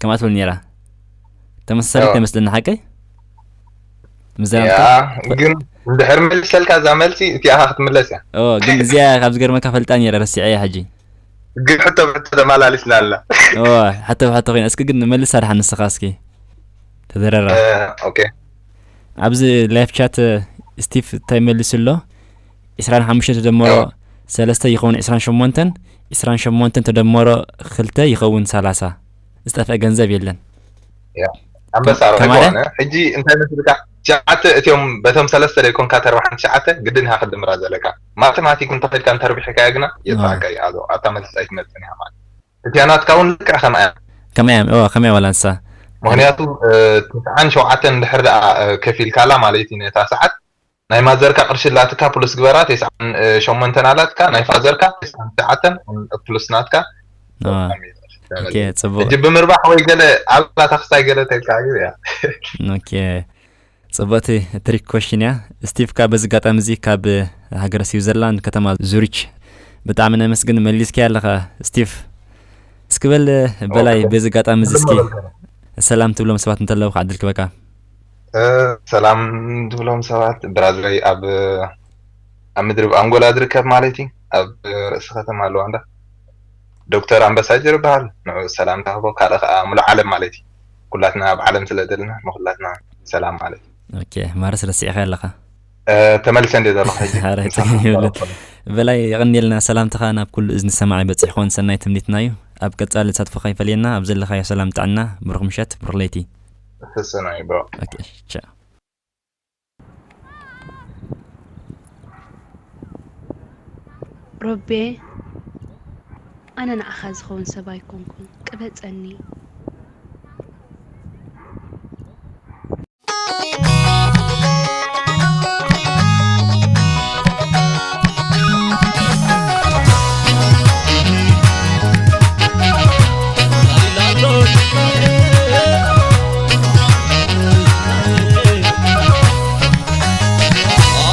ከምኣ ትብል ነይራ። ተመሳሳሊት እዎ። ኣይመስለኒ ሓቀይ? ምስ ያ፣ ዘረብካ? ግን እንድሕር መሊሰልካ እዛ መልሲ እቲኣ ኢኻ ክትምለስ እያ። ኦ፣ ግን እዚኣ ካብ ዝገርመካ ፈልጣ ነይረ፣ ረሲዐያ ሕጂ። ግን ሕቶ ብሕቶ ተመላሊስና ኣለና። ኦ፣ ሕቶ ብሕቶ ኮይና። እስኪ ግን መልሳ ደሓን ንስኻ እስኪ። ተደረራ። እ፣ ኦኬ። ኣብዚ ላይፍ ቻት ስቲቭ እንታይ መሊሱ ኣሎ? ዕስራን ሓሙሽተን ተደመሮ እዎ። ሰለስተ ይኸውን ዕስራን ሸሞንተን፣ ዕስራን ሸሞንተን ተደመሮ ክልተ ይኸውን ሰላሳ። ዝጠፍአ ገንዘብ የለን። ያ። ኣንበሳ ከ-፣ ርሑይ ከማለ? ከሆነ፣ ሕጂ እንታይ መስልካ? ትሽዓተ እቲኦም በቶም ሰለስተ ደይ ኮንካ ተርባሓን ትሽዓተ ግድን ኢኻ ክትድምራ ዘለካ። ማተማቲክ እንተኸድካ እንተርቢሕካዮ ግና የጥፋእካ እዩ። ኣዞ፣ ኣብታ መልሲ ኣይትመጽእን ኢኻ ማለት። እቲኣ ናትካ እውን ልክዕ ከምኣ እያ። ከመይ እያ? እዋ፣ ከመይ እያ ዋላ ንሳ? ምኽንያቱ፣ እ፣ ትስዓን ሸውዓተን እንድሕር ደኣ፣ እ፣ ከፊልካላ ማለት እዩ ነታ ሰዓት፣ ናይ ማዘርካ ቅርሺ ኣላትካ ፕሉስ ግበራ፣ ተስዓን ሸሞንተን ኣላትካ፣ ናይ ፋዘርካ ተስዓን ትሽዓተን ፕሉስ ናትካ። እዋ። ኦኬ፣ ጽቡቕ። ሕጂ ብምርባሕ ወይ ገለ ኣብላ ታኽስታይ ገለ ተልካ እዩ እያ። ኦኬ። ጽብቕቲ ትሪክ ኮሽን እያ። ስቲቭ፣ ካብ በዚ ኣጋጣሚ እዚ ካብ ሃገረ ስዊዘርላንድ ከተማ ዙሪች ብጣዕሚ ነመስግን። መሊስካያ ኣለኻ ስቲቭ። እስኪ በል በላይ፣ ኦኬ። በዚ ኣጋጣሚ እዚ እስኪ ሰላም ትብሎም ሰባት እንተለዉ ክዕድል ክበካ። እ፣ ሰላም ትብሎም ሰባት ብራዘረይ ኣብ፣ ኣብ ምድሪ ኣንጎላ ዝርከብ ማለት እዩ። ኣብ ርእሲ ከተማ ሉዋንዳ ዶክተር ኣምባሳጀር ይበሃል። ንዑ ሰላም ተህቦ። ካልእ ከኣ ሙሉእ ዓለም ማለት እዩ። ኩላትና ኣብ ዓለም ስለ ዘለና ንኹላትና ሰላም ማለት እዩ። ኦኬ፣ ማረስ ረሲዕኻ ኣለኻ። እ፣ ተመሊሰ እንደ ዘለኹ ሕጂ። ኧረ፣ ጸገም የብሉን። በላይ፣ የቐንየልና። ሰላምታኻ ናብ ኩሉ እዝኒ ሰማዒ በጺሑ ክኾን ሰናይ ትምኒትና እዩ። ኣብ ቀጻሊ ተሳትፎኻ ይፈልየና። ኣብ ዘለኻዮ ሰላም ጥዕና፣ ብሩኽ ምሸት፣ ብሩኽ ለይቲ። ተሰናዩ ብሮ። ኦኬ፣ ቻው። ሮቤ፣ ኣነ ንዓኻ ዝኸውን ሰብ ኣይኮንኩን፣ ቅበጸኒ።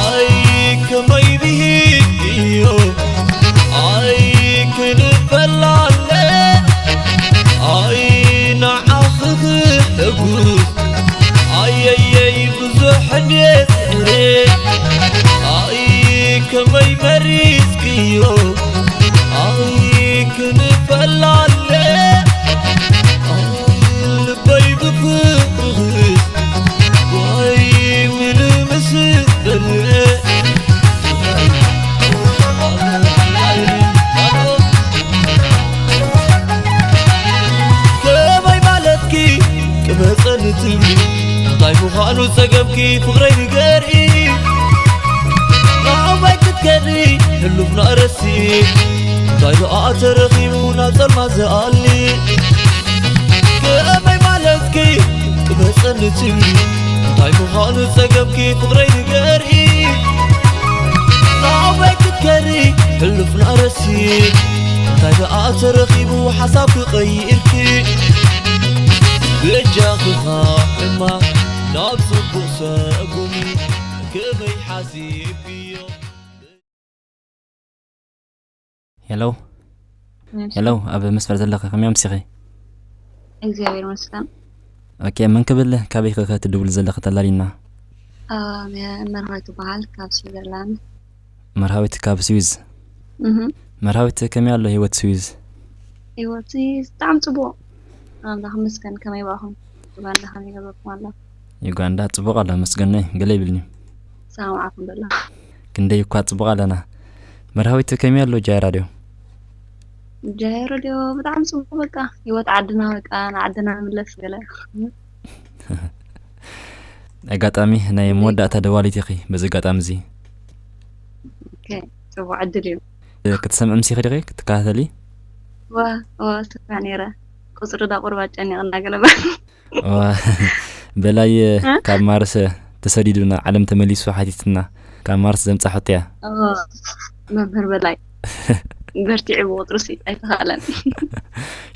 ኣይ ከመይ ብሂግዮ፣ ኣይ ክንፈላለ፣ ኣይ ንዓኺ ክሕጉስ፣ ኣየየይ ብዙሕ ድየ ዝሕረ፣ ኣይ ከመይ መሪጽክዮ፣ ኣይ ክንፈላለ፣ ኣይ ልበይ ብፍቕርኽስ ዋይ ምልምስ በልዐ። ከመይ ማለትኪ ቅበጸኒ ትብሊ፣ እንታይ ምዃኑ ጸገምኪ ፍቕረይ ንገሪ። ናበይ ክትከዲ ሕሉፍና ረሲ፣ እንታይ ደኣ ተረኺቡ ናብ ጸልማት ዝኣሊ። ከመይ ማለትኪ ቅበጸኒ ትብሊ፣ እንታይ ምዃኑ ጸገምኪ ፍቕረይ ንገሪ። ናበይ ክትከዲ ሕሉፍና ረሲ፣ እንታይ ደኣ ተረኺቡ ሓሳብ ክቐይርኪ። በጃኺ ኸኣ ሕማቕ ናብ ጽቡቕ ሰጉሚ፣ ከመይ ሓሲብክዮ? ሄሎ። እሺ። ሄሎ፣ ኣብ መስመር ዘለኺ ከመይ ኣምሲኺ? እግዚኣብሔር ይመስገን። ኦኬ፣ መን ክብል፣ ካበይ ከ ትድውሊ ዘለኺ ተላሊና? ኣነ መርሃዊት እበሃል፣ ካብ ስዊዘርላንድ። መርሃዊት ካብ ስዊዝ። እህ። መርሃዊት፣ ከመይ ኣሎ ህይወት ስዊዝ? ህይወት ስዊዝ ብጣዕሚ ጽቡቕ። ኣምላኽ ይመስገን። ከመይ ባኹም? ዩጋንዳ ከመይ ገበርኩም ኣሎ? ዩጋንዳ ጽቡቕ ኣሎ፣ መስገነይ። ገለ ይብልኒ። ሰላም ዓኩም ደሎ። ክንደይ እኳ ጽቡቕ ኣለና። መርሃዊት፣ ከመይ ኣሎ ጃይ ራድዮ? ጃይ ራድዮ ብጣዕሚ ጽቡቕ፣ በቃ ህይወት ዓድና፣ በቃ ንዓድና ንምለስ ገለ። ኣጋጣሚ ናይ መወዳእታ ደዋሊት ኢኺ፣ በዚ ኣጋጣሚ እዚ። ኦኬ፣ ጽቡቕ ዕድል እዩ። ክትሰምዒ ምሲኺ ዲኺ ክትከታተሊ? ዋ፣ ዋ፣ ሰሚዐ ነይረ። ቁጽሪ ዳ ቁሩብ ኣጨኒቕና ገለ። ዋ፣ በላይ እ? ካብ ማርስ ተሰዲዱ ናብ ዓለም ተመሊሱ ሓቲትና። ካብ ማርስ ዘምጻ ሕቶ እያ። ኦ፣ መምህር በላይ። በርቲዑ ብቁጽሪ ሲ ኣይተኻእለን።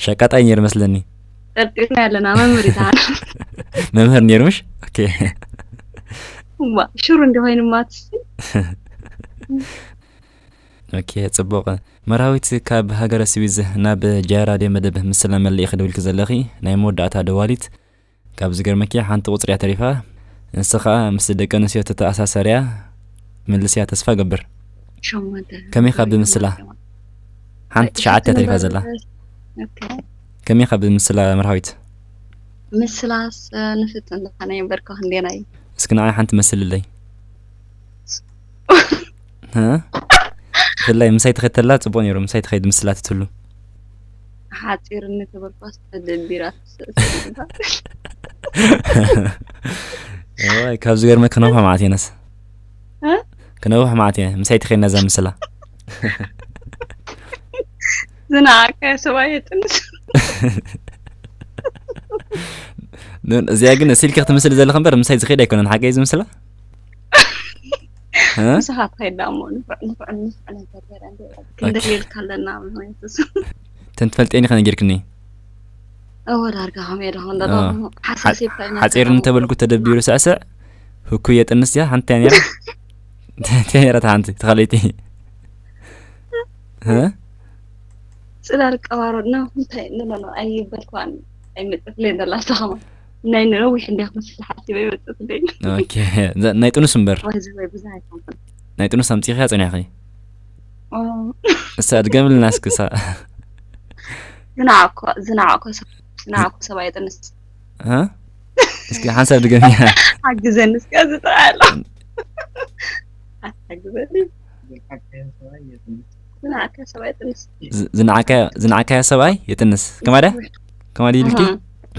ሸቃጣይ ነይሩ መስለኒ። ጠርጢርና ኣለና፣ መምህር ይተሃል። መምህር ነይሩ ምሽ? ኦኬ። እዋ፣ ሽሩ እንዲ ኮይኑ ማትስ። ኦኬ፣ ጽቡቕ። መርሃዊት፣ ካብ ሃገረ ስዊዝ ናብ ጃይ ራድዮ መደብ ምስላ መለኢኺ ደዊልኪ ዘለኺ ናይ መወዳእታ ደዋሊት። ካብ ዝገርመኪ ሓንቲ ቁጽሪ እያ ተሪፋ። ንስ ኸኣ ምስ ደቂ ኣንስትዮ ተተኣሳሰር እያ፣ መልስ እያ ተስፋ ገብር። ሸሞንተ። ከመይ ካብ ብምስላ? ሓንቲ ትሽዓተ እያ ተሪፋ ዘላ። ኦኬ። ከመይ ካብ ብምስላ መርሃዊት? ምስላስ፣ እ፣ ንፍትን ዝኾነ እምበር ከ ክንደየናይ? እስኪ ንዓይ ሓንቲ መስልለይ። እ? ብፍላይ ምሳይ ትኸይድ ተላ ጽቡቕ ነይሩ፣ ምሳይ ትኸይድ ምስላ ትትሉ። ሓጺርኒ ተበልኳስ ተደቢራ ትስእስእ። እዋይ፣ ካብ ዝገርመ ክነውሕ መዓት እየ ነስ። እ? ክነውሕ መዓት እየ፣ ምሳይ ትኸይድ ነዛ ምስላ። ዝነዓቀ ሰብኣይ የጥንስ። እዚኣ ግን ስልኪ ክትምስል ዘለኻ እምበር ምሳይ ዝኸይድ ኣይኮነን። ሓቀይ ዝምስላ እ? ንስኻ ትኸይድ ዳ እሞ ንፉዕ ንፉዕ ንፉዕ ነገር ገለ እንደ ክንደይ ኢልካ ኣለና ማለት እሱ። ተን ትፈልጠኒ ከነጊርክኒ እወ ዳርጋ ከመይ ዶ ክንደሎ ሓሳሲብካ ኢና ሓፂር እንተበልኩ ተደቢሩ ስዕስዕ ህኩ የጥንስ እያ ሓንቲ እያ ነይራ። እንታይ ነይራ እታ ሓንቲ ተኻለይቲ እ? ጽላል ቀባሮ ነው እንታይ ንለሎ ኣይበልኳን ኣይመጽፍለይ ዘላ ሰኸማ ናይ ነዊሕ እንዲያ ክመስል ሓሲበ ይመጽፍለይ ኦኬ ዘ- ናይ ጥኑስ እምበር ወይ ዝበይ ብዙሕ ኣይኮንኩን ናይ ጥኑስ ኣምፂኽያ ፀኒሕኺ ኦ፣ እሳ ድገምልና እስኪ እሳ ዝናዕኮ ዝናዕኮ ሰብ ዝናዕኮ ሰብ ኣይጥንስ እ? እስኪ ሓንሳብ ድገምያ ሓግዘኒ እስከ ዝጥራሎ ሓግዘኒ ዝናዕከ ሰብ ኣይጥንስ ዝ- ዝነዓካዮ ዝነዓካዮ ሰብኣይ የጥንስ ከማዳ ከማዲ ኢልኪ እህ።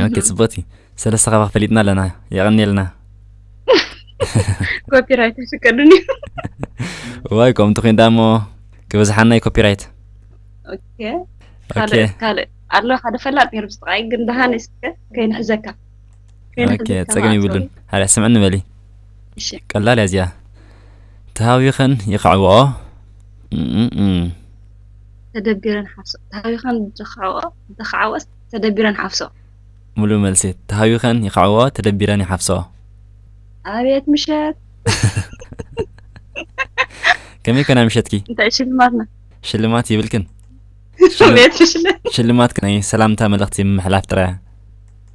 ኦኬ ጽቡቅቲ ሰለስተ ካባ ፈሊጥና ኣለና የቀንየልና ኮፒራይት ኣይፍቀዱን እዩ ዋይ ከምቲ ኮይን ዳሞ ክበዝሓና እዩ ኮፒራይት ኦኬ ካልእ ካልእ ኣሎ ሓደ ፈላጥ ነይሩ ብስጥቃይ ግን ደሃነ እስከ ከይንሕዘካ ኦኬ ጸገም ይብሉን ሓደ ስምዕኒ በሊ እሺ ቀላል እያ እዚኣ ተሃዊኸን ይኸዕብኦ እም፣ እም። ተደቢረን ሓፍሶ ተሃዊኸን ዝኸዕብኦ ዝኸዕወስ ተደቢረን ሓፍሶ ሙሉ መልሲ ተሃዊኸን ይኸዕብኦ ተደቢረን ይሓፍስኦ ኣቤት ምሸት ከመይ ኮና ምሸትኪ እንታይ ሽልማትና ሽልማት ይብልክን ቤት ምሽለ ሽልማት ናይ ሰላምታ መልእኽቲ ምምሕላፍ ጥራያ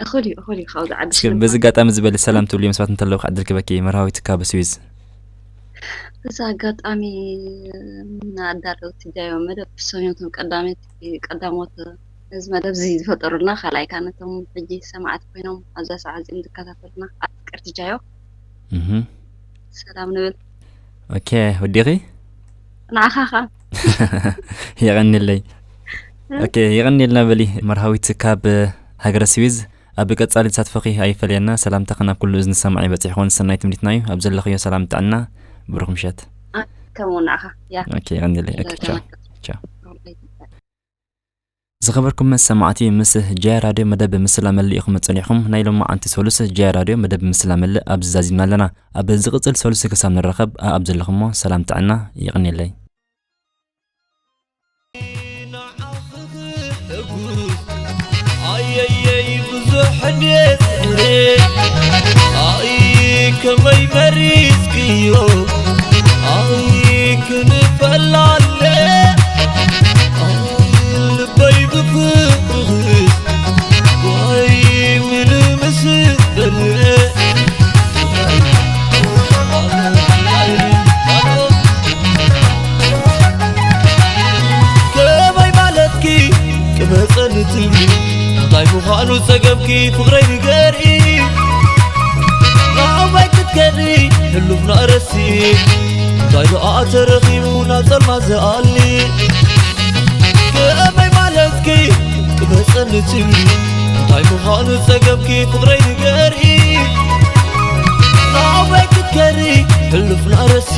እኹል እዩ እኹል እዩ ካብዚ ዓዲ እስኪ በዚ ኣጋጣሚ ዝበሊ ሰላም ትብልዮም ሰባት እንተለዉ ክዕድል ክበኪ መርሃዊት ካብ ስዊዝ በዚ ኣጋጣሚ ንኣዳለውቲ ጃዮ መደብ ሰኞቶም ቀዳመይቲ ቀዳሞት ነዚ መደብ እዚ ዝፈጠሩልና ካልኣይ ከዓ ነቶም ሕጂ ሰማዕቲ ኮይኖም ኣብዛ ሰዓት እዚኦም ዝከታተሉና ኣፍቀርቲ ጃዮ እህ ሰላም ንብል ኦኬ ወዲኺ ንዓኻ ኸ የቐኒለይ ኦኬ የቐኒልና በሊ መርሃዊት ካብ ሃገረ ስዊዝ ኣብ ቀጻሊ ተሳትፎኺ ኣይፈለየና ሰላምታኺ ናብ ኩሉ እዝኒ ሰማዒ በጺሕኹን ሰናይ ትምኒትና እዩ ኣብ ዘለኽዮ ሰላም ጥዕና ብሩኽ ምሸት ከምኡ ንዓኻ ያ ኦኬ የቐኒለይ ኦኬ ቻው ቻው ዝኸበርኩም ሰማዕቲ ምስ ጃያ ራድዮ መደብ ምስላ መሊእ ኢኹም ጸኒሕኹም ናይ ሎማዓንቲ ሰሉስ ጃያ ራድዮ መደብ ምስላ መሊእ ኣብዚ ዛዚምና ኣለና ኣብ ዝቕጽል ሰሉስ ክሳብ ንራኸብ ኣብ ዘለኹሞ ሰላም ጥዕና ይቕኒለይ ኣየየይ ብዙሕ እንዴት ኣይ ከመይ መሪጽክዮ ኣይ ክንፈላለ ኣይ ልበይ ብፍቕርኽስ ዋይ ምልምስ በልዐ ከመይ ማለትኪ ቅመጸኒ ትብሊ እንታይ ምዃኑ ጸገምኪ ፍቕረይ ንገሪ ንዓባይ ክትከዲ ሕሉፍና ረሲ እንታይ ደኣ ተረኺቡ ናብ ጸልማ ዝኣሊ ከመይ ማለትኪ ቅመጸኒ ትብሊ እንታይ ምዃኑ ጸገምኪ ፍቕረይ ንገሪ ንዓባይ ክትከዲ ሕሉፍና ረሲ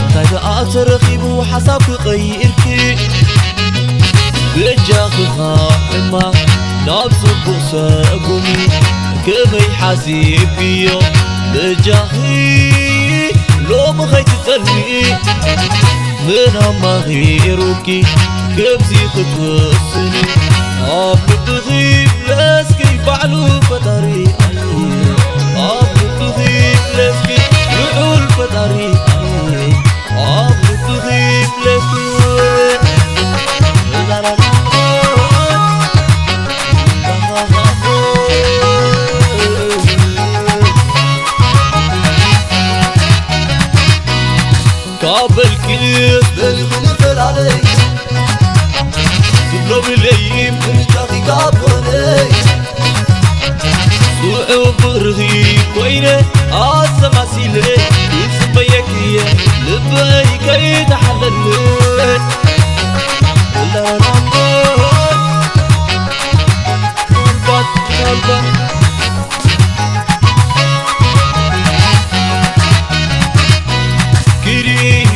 እንታይ ደኣ ተረኺቡ ሓሳብ ክቐይርኪ በጃኺ ኸዓ ሕማቕ ናብ ጽቡቕ ሰጉሚ ከመይ ሓሲብክዮ በጃኺ ሎሚ ኸይትጸልሚ መን ኣማኺሩኪ ከምዚ ክትወስኒ ኣብ ልብኺ ብለስኪ ባዕሉ ፈጣሪ ኣይ ኣብ ልብኺ ብለስኪ ልዑል ፈጣሪ ኣይ ኣብ ልብኺ ብለስኪ ላላላ ካብ በልክስ በልኹ ንፈላለይ ትብሎ ብለይ ምርጫኺ ካብ ኮነይ ጽዑቕ ፍቕርኺ ኮይነ ኣሰማሲለ ይጽበየኪ እየ ልበይ ከይተሓለለ ላላላ ኪዲ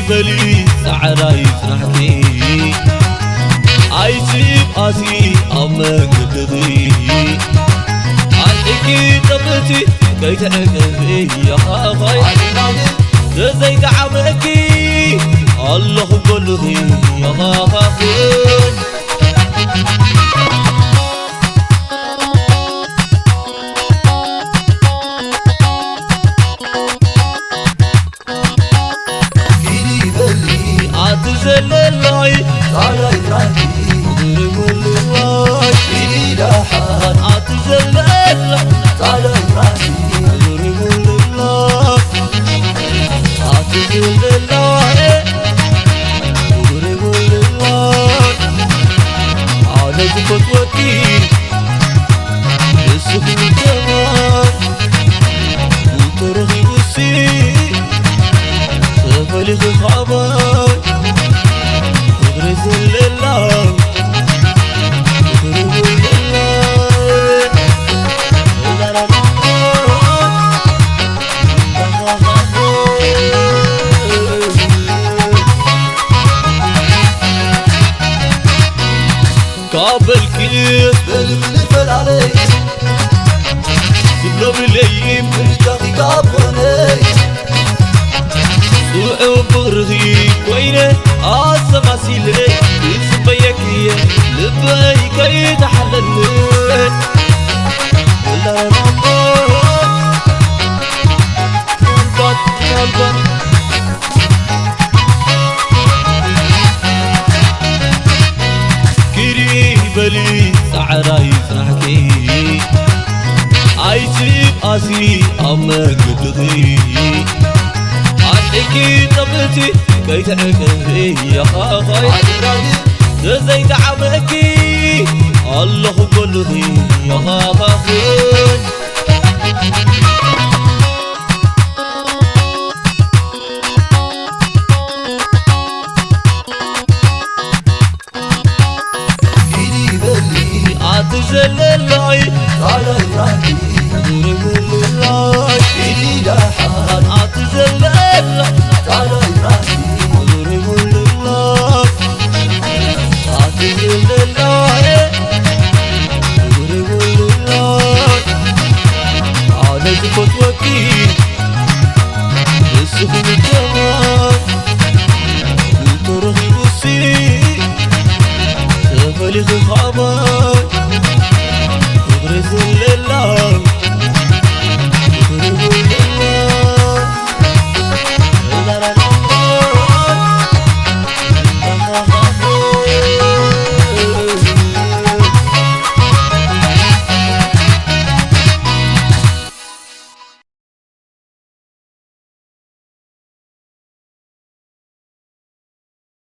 በሊ ጻዕዳ ይጽናሕኪ ኣይ ትዕቅብ እያኻኻይ ተዘይተዓመኪ ኣለኹ ጎልኺ ያኻኻኽን ኣቲ ዘለላይ ጣላይ ጥራቲ ርጉልዋይ ኢዳሓን ኣቲ ዘለላ ጣላይ ጥራቲ ርጉልላ ኣቲ ዘለላ ርጉልዋይ ኣነ ዝፈትወኪ ንስኺ ከማን ተረኺቡሲ ተፈሊኺ ካባይ ፍቕሪ ዘለላ ፍቕሪ ዘለላ ካብ በልኪ በልም ንፈላለይ ዝብሎ ብለይም ምርጫኺ ካብ ኮነይ ጽውዕው ፍቕርኺ ኮይነ ኣሰማሲለ ይጽበየኪ እየ ልበይ ከይተሓለለ ላላላ ምናልባት ምናልባት ኪዲ በሊ ጻዕራይ ጽናሕኪ ኣይትብኣሲ ኣብ መንገድኺ ኣርሒቂ ጠብቲ ከይትዕቅቢ ያኻኻይ ተዘይተዓመኪ ኣለኹ ጎልኺ ያኻኻኽን